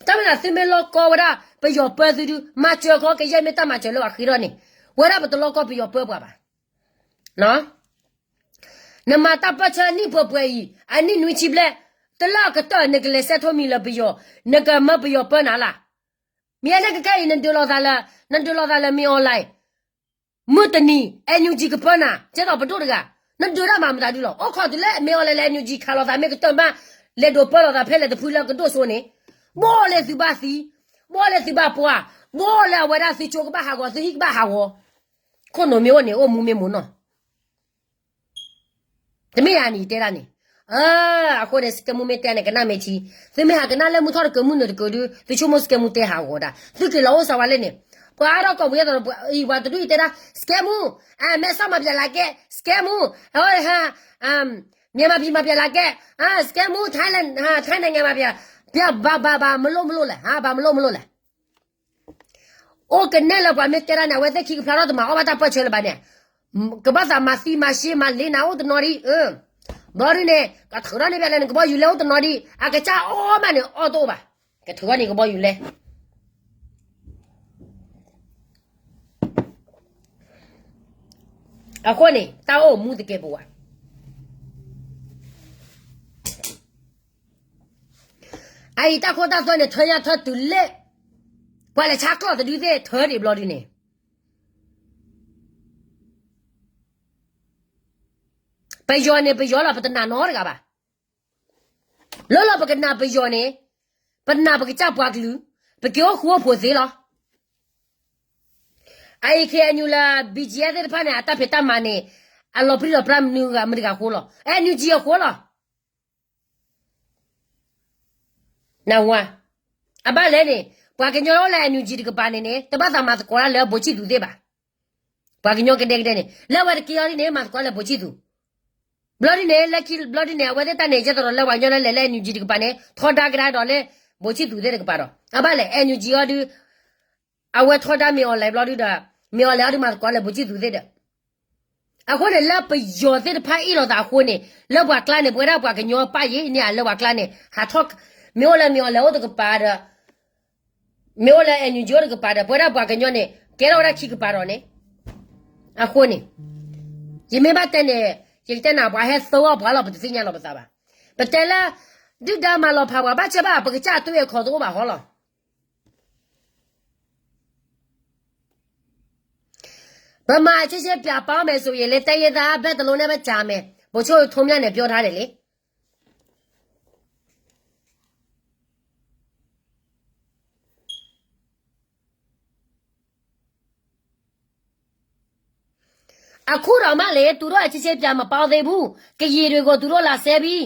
တၢ်မ့ၢ်ဒၣ်သုမ့ၢ်လီၢ်ကီဝဲဒၣ် ပယီၤပၢသုဒု မၤစၢၤခီ ကယဲၢ်မ့ၢ်တၢ်မၤစၢၤလၢပှၤဃ့ထီၣ်န့ၣ်, ဝဲဒၣ်ပတလီၢ်ကီပယီၤပၢပှၤဘၣ်. နမၤတၢ်ပၢၢ်ဆၢအနံၣ်ပှဲၤပှဲၤအံၤ အနံၣ်နွံဆံဘျဲၣ်, တလၢအကတၢၢ် နကလဲၤစဲးထိမံၤလၢပယီၤ, နကမၢပယီၤပၢနၤလၢ်. မ့ၢ်အန့ၣ်ကကဲအံၤ နဒုးလိာ်သးလၢ နဒုးလိာ်သးလၢ မင်းအောင်လှိုင် မုၢ်တနံၤ NUG ကပၢနၤ, ကဲသိးပဒိၣ်တဂၤ, နဒုးတၢ်မၤမတၤဒုလီၤ. အိၣ်ခိးတုၤလၢ မင်းအောင်လှိုင် လၢ NUG ခးလိာ်သးမ့ၢ်ကတၢၢ်မး, လဲၤဒိးပၢလိာ်သးဖဲလဲၣ်တဖုလၢကဒိၣ်စိန့ၣ်, ဘီၣ်လၢသုဘၣ်သံ, ဘီၣ်လၢသုဘၣ်ပှၢ်, ဘီၣ်လၢအဝဲဒၣ်သုကၠိကဘၣ်ဟးဂီၤ, သုဟံၣ်ကဘၣ်ဟးဂီၤ, ခိၣ်နူာ်မ့ၢ်အိၣ်န့ၣ် အိၣ်မူမ့ၢ်မူနီၢ်. တမ့ၢ်ဧါန့ၣ် ယတဲဒၣ်န့ၣ်, အဃိန့ၣ် စကဲမူမ့ၢ်တဲန့ၣ် ကနၣ်မ့ၢ်ထံ, သုမ့ၢ်ဟးကနၣ်လၢမုၢ်ထီၣ်တကၢၢ်မုၢ်နုာ်တကၢၢ်ဒုး သုဆိကမိၣ်စကဲမူတဲဟးဂီၤဒၣ်, သုက့ၤလီၤအိၣ်စးဝါလဲၣ်န့ၣ်, ပှၤအါထီၣ်ကီၢ်ပူၤယဲၢ်သိးဒီး ပှၤအံၤပှၤတဒူၣ်အံၤတဲဒၣ် စကဲမူ, မဲဆီၣ်မၤပျဲလၤကဲ, စကဲမူ, ဟ မြန်မာပြည်မှာ ပြန်လာခဲ့, စကဲမူ, ထိုင်းနိုင်ငံမှာ ပြန်, ပြန်, ဘာ, ဘာ, ဘာမလို့ မလို့လဲၣ်, ဘာမလို့ မလို့လဲၣ်. အိၣ်ကနဲၣ်လၢပှၤမ့ၢ်တဲဒၣ်န့ၣ် အဝဲသ့ၣ်ခံကဖျါထီၣ်တမၤအီၣ်ဘၣ်တၢ်ပၢၢ်ဆၢလၢၤဘၣ်န့ၣ်, ကဘၣ်သးမၤသံမၤရှ့မၤလ့နၤအိၣ်တနီၤဒံး, ဘျီဒုန့ၣ် ကထုးထီၣ်န့ၢ်ဘၣ်လဲၣ်န့ၣ် ကဘီယူၤလဲအိၣ်တနီၤဒံး, အကစၢ်အီၣ်မးန့ၣ် အီၣ်တအိၣ်ဘၣ်, ကထုးထီၣ်န့ၢ်ကဘီယူၤလဲ အဃိန့ၣ် တၢ်အိၣ်မူတကဲပဝး, အအံၤတၢ်ခိတၢ်သွဲန့ၣ် ထၢညါထၢတုၤလၢ ပှၤလဲၤဆါကျီၢ်တဒုသ့ၣ်ထၢဒံးဘျီဒုန့ၣ်, ပယီၤန့ၣ် ပယီၤလီၤ ပတနာ်နီတဂၤဘၣ်. လၢလီၤပကနာ်ပယီၤန့ၣ်, ပနာ်ပကစၢ်ပှၤကလုာ်, ပက့ၤအိၣ်ဃူအိၣ်ဖိးသ့လီၤ. အအံၤ ခ့ၣ်အဲၣ်ယူၣ် လၢ ဘီၣ်ကၠံၣ်သ့ၣ်တဖၣ်န့ၣ် အတၢ်ဖံးတၢ်မၤန့ၣ် အလီၤပြံလီၤပြါမနုၤဂၤမတၤဂၤအဃိလီၤ. အဲၣ်ယူၣ်ကၠံၣ်အဃိလီၤ. နဝါ, အဘၣ်လဲၣ်န့ၣ် ပှၤကညီအိၣ်လၢ အဲၣ်ယူၣ်ကၠံၣ် တကပၤန့ၣ်န့ၣ် တဘၣ်သးမၤသကိးတၢ်လၢဘိၣ်ကၠံၣ်သူးသ့ၣ်ဘၣ်. ပှၤကညီကဒဲကဒဲန့ၣ် လၢအဝဲတက့ၤအီၤဒ်န့ၣ် မၤသကိးလၢဘိၣ်ကၠံၣ်သူး, ဘျီဒ်န့ၣ် လၢခံဘျီဒ်န့ၣ် အဝဲသ့ၣ်တၢ်န့ၣ် ယဲသိးဒီးလၢပှၤကညီလၢလဲၤလၢ အဲၣ်ယူၣ်ကၠံၣ် တကပၤန့ၣ် ထီဒါကဒါဒီးလၢ ဘိၣ်ကၠံၣ်သူးသ့ၣ်တကပၤဒီး အဘၣ်လဲၣ် အဲၣ်ယူၣ်ကၠံၣ် အီၤဒုး အဝဲထီဒါမ့ၢ်အီၤလဲၤဘျီဒုဒီး မ့ၢ်အီၤလဲၤအီၤဒုးမၤသကိးလၢဘိၣ်ကၠံၣ်သူးသ့ၣ်ဒီး အဃိန့ၣ် လၢပယီၤသ့ၣ်တဖၣ်အ့ၣ်လိာ်သးအဃိန့ၣ် လၢပှၤကျါန့ၣ် ပဝဲဒၣ်ပှၤကညီပၢ်ယ့ၤန့ၣ် လၢပှၤကျါန့ၣ် ဟးထီၣ် မ့ၢ်အိၣ်လၢမ့ၢ်အီၤလဲၤအိၣ်တကပၤဒီး မ့ၢ်အိၣ်လၢ အဲၣ်ယူၣ်ကၠံၣ် တကပၤဒီး ပဝဲဒၣ်ပှၤကညီန့ၣ် ကဲထီၣ်ဝဲဒၣ်ခံကပၤဒီးန့ၣ်, အဃိန့ၣ် ယမ့ၢ်ဘၣ်တဲန့ၣ် ယကတဲနၤပှၤဟဲသၢအီၣ်ပှၤလီၤ ပတသ့ၣ်ညါလီၤပသးဘၣ်. ပတဲလၢ ဒုၣ်ဒါမၤလီၤဖးပှၤ ဘၣ်ဆၢဘၣ် ပကစၢ်အသွံၣ်အခီၣ်တအိၣ်ဘၣ်ဟီလီၤ. ဗမာအချင်းချင်းပြန်ပေါင်းမယ်ဆိုရင် လၢတိုင်းရင်းသားဘက်တစ်လုံးနဲ့ပဲ ကြာမယ်. ဗိုလ်ချုပ်ထွန်းမြတ်နိုင်ပြောထားတယ်လေ. အခုတောင်မှလေ သူတို့အချင်းချင်းပြန်မပေါင်းသေးဘူး. ကရင်တွေကို သူတို့လာဆဲပြီ.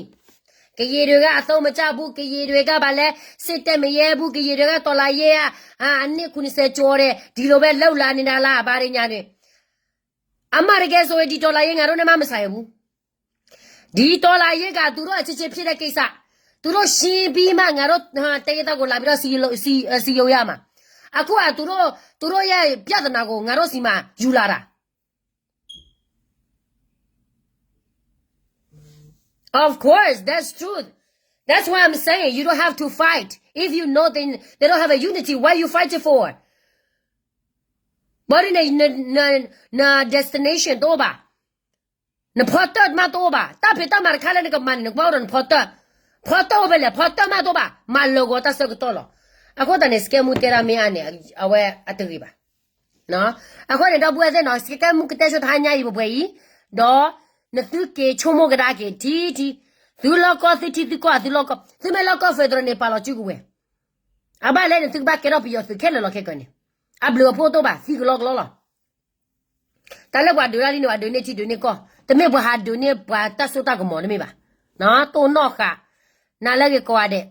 ကရင်တွေကအသုံးမကျဘူး. ကရင်တွေကဘာလဲ စစ်တပ်မရဲဘူး. ကရင်တွေကတော်လှန်ရေးက အာ အနှစ်ခုနှစ်ဆယ်ကျော်တယ်. ဒီလိုပဲလုပ်လာနေတာလား ဘာတွေညာတွေ. အမှန်တကယ်ဆိုရင် ဒီတော်လှန်ရေး ငါတို့နဲ့မှမဆိုင်ဘူး. ဒီတော်လှန်ရေးက သူတို့အချင်းချင်းဖြစ်တဲ့ကိစ္စ. သူတို့ရှင်းပြီးမှ ငါတို့ တိုင်းရင်းသားကို လာပြီးတော့ စည်းရုံး စည်း စည်းရုံးရမှာ. အခုက သူတို့ သူတို့ရဲ့ပြဿနာကို ငါတို့ဆီမှာ ယူလာတာ. Of course, that's true. That's why I'm saying you don't have to fight. If you know they, they don't have a unity, why you fighting for? ဘၣ်ဒီးန န န န destination တအိၣ်ဘၣ်. နဖီတၢၣ်မးတအိၣ်ဘၣ်. တၢ်ဖံးတၢ်မၤတခါလၢနကမၤန့ၣ် နကဘၣ်အိၣ်ဒီးနဖီတၢၣ်. ဖီတၢၣ်အိၣ်ဖဲလဲၣ်, ဖီတၢၣ်မးတအိၣ်ဘၣ်. မၤလၢာ်ဂီၤတၢ်ဆၢကတီၢ်လီၤ. အဃိသတးန့ၣ် စကဲမူတဲဒၣ်မ့ၢ်အါန့ၣ် အဝဲအတဂ့ၤဘၣ်. အဃိန့ၣ် ဒီပုၢ်ဝဲၢ်သ့ၣ်နီၤ စကဲမူကတဲဆိတဟါညါအံၤပှဲၤပှဲၤအံၤ, ဒီး နသုက့ၤဆိကမိၣ်ကဒါက့ၤ ထံထံ, သုလီၢ်ကီၢ်သုထံသုကီၢ်သုလီၢ်ကီၢ်, သုမ့ၢ်လီၢ်ကီၢ် federal န့ၣ် ပာ်လီၤစုကဝဲၤ. အဘၣ်လဲၣ်န့ၣ် သုကဘၣ်ကဲထီၣ်ပယီၤသုးခဲလၢာ်လီၤခဲကၢၤန့ၣ်, အဘျုးအဖှိၣ်တအိၣ်ဘၣ် သံကလီကလီလီၤ. တၢ်လၢပှၤဒုးတၢ်လံန့ၣ် ပှၤဒုးန့ၢ်ထံဒုးန့ၢ်ကီၢ်, တမ့ၢ်ပှၤဟးဒုးန့ၢ်ပှၤတၢ်စိတၢ်ကမီၤတမ့ၢ်ဘၣ်. တိၢ်နီၣ်ဃာ်, နၤလၢဂ့ၤကိးဂၤဒဲး,